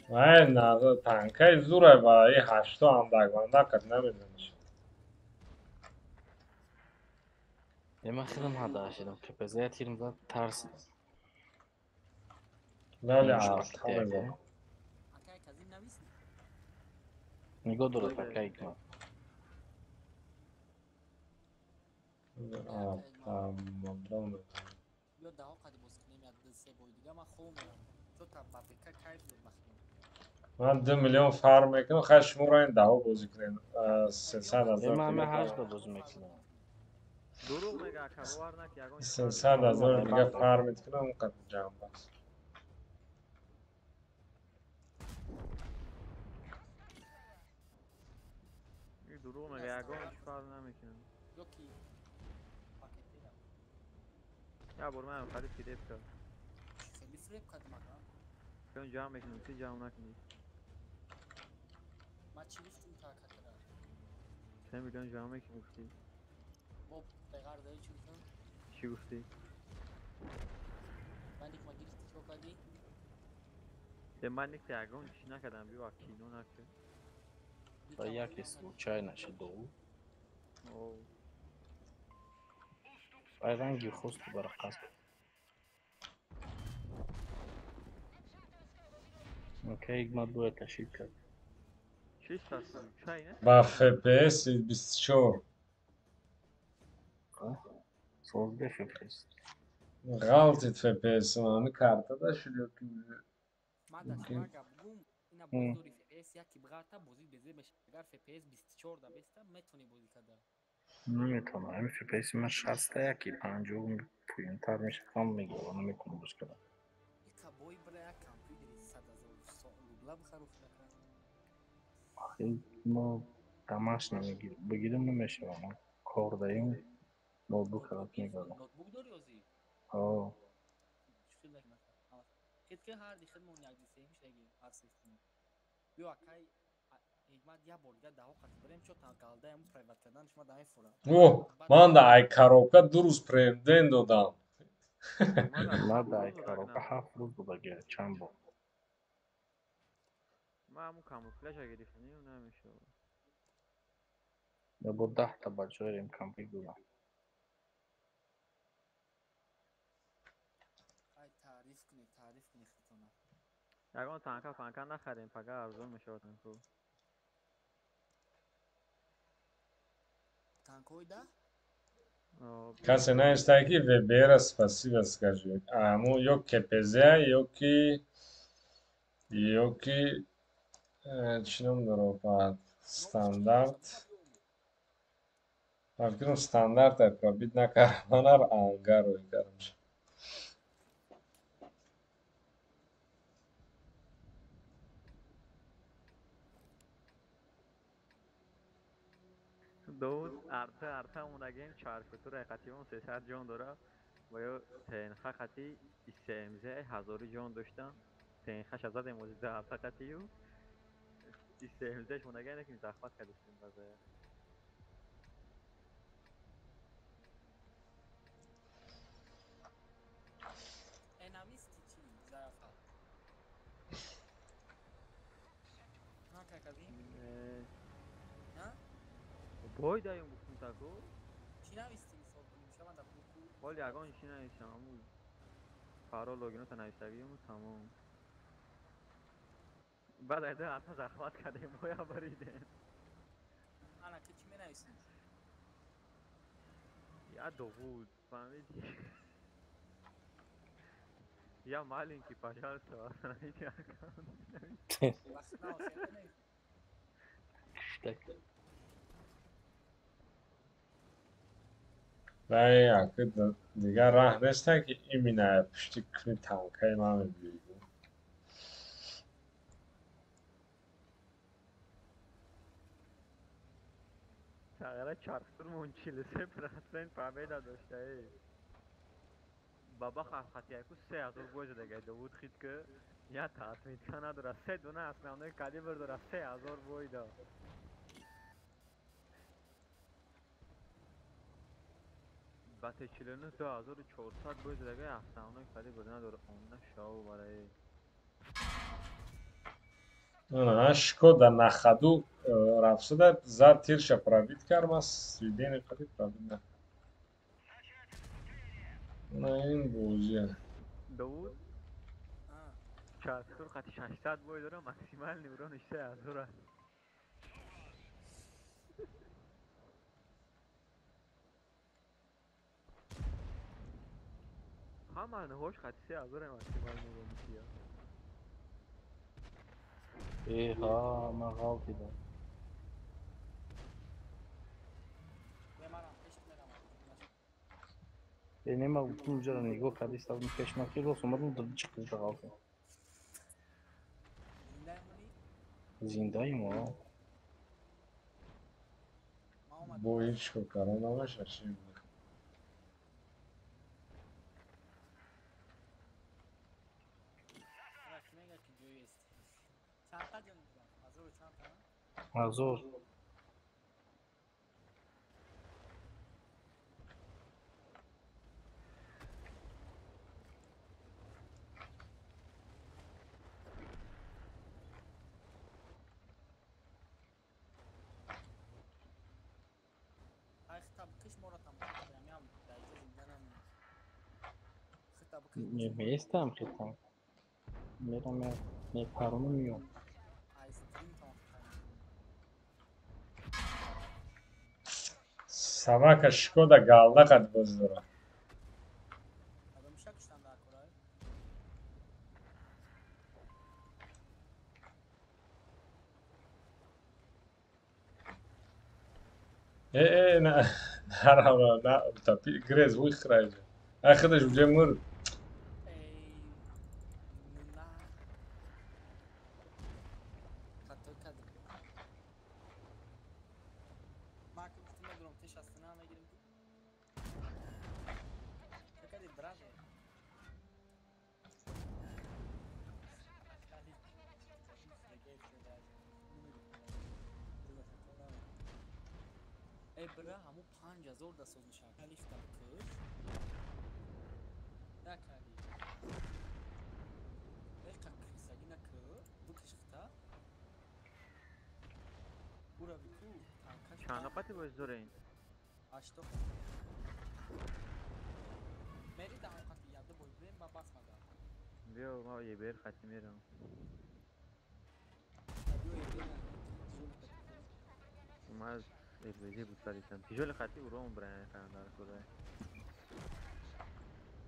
Вай, танкаи зурай ба и ҳашто андак вандак кад намезаниш. Ман хелам ҳада шидам, КПЗ я тирм зад, тарсидам. Лали арта мезанам. Нигоҳ дорад акай кунад. Ман 2 миллион фарм мекунам, хай шуморо ин даҳо бозӣ кунед. 300 ҳазор. Ман ҳашт бозӣ мекунам. Дурӯғ мега, ака, бовар наки, ягон 300 ҳазор дига фарм мекунам, он қадр ҷамъ аст. Дурӯғ мега, ягон чӣ фарм намекунам. Я бор манам хали фиреб кард. Хеле фиреб кард мага. Чон ҷамъ мекунам, ти ҷамъ накунӣ. Ман чӣ гуфтум та акатара? 3 миллион ҷамъ мекунӣ гуфтӣ. Бо беғар дари чӣ гуфтам? Чӣ гуфтӣ? Ман ник ма гирифтӣ чӣ кардӣ? Де ман ник ягон чӣ накардам, биё кино накард. Ба яке случайно шидо. О. Ай ранги хосту барақас. Окей, ман бояд ташриф кард. Чиста случайно? Ба FPS 24. 16 FPS. Ғалтид FPS ами карта да шуд ё ки Ман дар шума гап гум, ина бозӣ дори FPS яки бғата бозӣ безе мешавад. Агар FPS 24 да беста, метавонӣ бозӣ карда. Наметавонам. Ҳамин FPS ман 61 50 поёнтар мешавад, ҳам мегирам, наметавонам бозӣ кардам. Ика бой бира як компютери 100 ҳазор рубла бихару худакра. Ахи мо домашний мегирем, бигирем намешавад. Мо кор даем, ноутбук харид мекардам. Ноутбук дори озӣ? Ҳо. Хед ки ҳар ди хидмон як ди сеюм шаги ҳар се хидмон. Биё акай ҳикмат як бор дига даҳо қати бирем, чо та галдаям приват кардан шума да мефура. О, ман да ай коробка 2 рӯз премден додам. Ман да ай коробка 7 рӯз додагия, чанд бор. Ман ҳамун камуфляжа гирифтам, намешавад. Я бо 10 та бачаҳои комплект додам. Ай таъриф кунед, таъриф кунед худтона. Ягон танка фанка нахарем, пага арзон мешавад танко. Танкои да? Касе наистае ки ВБ-ра спасибо скажи. Аму ё КПЗ, ё ки чӣ ном дорад баъд стандарт. Ман фикрам стандарт ай пробит накардам, ангар рӯй кардам. Довуд арта арта омадагем чархутура қатион 300 ҷон дора ва ё ТНХ қати ИСМЗ ҳазори ҷон доштан. ТНХ-ша задем ози да арта қатию ИСМЗ-ш мондагия неким захмат кардистем базая. Энависти чӣ зарафа? На какази? На? Бой даём гуфтум тако. Чӣ нависти мисол шаванда буку? Ҳоли ягон чӣ нависам, ҳамун парол логинота нависагиюму тамом. Баъд айда арта захмат кардем, боя баридем. Ана ки чӣ менависӣ? Я Довуд, фаҳмидӣ? Я маленький, пожалуйста, остановите аккаунт. Вай, аки дигар раҳ нестае ки именно пушти куни танкаи ман мебиёӣ. Тағира чархтурмон 43% победа доштаи. Баба хатияку 3000 бой задагай Довуд хит ки я таъсмитка надора, се дона основной калибр дора, 3000 бой да. Ба Т49 2400 бой задагай основной калибр надора, онда шав барои. На Шкода на ходу рафсуда зад тирша пробит кард, ман сведение қати пробит накард. На ин бозия. Довуд чатур қати 600 бой дора, максимальный урон 3000 аст. Ҳама ниҳош қати 3000 максимальный урон кия. Э, ҳа, ман ғалтидам. Э, не, ман гуфтам уҷаро нигоҳ карди, сталм пешман ки рост омадам, чиқида ғалтидам. Зиндаем, а? Бо ҳеҷ кор карда намешавад, чӣ Ҳазор. Меистам хитам. Мерам мепарому миём. Собака Шкода галда қад бозӣ дорад. Э, э, на, на, на, тапи, грез, выхрай. Ай, худаш уже мурд. Чанд қати боз дорем? 8. Мери даҳ қати яда бой бем ба бас мага. Биё, ма ебер қати мерам. Ма ебезе бутарисам. Тижоли қати урон бран кандар кура.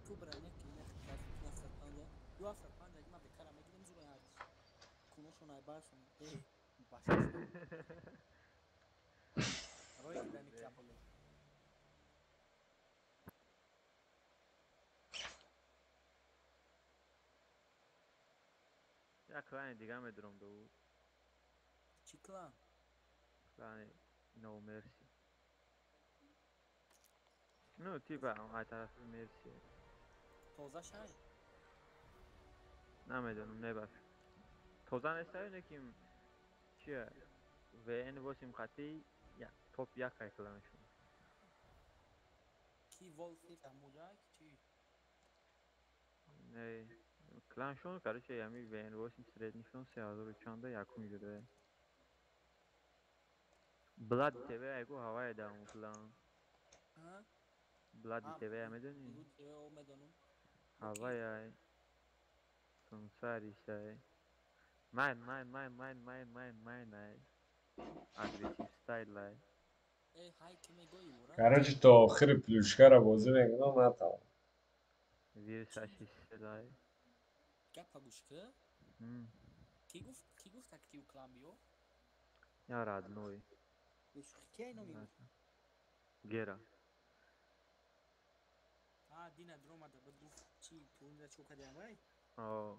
Ку бране ки не 705. Ю 705 ма бекара мегирем зура як. Куношон ай баршон. Э, баш. Рой кидани каполо. Як клани дига медурам Довуд. Чӣ клан? Клани No Mercy. Ну, типа, ай тарафи Мерси. Тоза шай? Намедонам, небаш. Тоза нестаю, неким чия? ВН 8 қати топ 1 ай кланшон. Ки Волфи тамуҷай чи? Не, кланшон, короче, ями ВН 8 среднишон 3000 чанда якум ҷудае. Блад ТВ айгу ҳавае да он клан. Блади ТВ медони? Медонам. Ҳавае ай. Сансарис ай. Майн, майн, майн, майн, майн, майн, майн ай. Агрессив стайл ай. Короче, то охири плюшкара бозӣ мекунам, натавонам. Вирсашис ай. Гапа гӯш ки? Ки гуфт, ки гуфт ки клан биё? Я родной. Ки ай номи гуфт? Гера. А, дина дромада буд гуфт чи ту унҷа чӣ кардиам вай? О.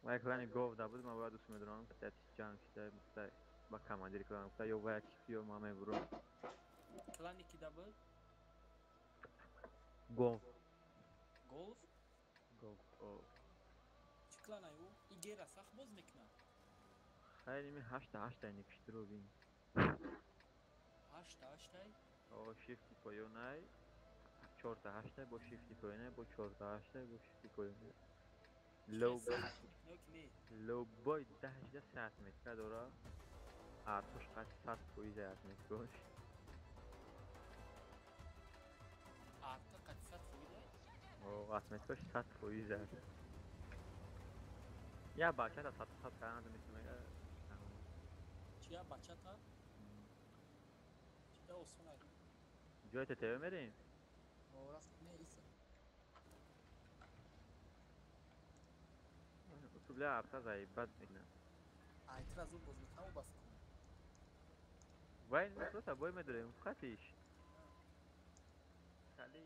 Вай клани гов да буд, ман бояд дӯст медорам, як ҷанг шида, гуфта ба командири клан гуфта ё вай ки ё ман мебурам. Клани ки да буд? Гов. Голф? Голф, о. Чӣ кланай ӯ? И гера сахт боз мекунад? Хайр, ими ҳашта ҳаштай никиштиро бин. Ҳашта ҳаштай? О, шифти поёнай. Чорта ҳаштай, бо шифти поёнай, бо чорта ҳаштай, бо шифти поёнай. Лоубой даҳашда саат метка дора. Артуш қад 100% атметкош. Арта қад 100%? О, атметкош 100%. Я бачата сад сад кардан метунага. Чия бачата? Чида осонай? Ҷои ТТВ мерем? О, рафт не иса. Бля, арта заебать мекунад. Ай, тра зуд боз мекунам, бас кун. Вай, ну просто бой медорем, хатиш. Хали.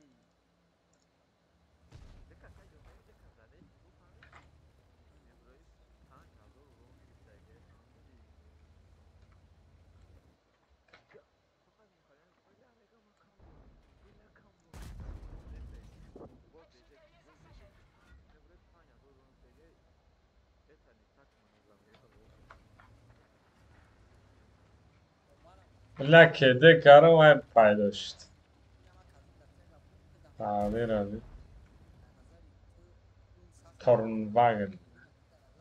Дека кай ҷо дека заде, бу панҷ. Меброи 5000 ром гирифтаги. Фақат мехоям, бля, мегам кам. Бля, кам. Бо беже, бо беже. Меброи 5000 ром гирифтаги. Это не так منظم. Бля, кеде карам ай пайдо шуд. Тағдир ади. Торнваген.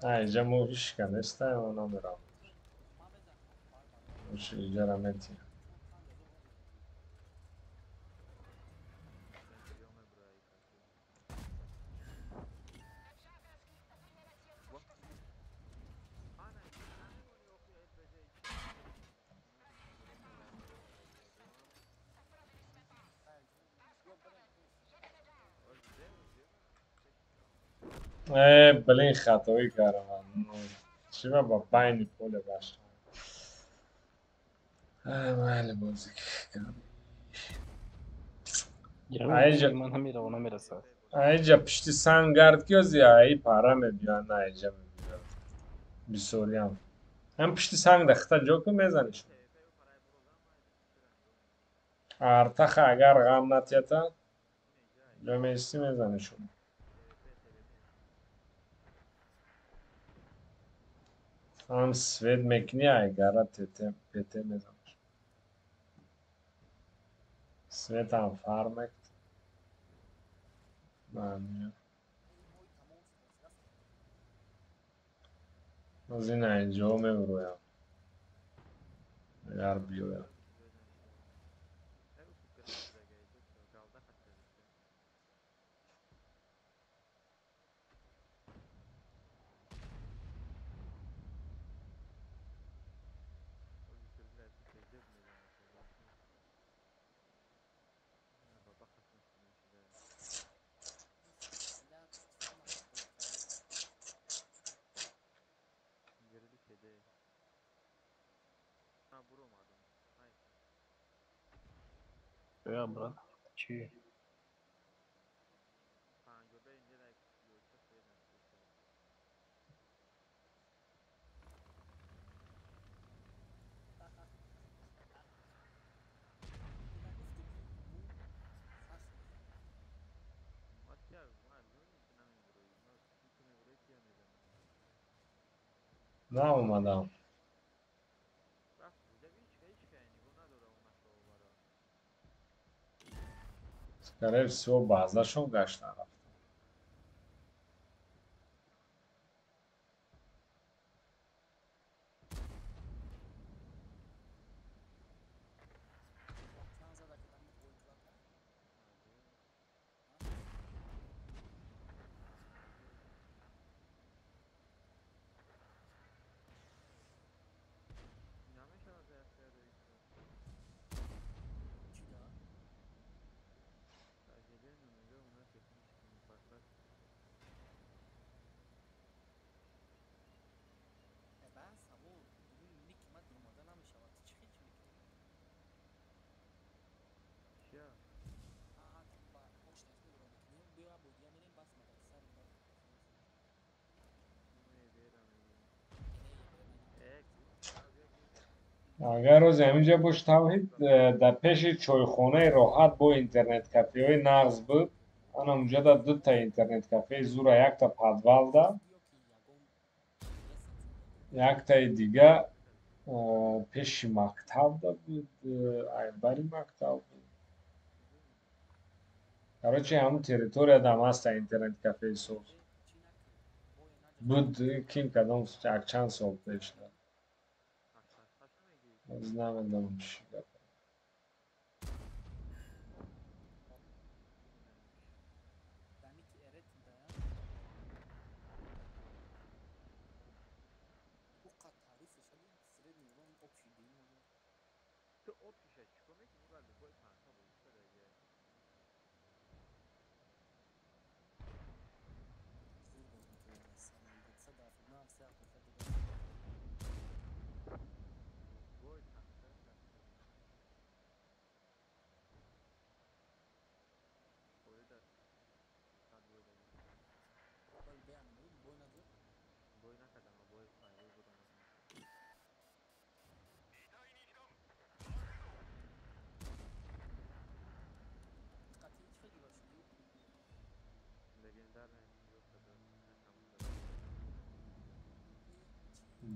Ай, иҷа мо ҳичка нестаем, намерам. Иҷара метиҳам. Э, блин, хатоӣ кардам. Чӣ ба байни поле баштам. Майли бозӣ кардам. Ман ҳамеравона намерасад. Айҷа пишти санг гард ки ози аи пара мебиёяд, на айҷа мебиёяд. Бисёриам. Ҳам пишти санг дахта ҷо ку мезаниш. Артаха агар ғам натията, ҷо меистӣ мезанишон. Ҳам свет мекунӣ, айгара ТТ мезанаш. Светам фар мекунӣ. Аз ин айҷо мебуроям. Агар биёям. Я, брат, чӣ? Наомадам. Скорее всего, баъзашон гашта рафтанд. Агар рӯзи ҳаминҷа бош Тавҳид, дар пеши чойхонаи роҳат бо интернет-кафеҳои нағз буд. Ана унҷода дута интернет кафеи зура, якта подвалда, яктаи дига пеши мактабда буд, айбари мактаб буд. Короче, ҳамун территориядам ҳаста интернет кафеи соз. Буд ким кадом якчанд сол пеш. Аз намедонам чӣ гап.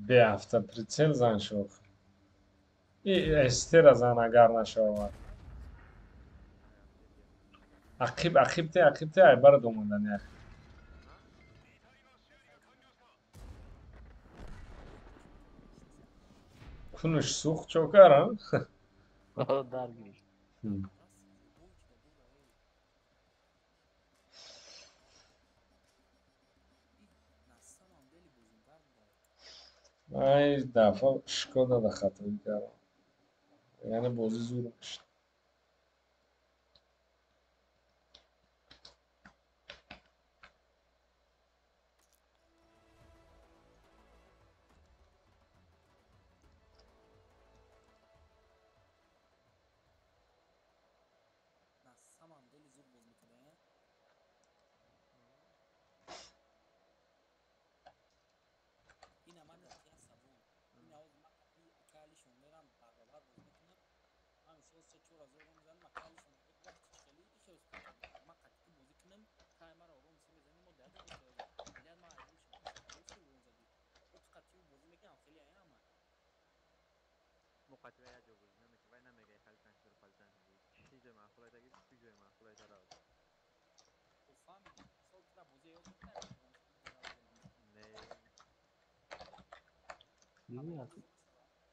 Беавтоприцел зан шох. И эстера зан агар нашавад. Ақиб, ақиб те, ақиб те, айбара домондани ақиб. Кунуш сӯхт чокар, а? Дар гирифт. Ай дафъа Шкода да хатоӣ кардам. Яъне бозӣ зур мешуд.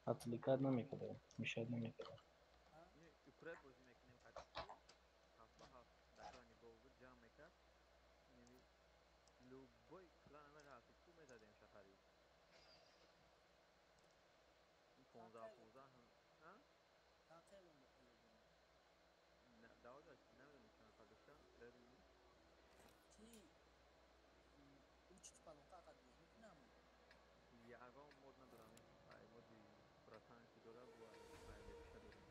Отвлекать намекард, мешать намекард. Ягон мод надорам, ай моди братан ки дора, бу ай лепша дорам.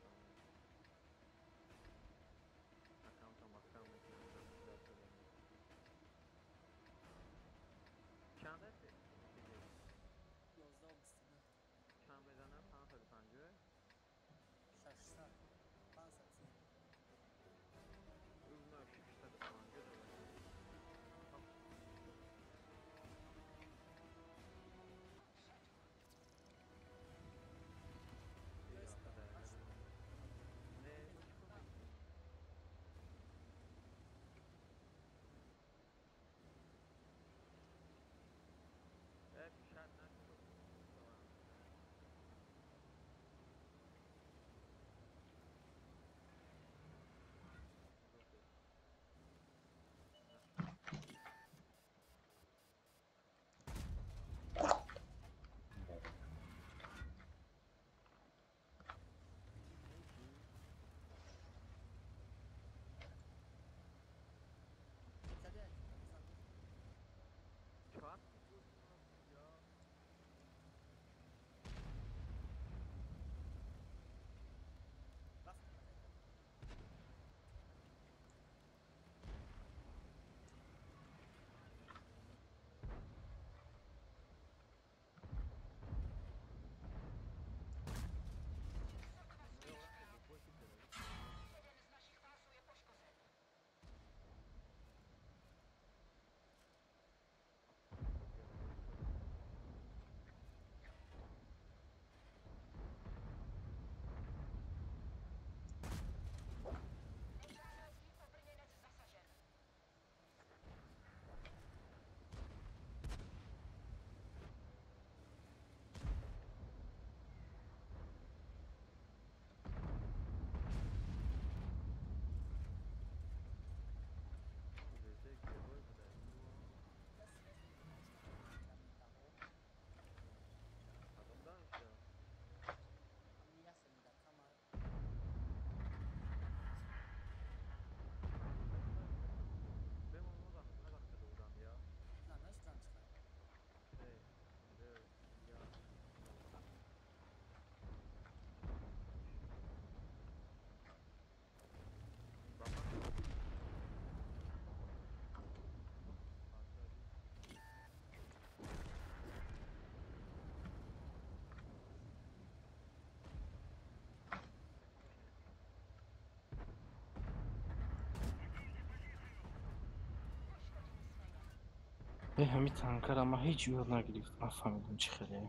Ҳамин танкара ман ҳеҷ ёд нагирифтам, нафаҳмидам чӣ хеле.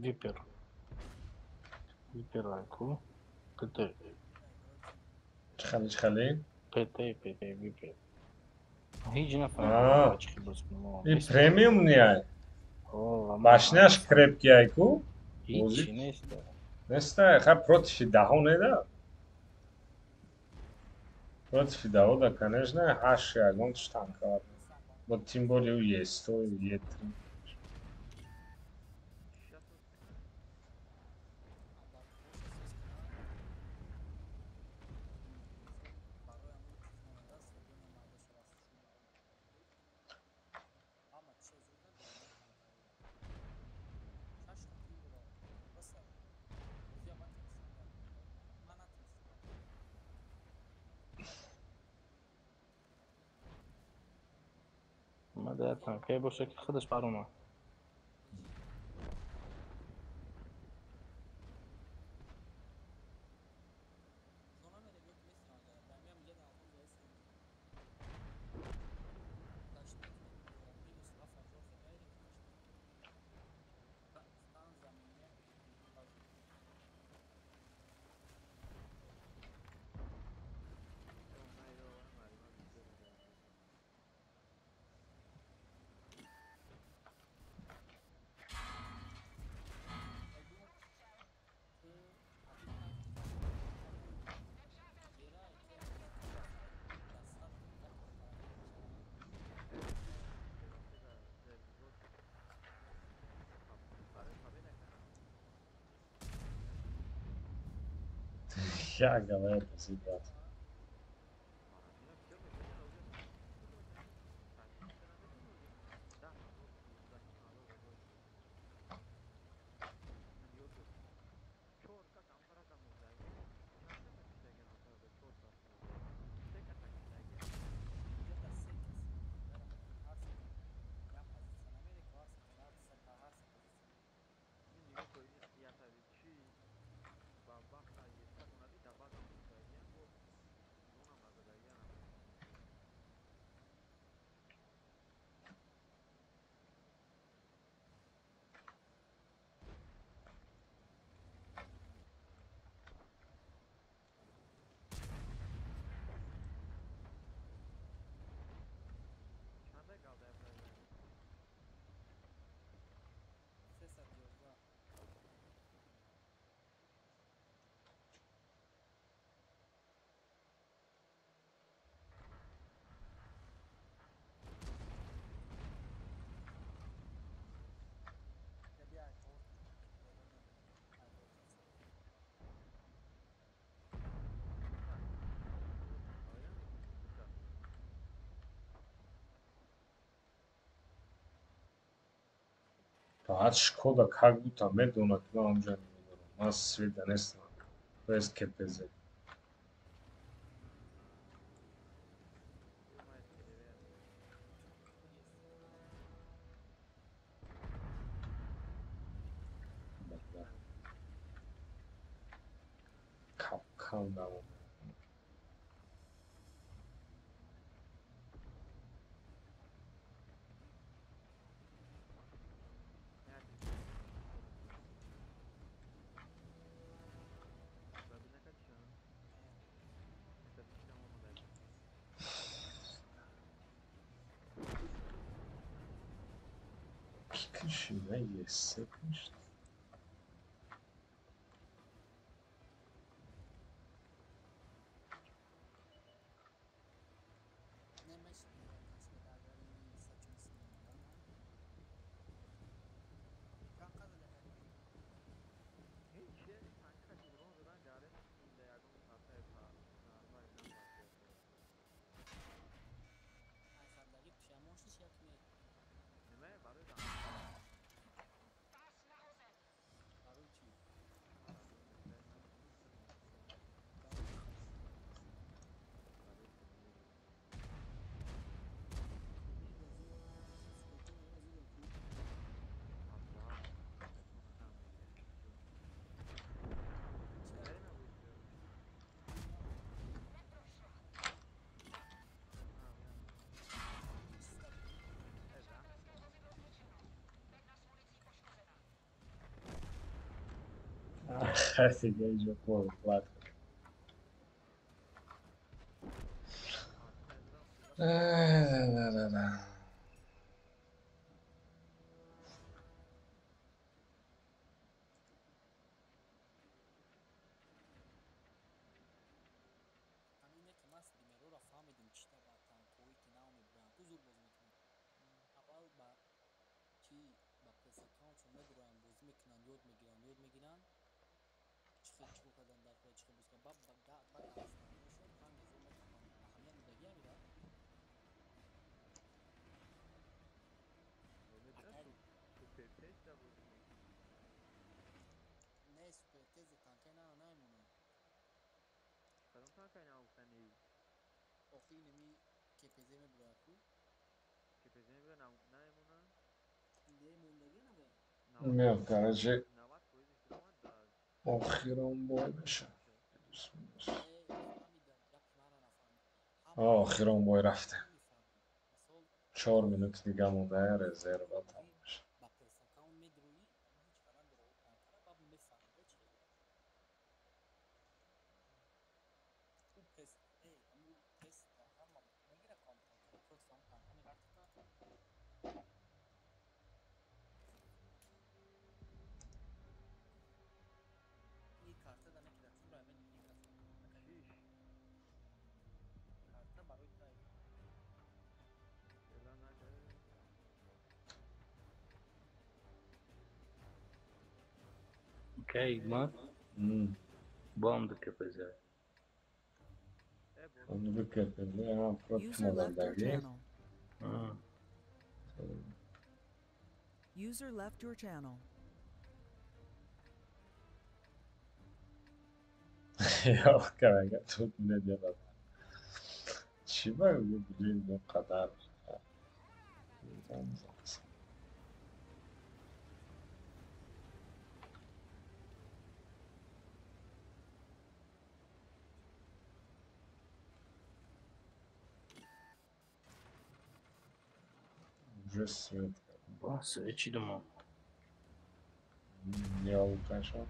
Випер. Випер ку? ПТ. Чӣ хеле, чӣ хеле? ПТ, ПТ, Випер. Ҳеҷ нафаҳмидам чӣ хел боз кунам. И премиум не ай. Башняш крепкий ай ку? Ҳеҷ нест. Нест, хай против даҳо не да? Против даҳо да, конечно, ҳашт ягон танка. Вот тем более у Е100, Е3. Танкае боша ки худаш баромад. Я говорю, ребят. Баъд Шкода как будто медонад, ки ман онҷа намедонам. Ман света нестам. То есть КПЗ. Капкан давом. Есть, конечно. Дига иҷо кор Мео, короче, охирон бой меша. Охирон бой рафте. 4 минути дига монда, резерва тамом меша. Окей, ма? Бом до КПЗ. До КПЗ, а против Молдаги. User left your channel. Я тут не делал. Чего, блин, ну қадар. Уже свет. Ба, свет чи думал? Я алкашом.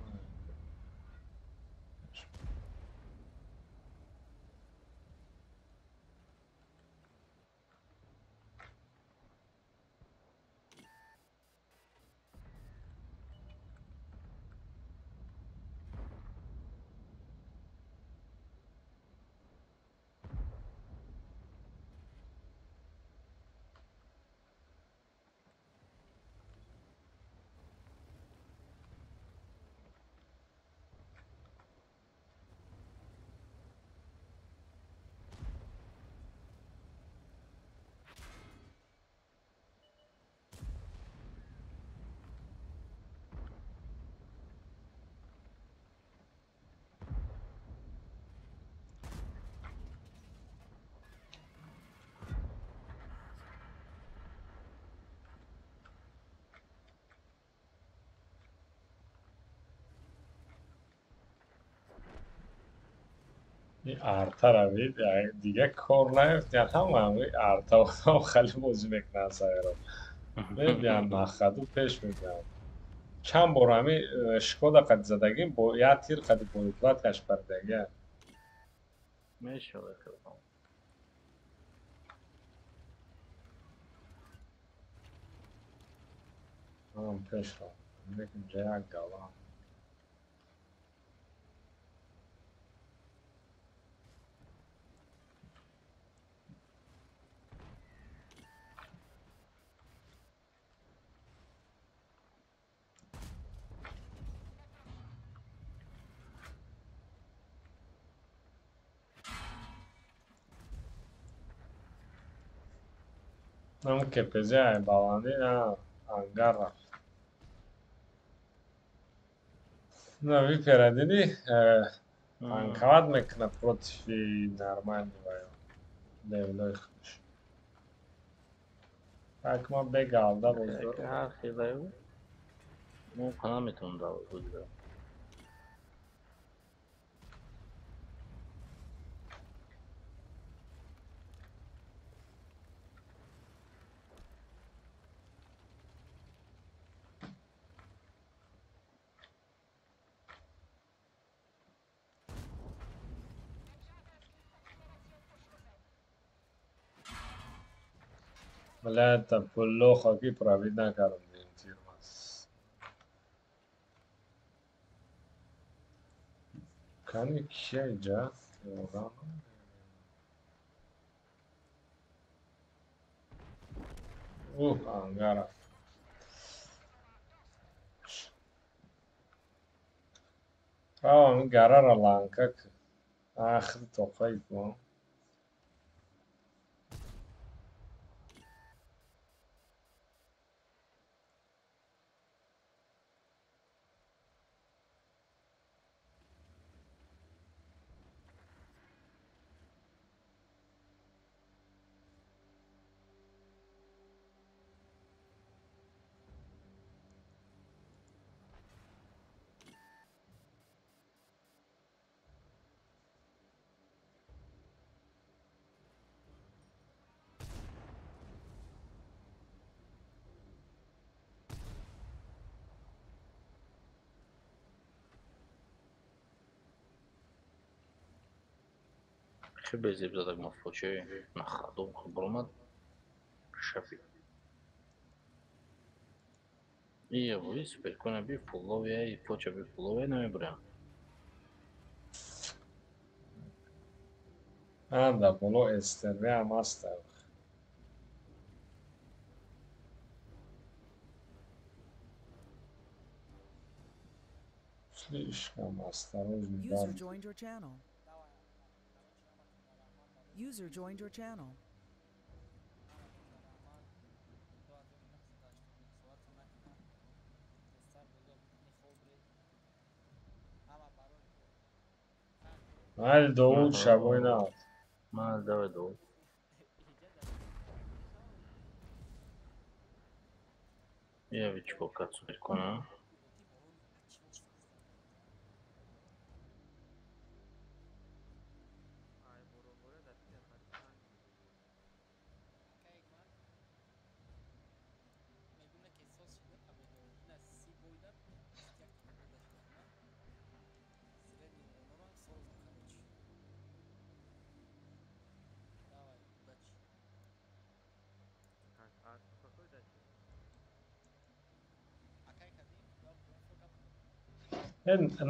Арта равид, дига кор наёфт, ҳама арта хеле бозӣ мекунанд сайро. Мебиям нахаду пеш мебиям. Чанд бор ҳами Шкода қади задагим, бо як тир қади боюплаткаш паридагия. Мешавад. Ам пеш рафт. Лекин ҷа як гала. Нам КПЗ баландӣ на ангар рафт. На випера дидӣ, танковат мекунад против нормальный ваё левелои худаш. Так ма бегалда боз дорам. Ҳар хелаю мо наметавонам бозӣ дорам. Блядь, плохо ки пробить накардем тирмас. Кани кия иҷа? Ёрдам. Ух, ангара. Равам гарара ланка к. Ахр тоқай кун. Хеле зеб задак ма фоче на хадом баромад шафи. Ия бои суперкона би фуловия и фоча би фуловия намебурям. Анда боло СТВ ҳам ҳаст. Слишком осторожный. User joined your channel. User joined your channel. Майли Довуд шабои нав. Майли давай Довуд. Я вичко кат суперкона.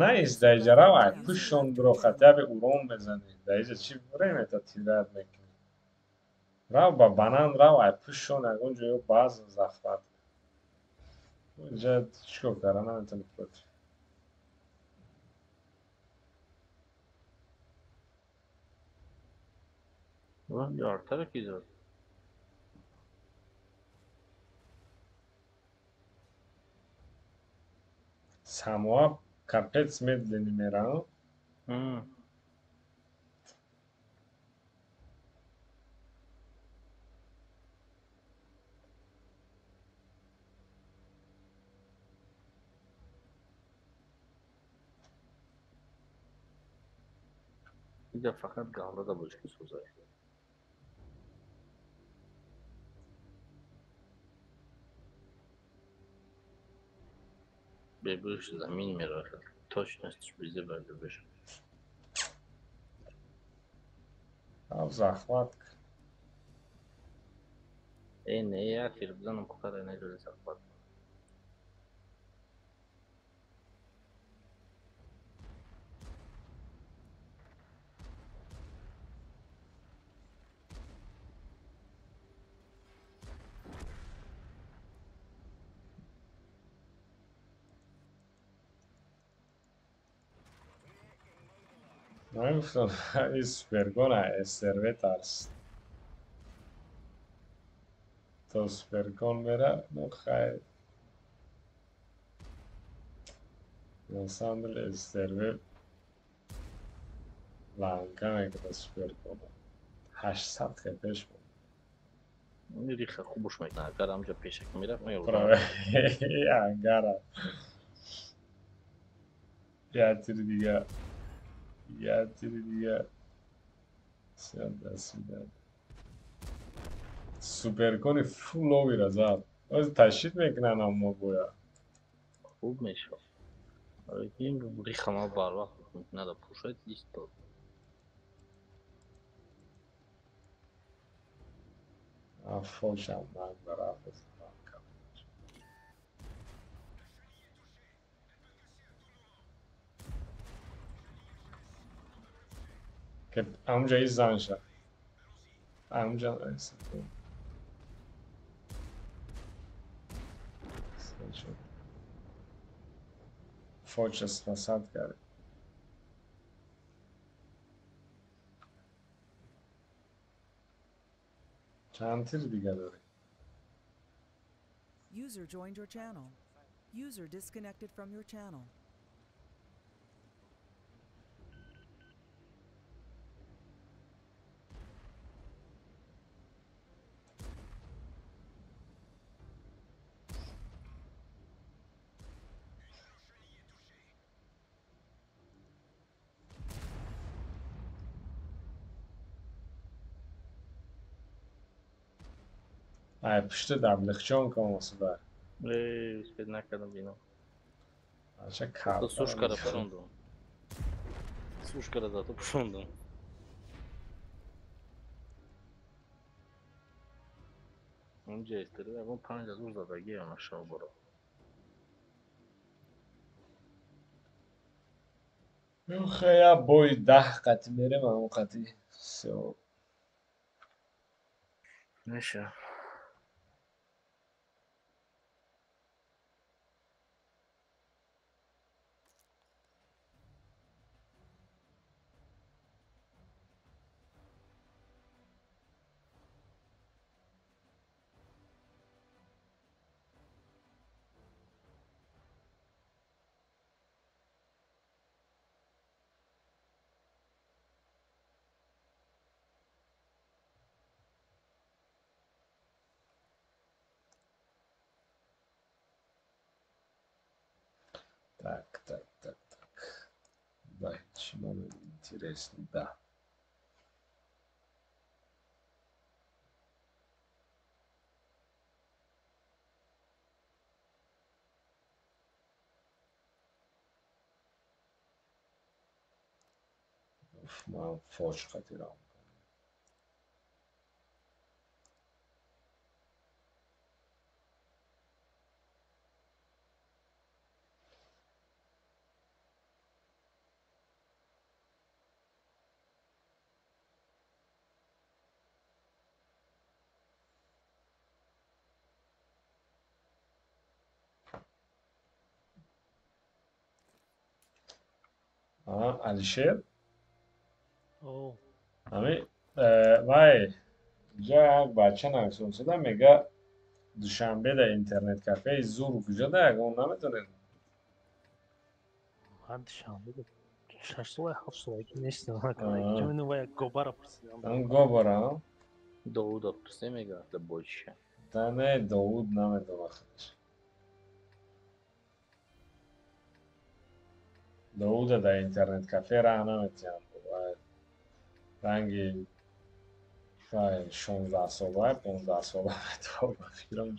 На иҷа равай, пушон биро хотя бы урон мезанӣ. Дар иҷа чӣ время-то тират мекунӣ? Рав ба банан равай, пушон ягон ҷо база захват. Инҷа чӣ кор карда наметавонӣ против. Ёртара ки зад? Самоа капец медленно мерам. Ида фақат гаврада бошки сӯзай. Бебӯш замин меравад. Точностиш безебар бебӯш. Ав захват. Э, не, я тир бизанам кухара нежели захват. Ман гуфтам ин супергона СРВ тарс. То суперкон мера, ну хайр. На самом деле СРВ ланка мекунад суперкона. 800 хпш буд. Риха хубуш мекунад. Агар ҳамҷа пешак мерафт, меёрдам. Праве. Ангара. Я тири дига. Я тири дига. Всё, до свидания. Суперкони фуловира зад. Оз ташид мекунанд аммо боя. Хуб мешавад. Ин риха ма барвақт надо пушать истод. Фошам нагзара. Ки ҳамунҷа и зан ша. Ҳамунҷа фоча спасат кард. Чанд тир дига дорӣ? User joined your channel. User disconnected from your channel. Ай пушти даблихчон комосуда. Э, успеть накардам бинам. Ача карта. Сушкара пушондум. Сушкара зато пушондум. Унҷа истеда ягон 5000 задагиам ашоборо. Хая бой 10 қати мерем, ҳамон қати. Всё. Неша. Так, так, так, так. Да, чего интересно, да. Ман фош хатирам. Алишер? Ами вай ҷа як бача нависон шуда мега Душанбе да интернет кафеи зур куҷо да ягон наметонед? Ман Душанбе да 6 сола 7 сола ки нестам. Чун вай гобара пурсидам. Ан гобара? Довуда пурсем мега да больше. Да не, Довуд намедона худаш. Довуда да интернет кафе раҳ наметиҳанд. Ранги 16 сола, 15 сола ба фикрам.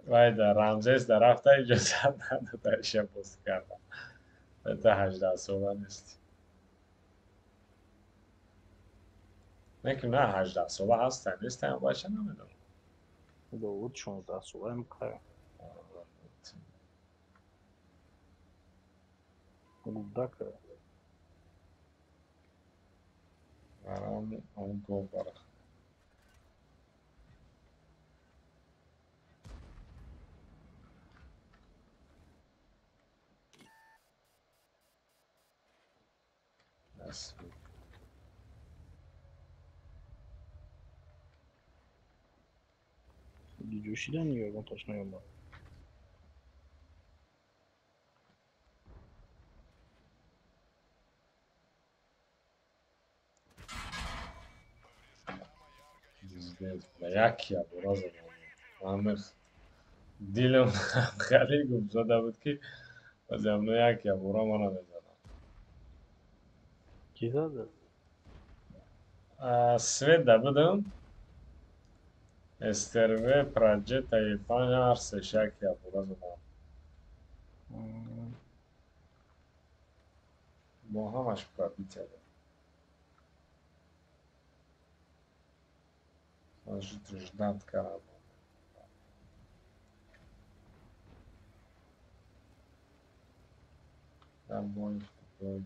Вай да Рамзес да рафта иҷозат надода иша боз карда. Та 18 сола нест. Не ки на 18 сола ҳаста, неста, бача намедонам. Довуд 16 сола м кая. Гудака. Барам он гобара. Ҷӯшидан ё ягон тош наёмад? Як ябора задам. Ҳамих дилам хеле гум зада буд ки баъзе як ябора мана мезанам. Ки зада? Свет да будам. СТРВ, Праджета и Паня Арсеш як ябора задам. Бо ҳамаш пробитие. Ждать кардам. Дар бой бой.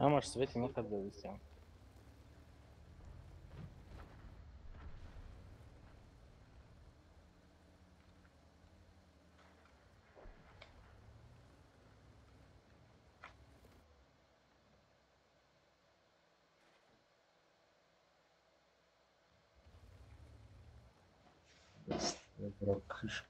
Ҳамаш свети мехад зависям. Бро кыш.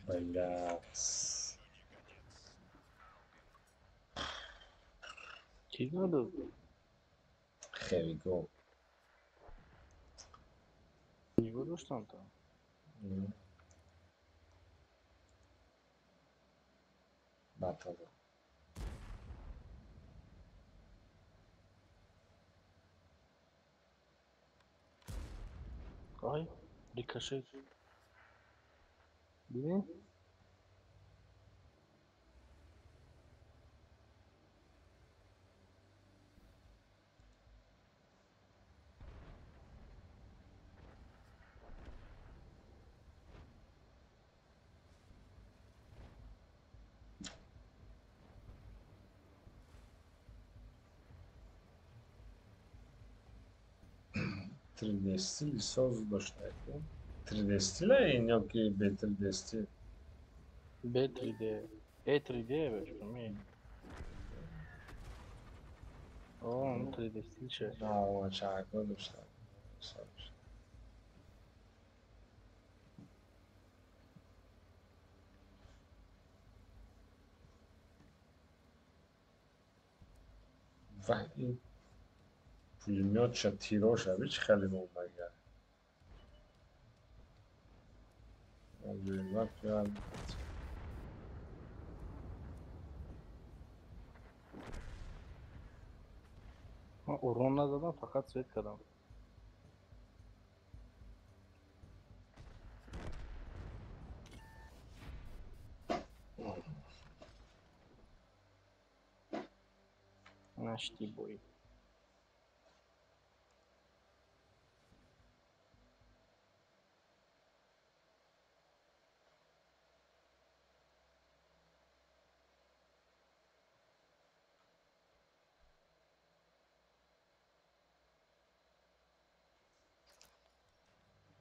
Блядь. Чӣ надо? Here we go. Нигоҳ доштам там. Батала. Ай, рикошет. Дидӣ? 3D стил соз доштаку. 3D стила ин ё ки бе 3D стил? Б3D. Е3D беш ми. О, 3D стил ше. На, чако дошта. Ва ин пулемётша тироша би чӣ хеле мондагар. Ман урон надодам, фақат свет кардам. Нашти бой.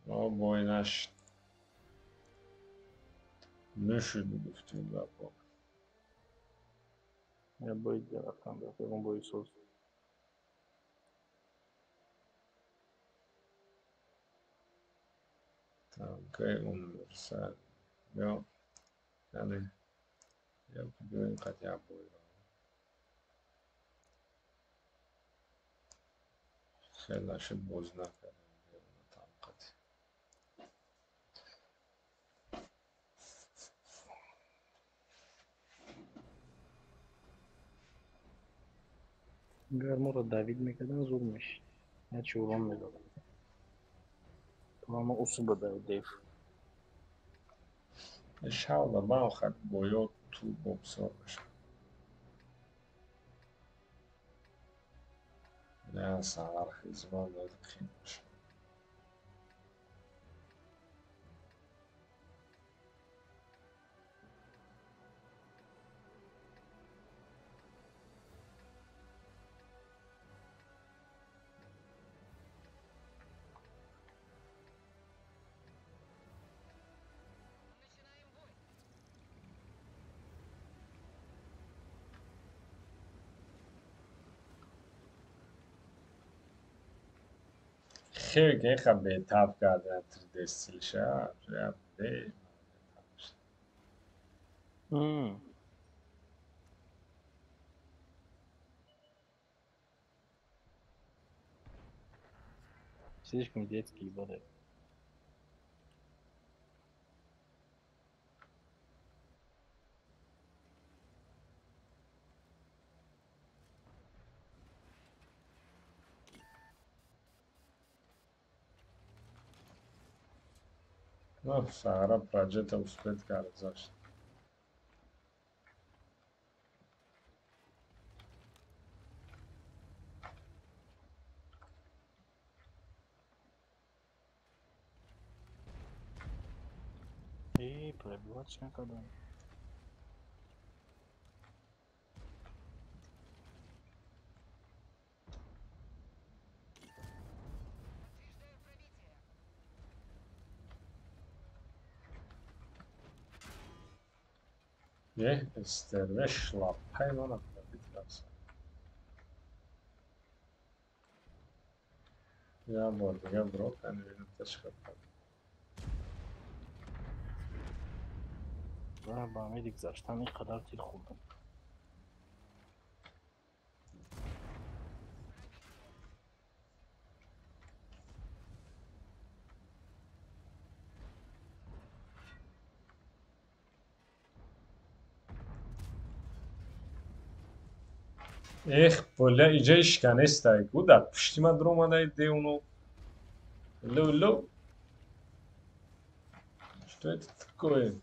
О, бой наш. Нашуд гуфтем гапо. Я бой дига рафтам, ягон бои соз. Танкаи универсал. Ё, яъне ё биёем қад як бойро. Хеле нашуд бозӣ накардем танқати. Агар моро давид мекардан, зуд мешид. Ячи урон медодам. Ама усуба дев. Иншалла, ман охар боё ту бобсор мешавам. Не, саҳар хизмат бояд қин бошад. Хеле ки инқа бетаб кардан 3D стилша, бе Слишком детский балет. Ну, Сара проджета успеть кард зашт. И пробивать накардан. Е, стерве шлапаи мана пробит кард. Я бор дига бро кани бинам ташка кард. Ба медик гузаштан ин қадар тир хӯрдам. Эх, бля, иҷа ишканестай ку дар пушти ман дуромадай девно. Ло, ло. Что это такое?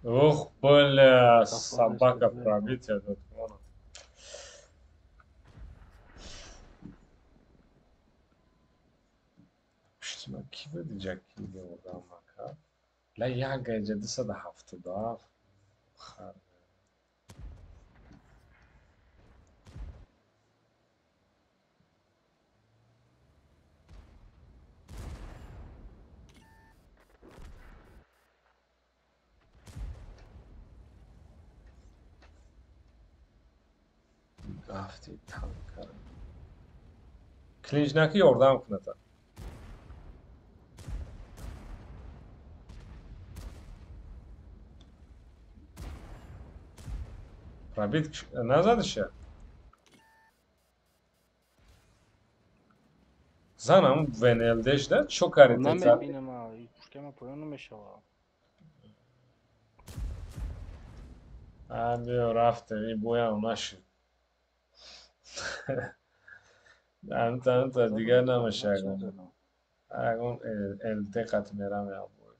Ох, бля, собака пробития тут. Пушти ман ки буд иҷа ки ёрдам накард? Ла як иҷа 277. Хар. Рафти танкара. Клинҷнаки ёрдам кунад. Пробит назадиша? Занам ВНЛДшда чо карите? Намебинам, пушкама поён намешава. А, биё рафтем, и боям нашид. Анта дигар намеша ягон. Ягон ЛТ қат мерам як бой.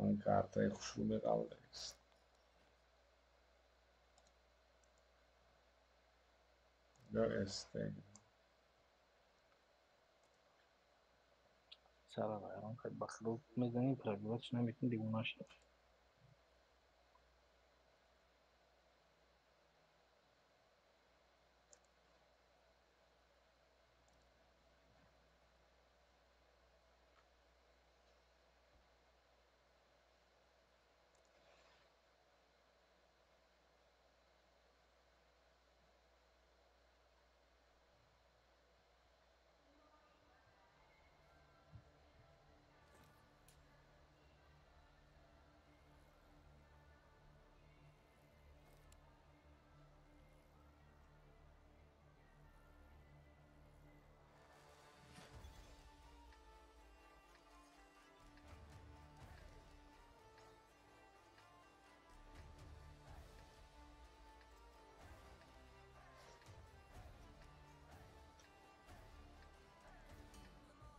Он картаи хушрӯ меқалдест. Ё СТ. Сара вайрон кард, ба худо мезанем, пробивать наметунем, дивона шид.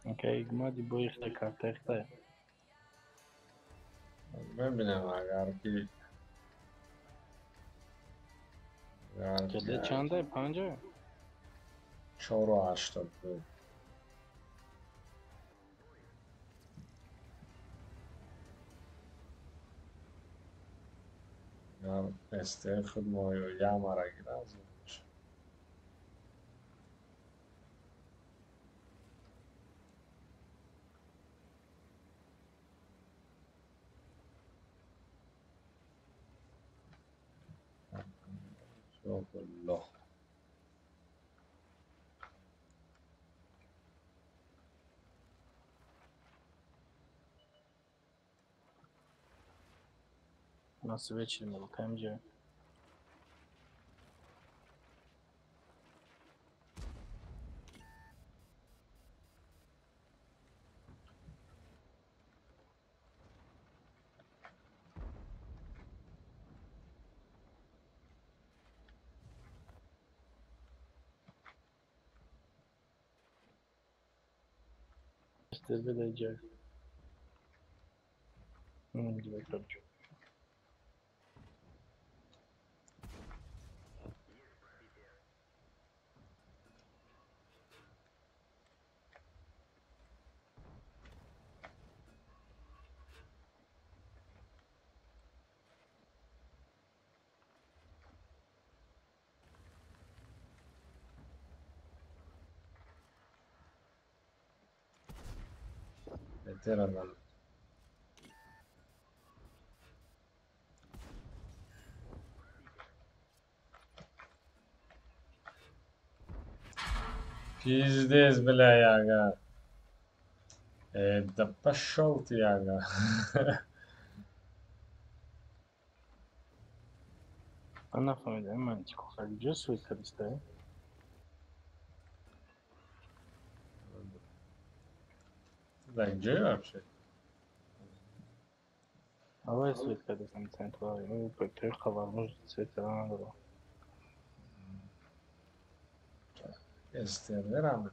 Окей, гмади бо ихта карта ихта. Мебинам агар ки Кеде чанда? Панҷа? 4,82. Агар СТ худ мо ямара гирам зуд мешавад. الله. Нас вечер мелкаем же. Ҷой. Беҳтар. Пиздец, бля, яга. Да пошел ты, яга. Ман нафаҳмидам, ман чӣ куҷо суи кардиста? Да где вообще? Авай свет кардистам центр, ну, проектор возможность света надо. СТР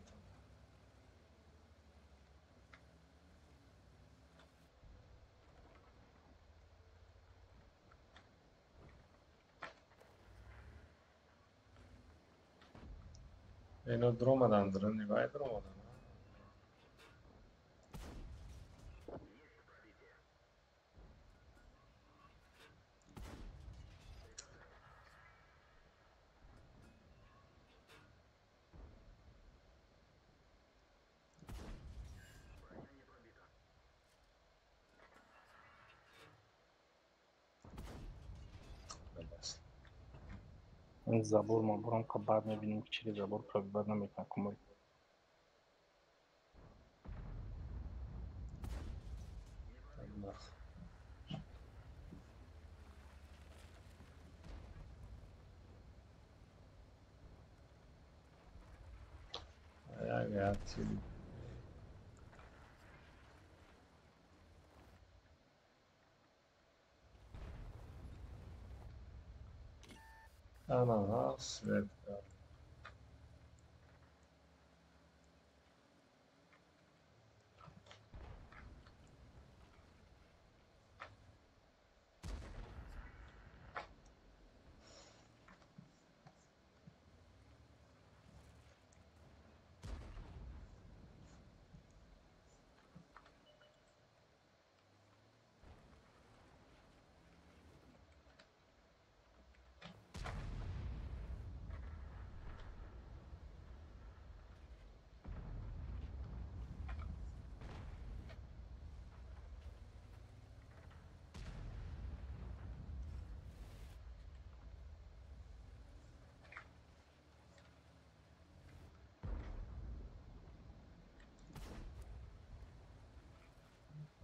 Ино дромадан, дрни вай дромадан. Забор маборам ка баъд мебинем, ки чири забор пробивать наметавонад кумой. Ана, свет.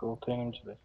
Олтайнам чидай.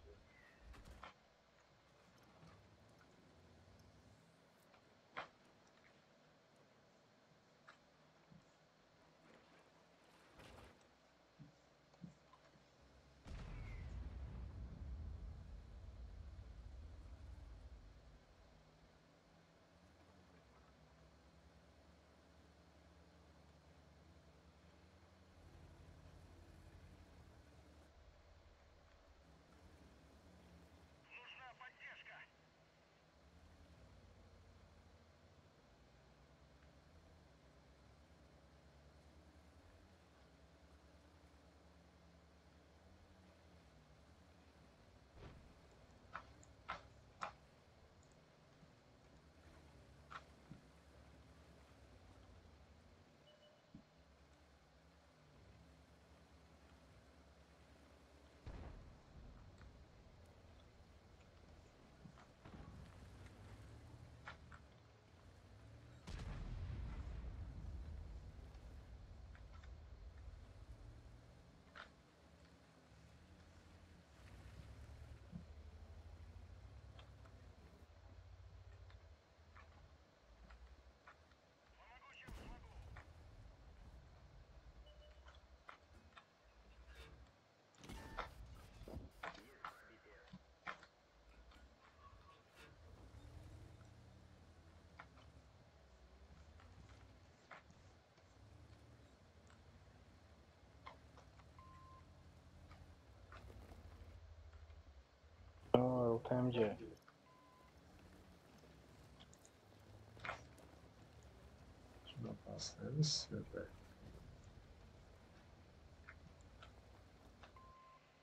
ЛТМД.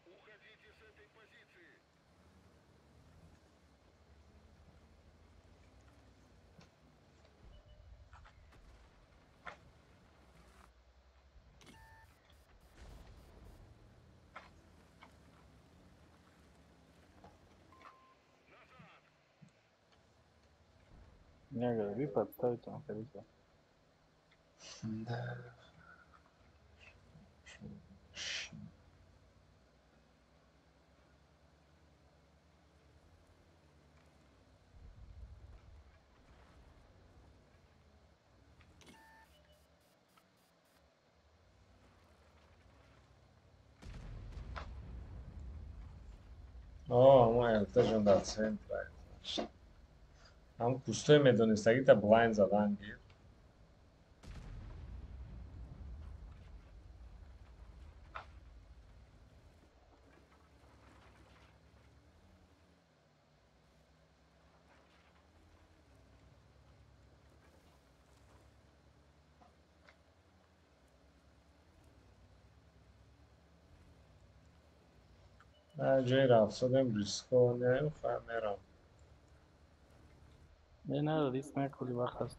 Уходите с этой позиции. Не, ви подставите на колесо. Да. О, моя тъжен да центра е. Ам пустој медонестагите блайн за данги. Ҷои рафтодем риско неем, хоҳам мерам. Не, не, риск накунӣ, вақт ҳаст.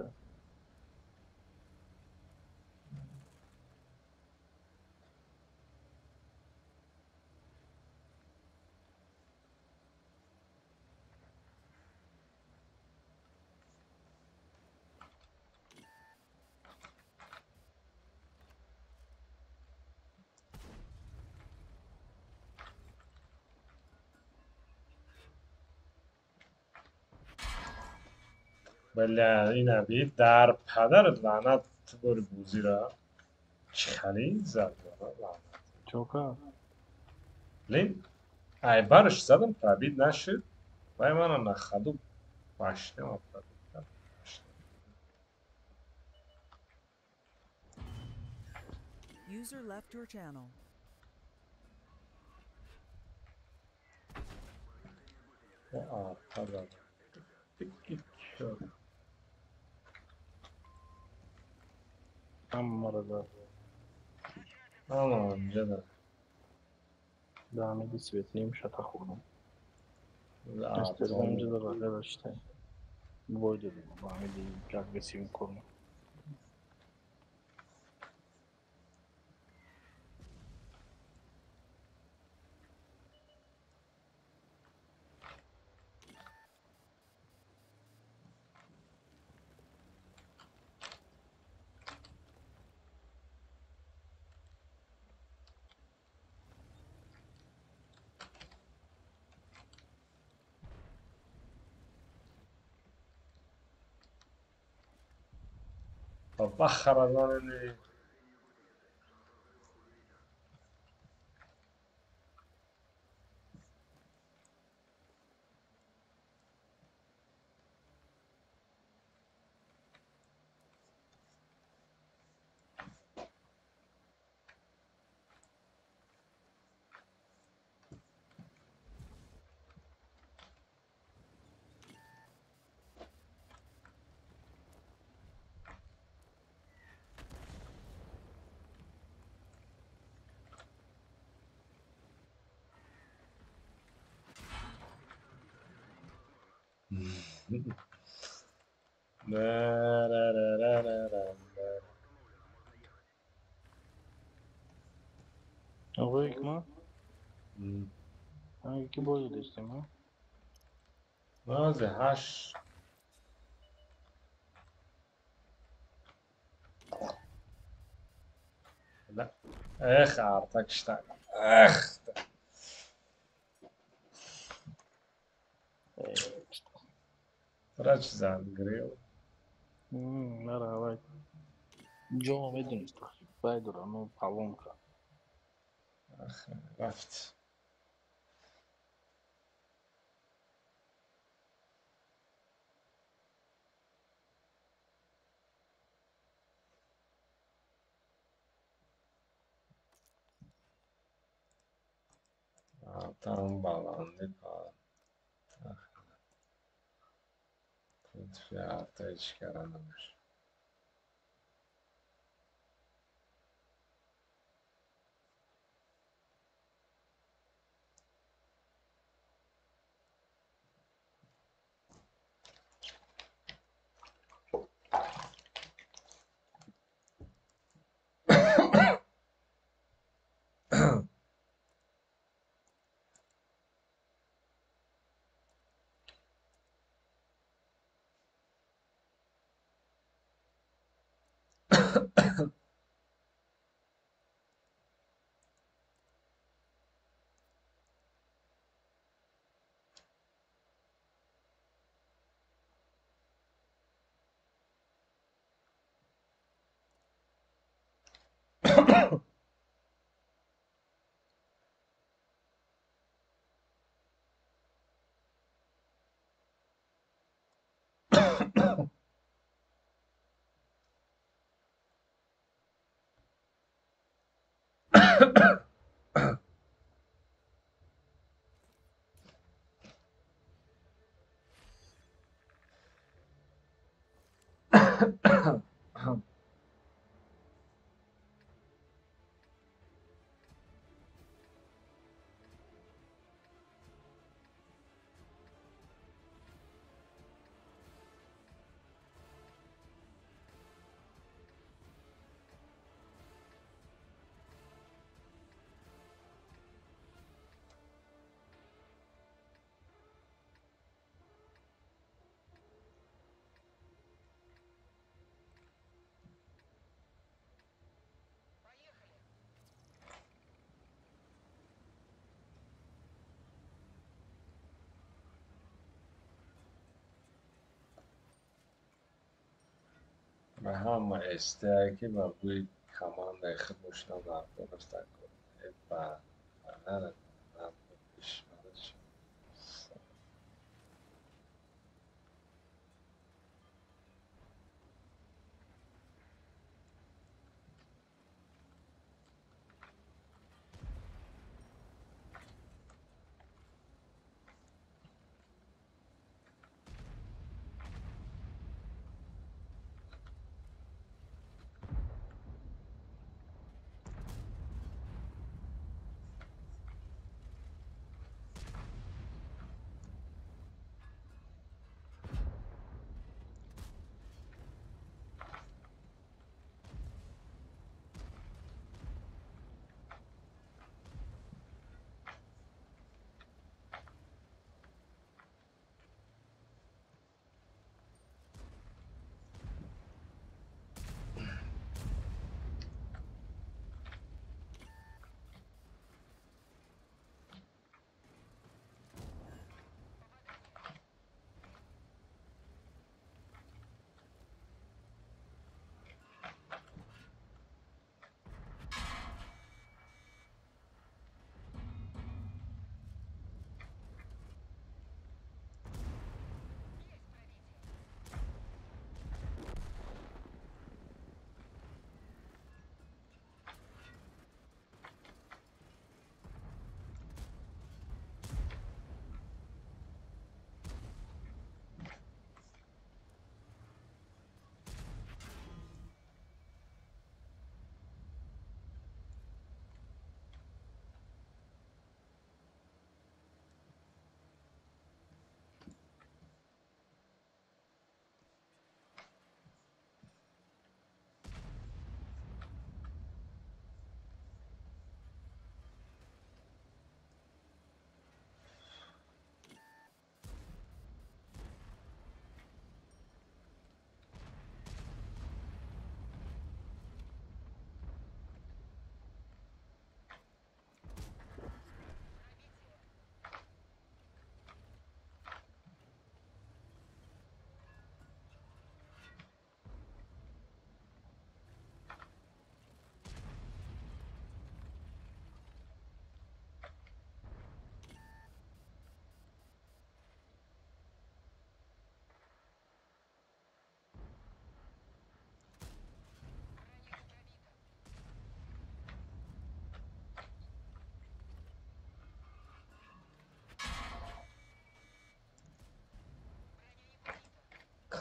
Бля, ина би дар падарат лаънат ту бори бузира. Чӣ зад лаънат. Чока? Блин, ай барш задам пробит нашид. Вай мана на ходу башнема пробит. User left your channel. А, падар. Аммарада. Ама, ҷада. Да, амиди светлим шата хурдам. Естествено, ҷада бағеда шитай. Бой додем, ба амиди агрессивен корма. Бабахара занени. Оқои Ҳикмат, ки бозӣ дастем, ҳа? Баъзе ҳашт. Эх, арта киштак. Эх. Тра чӣ зад грил? Нара, вай. Ҷома медонист, вай дора, ну палонка. Ах, рафт. Там баланди па. Против ҳеҷ кара намешавад. Ба ҳама эстеае, ки ба бӯи командаи худ мошина дар кор аст, ба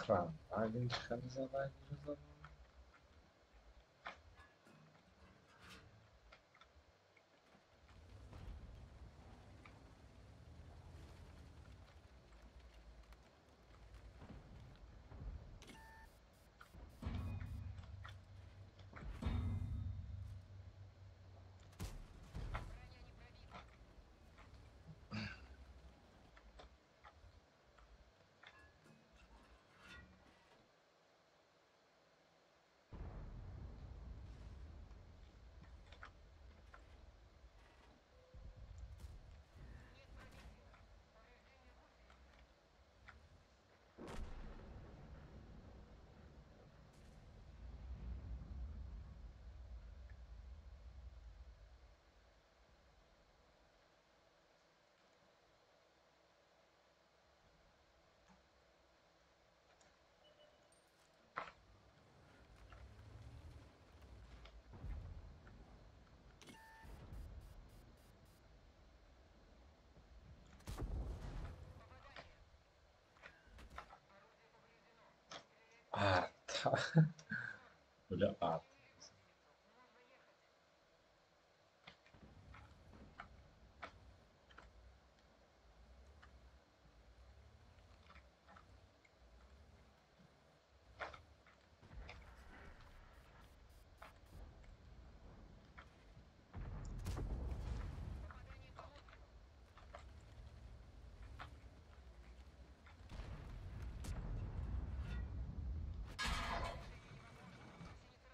Кранваген чӣ хеле зада зада. Арта. Бля, арта.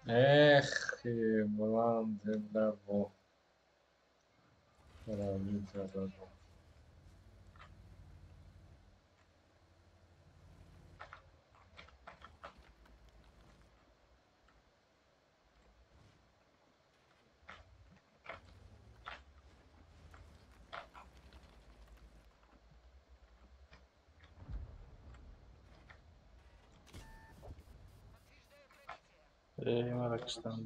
Эх, баланд браво. Браво. Мара киштан.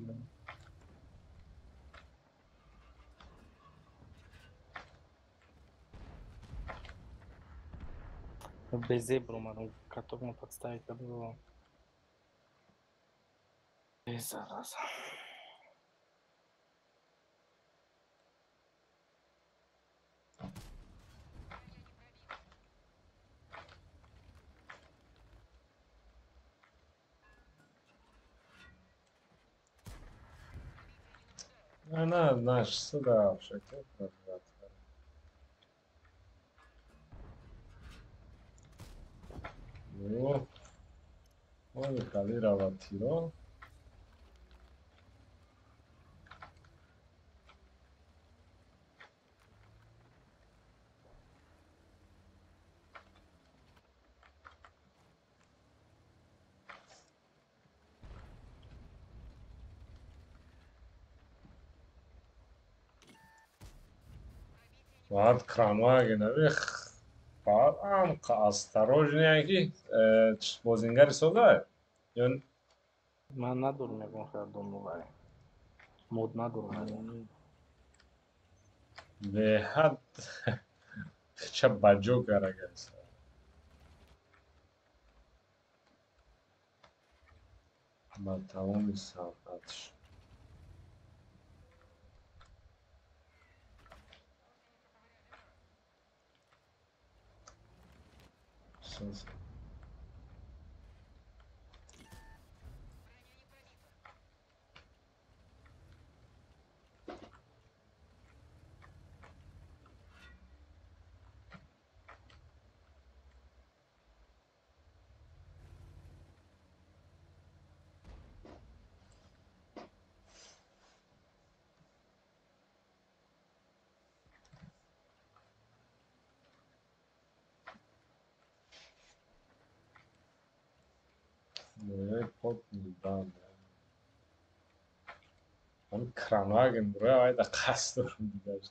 Без омадам, каток ма подставить было. Зараза. Она наш сюда вообще. О, он калира тиро. Баъд кранваген авих баъд амқа осторожнее ки бозингари сода ё Ман надорам ягон хардонувай. Мод надорам. Беҳад ча баҷо карагас. Ба тамоми санъатш. Он кранваген бро, айда қасд дорам дигар.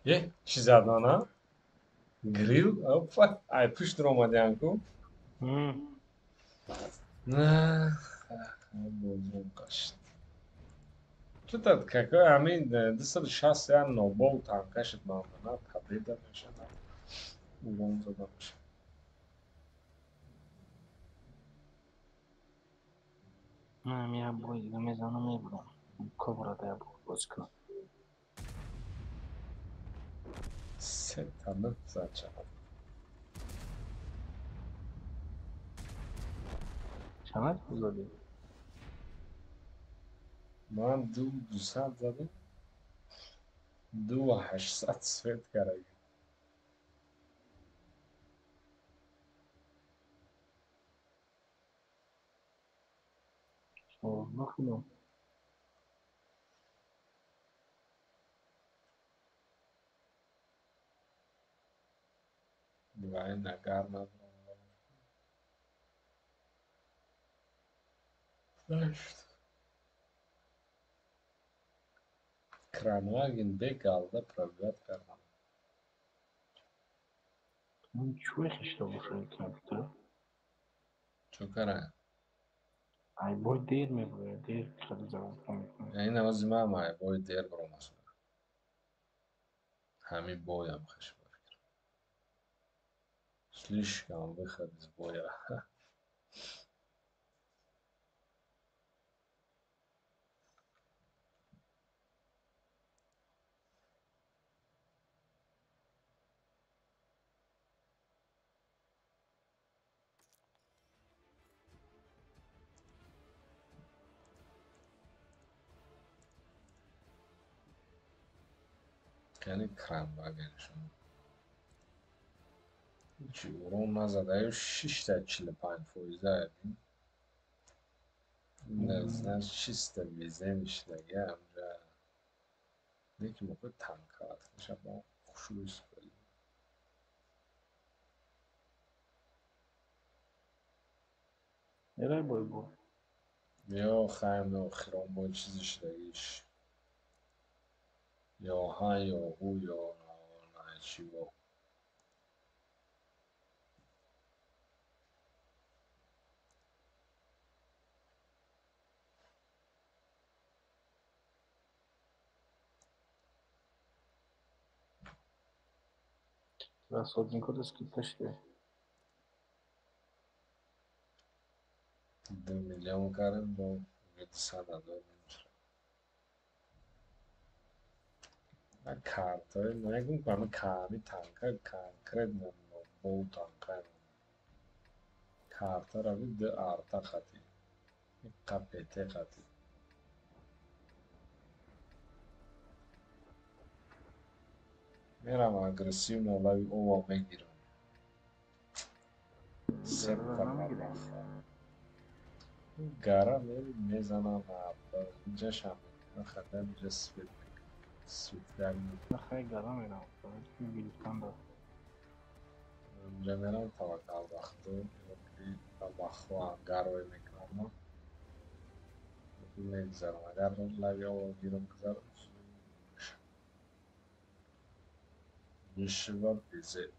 Е, чӣ задана? Грил? Опа, ай пушт омадиам ку. На, бозум қашт. Чутат какой ҳамин 261 нобол танка шуд ман победа мешавад. Урон зада мешавад. Ман як бой дига мезанам мебурам. Кобра да як бор бозӣ кунам. Сета нӯҳ зад чанд. Чанд задӣ? Ман 2 200 задам. 2 800 свет карда. Нахуй. Вай нагар надорам. Нашуд. Кранваген бе галда пробивать кардам. Ман чӯй хишта бошад компютер? Чо кара? Ай бой дер мебурад, дер хеле заводка мекунад. Ин авази ман ай бой дер баромад. Ҳамин боям хеш ба фикр. Слишком выход из боя. Яъне кранвагеншон. Ҳичи урон назадаю 6,45 фоиза. Значит, чисто везение шудаги ҳамҷа. Неки моқои танкават мешавад мо хушрӯй супорем. Эрай бой бо. Ё хайм охирон бой чизи шудагиш. Ё ҳа ё ҳу ё чиво. Расходникода скидка шуда. 2 миллион кардем бо 200 000 мешавад. Картаи нагум ку ҳами ками танка конкретно нобол танка. Карта рави д арта хати. Иққа ПТ хати. Мерам агрессивно лави ова мегирам. Септа бабаха. Гара мезанам инҷашам мегирам хата инҷа свет светляк. Хай гара мерам. Гирифтан да. Инҷа мерам таваккал ба Худо ки ба ангарое мекунам. Мегзарам. Агар лави ова гирам гузарам мешава безеб.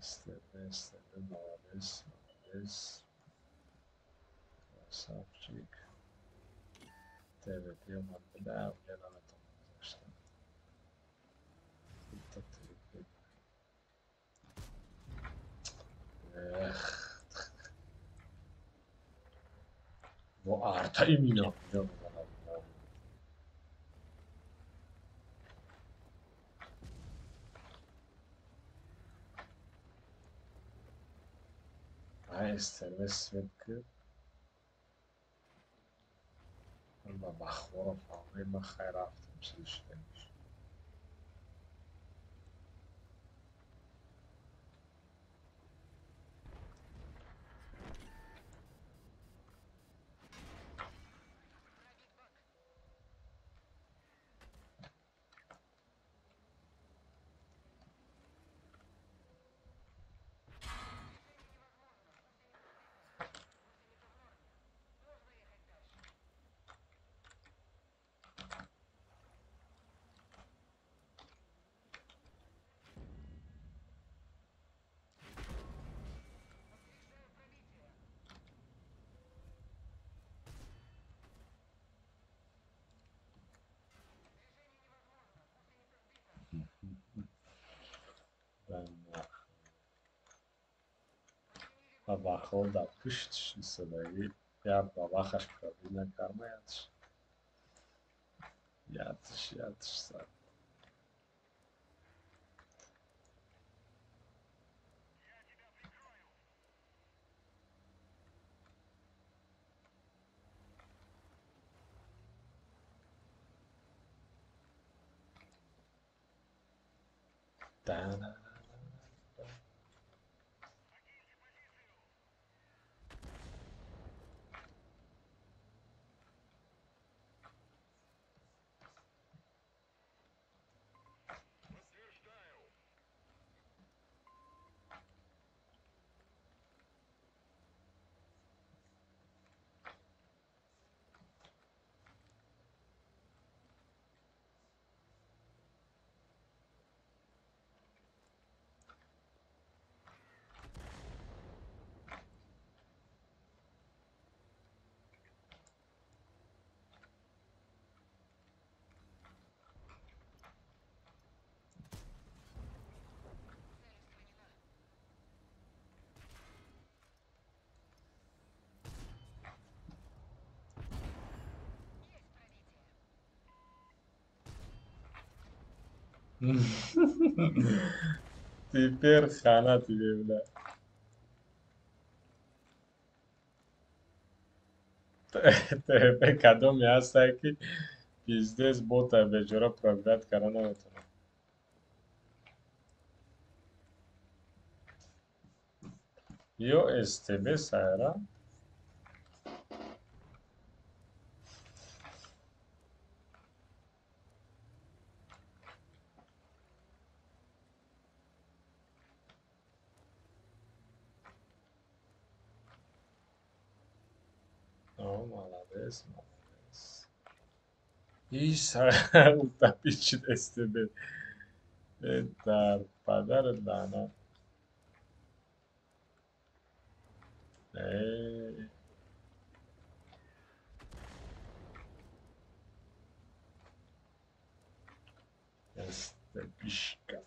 СТБ, СТБ, молодец, молодец. Красавчик. ТВТ омад бля, бля наметавонам гузаштан. Итта ТВТ. Эх. Бо арта имина. Ҷо мезанад. Ай СТВ свет ки ба бахворо фаҳмид ман хайр рафтам чизи шудагиш. Ва бахол дар пуштш истодагӣ, як бабахаш пробӣ накарма ятш. Ятш, ятш зад. Да-да. Теперь хана тебе, бля. ТВП кадоме ҳастае ки пиздец бота беҷора пробивать карда наметавонад. Ё СТБ сайра? О, молодец, молодец. Иш утопичит СТБ. Дар падар лаънат. Э. СТБшка.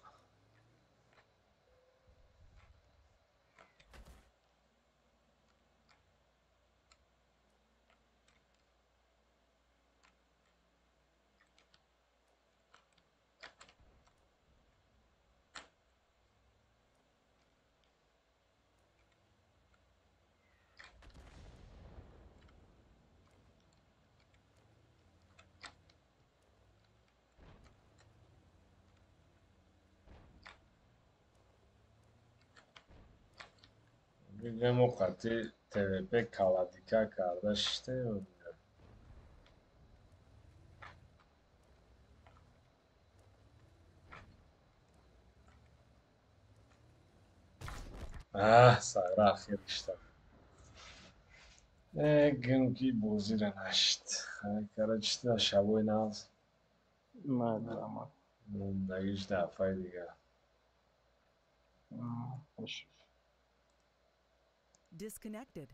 Бигӯем қати ТВП каладика карда шиштем. Аҳ, сайра ахир кишта. Э, гум ки бозира нашид. Короче, шабои нав. Мадама. Мондагиш дафъаи дигар. Хуш. Disconnected.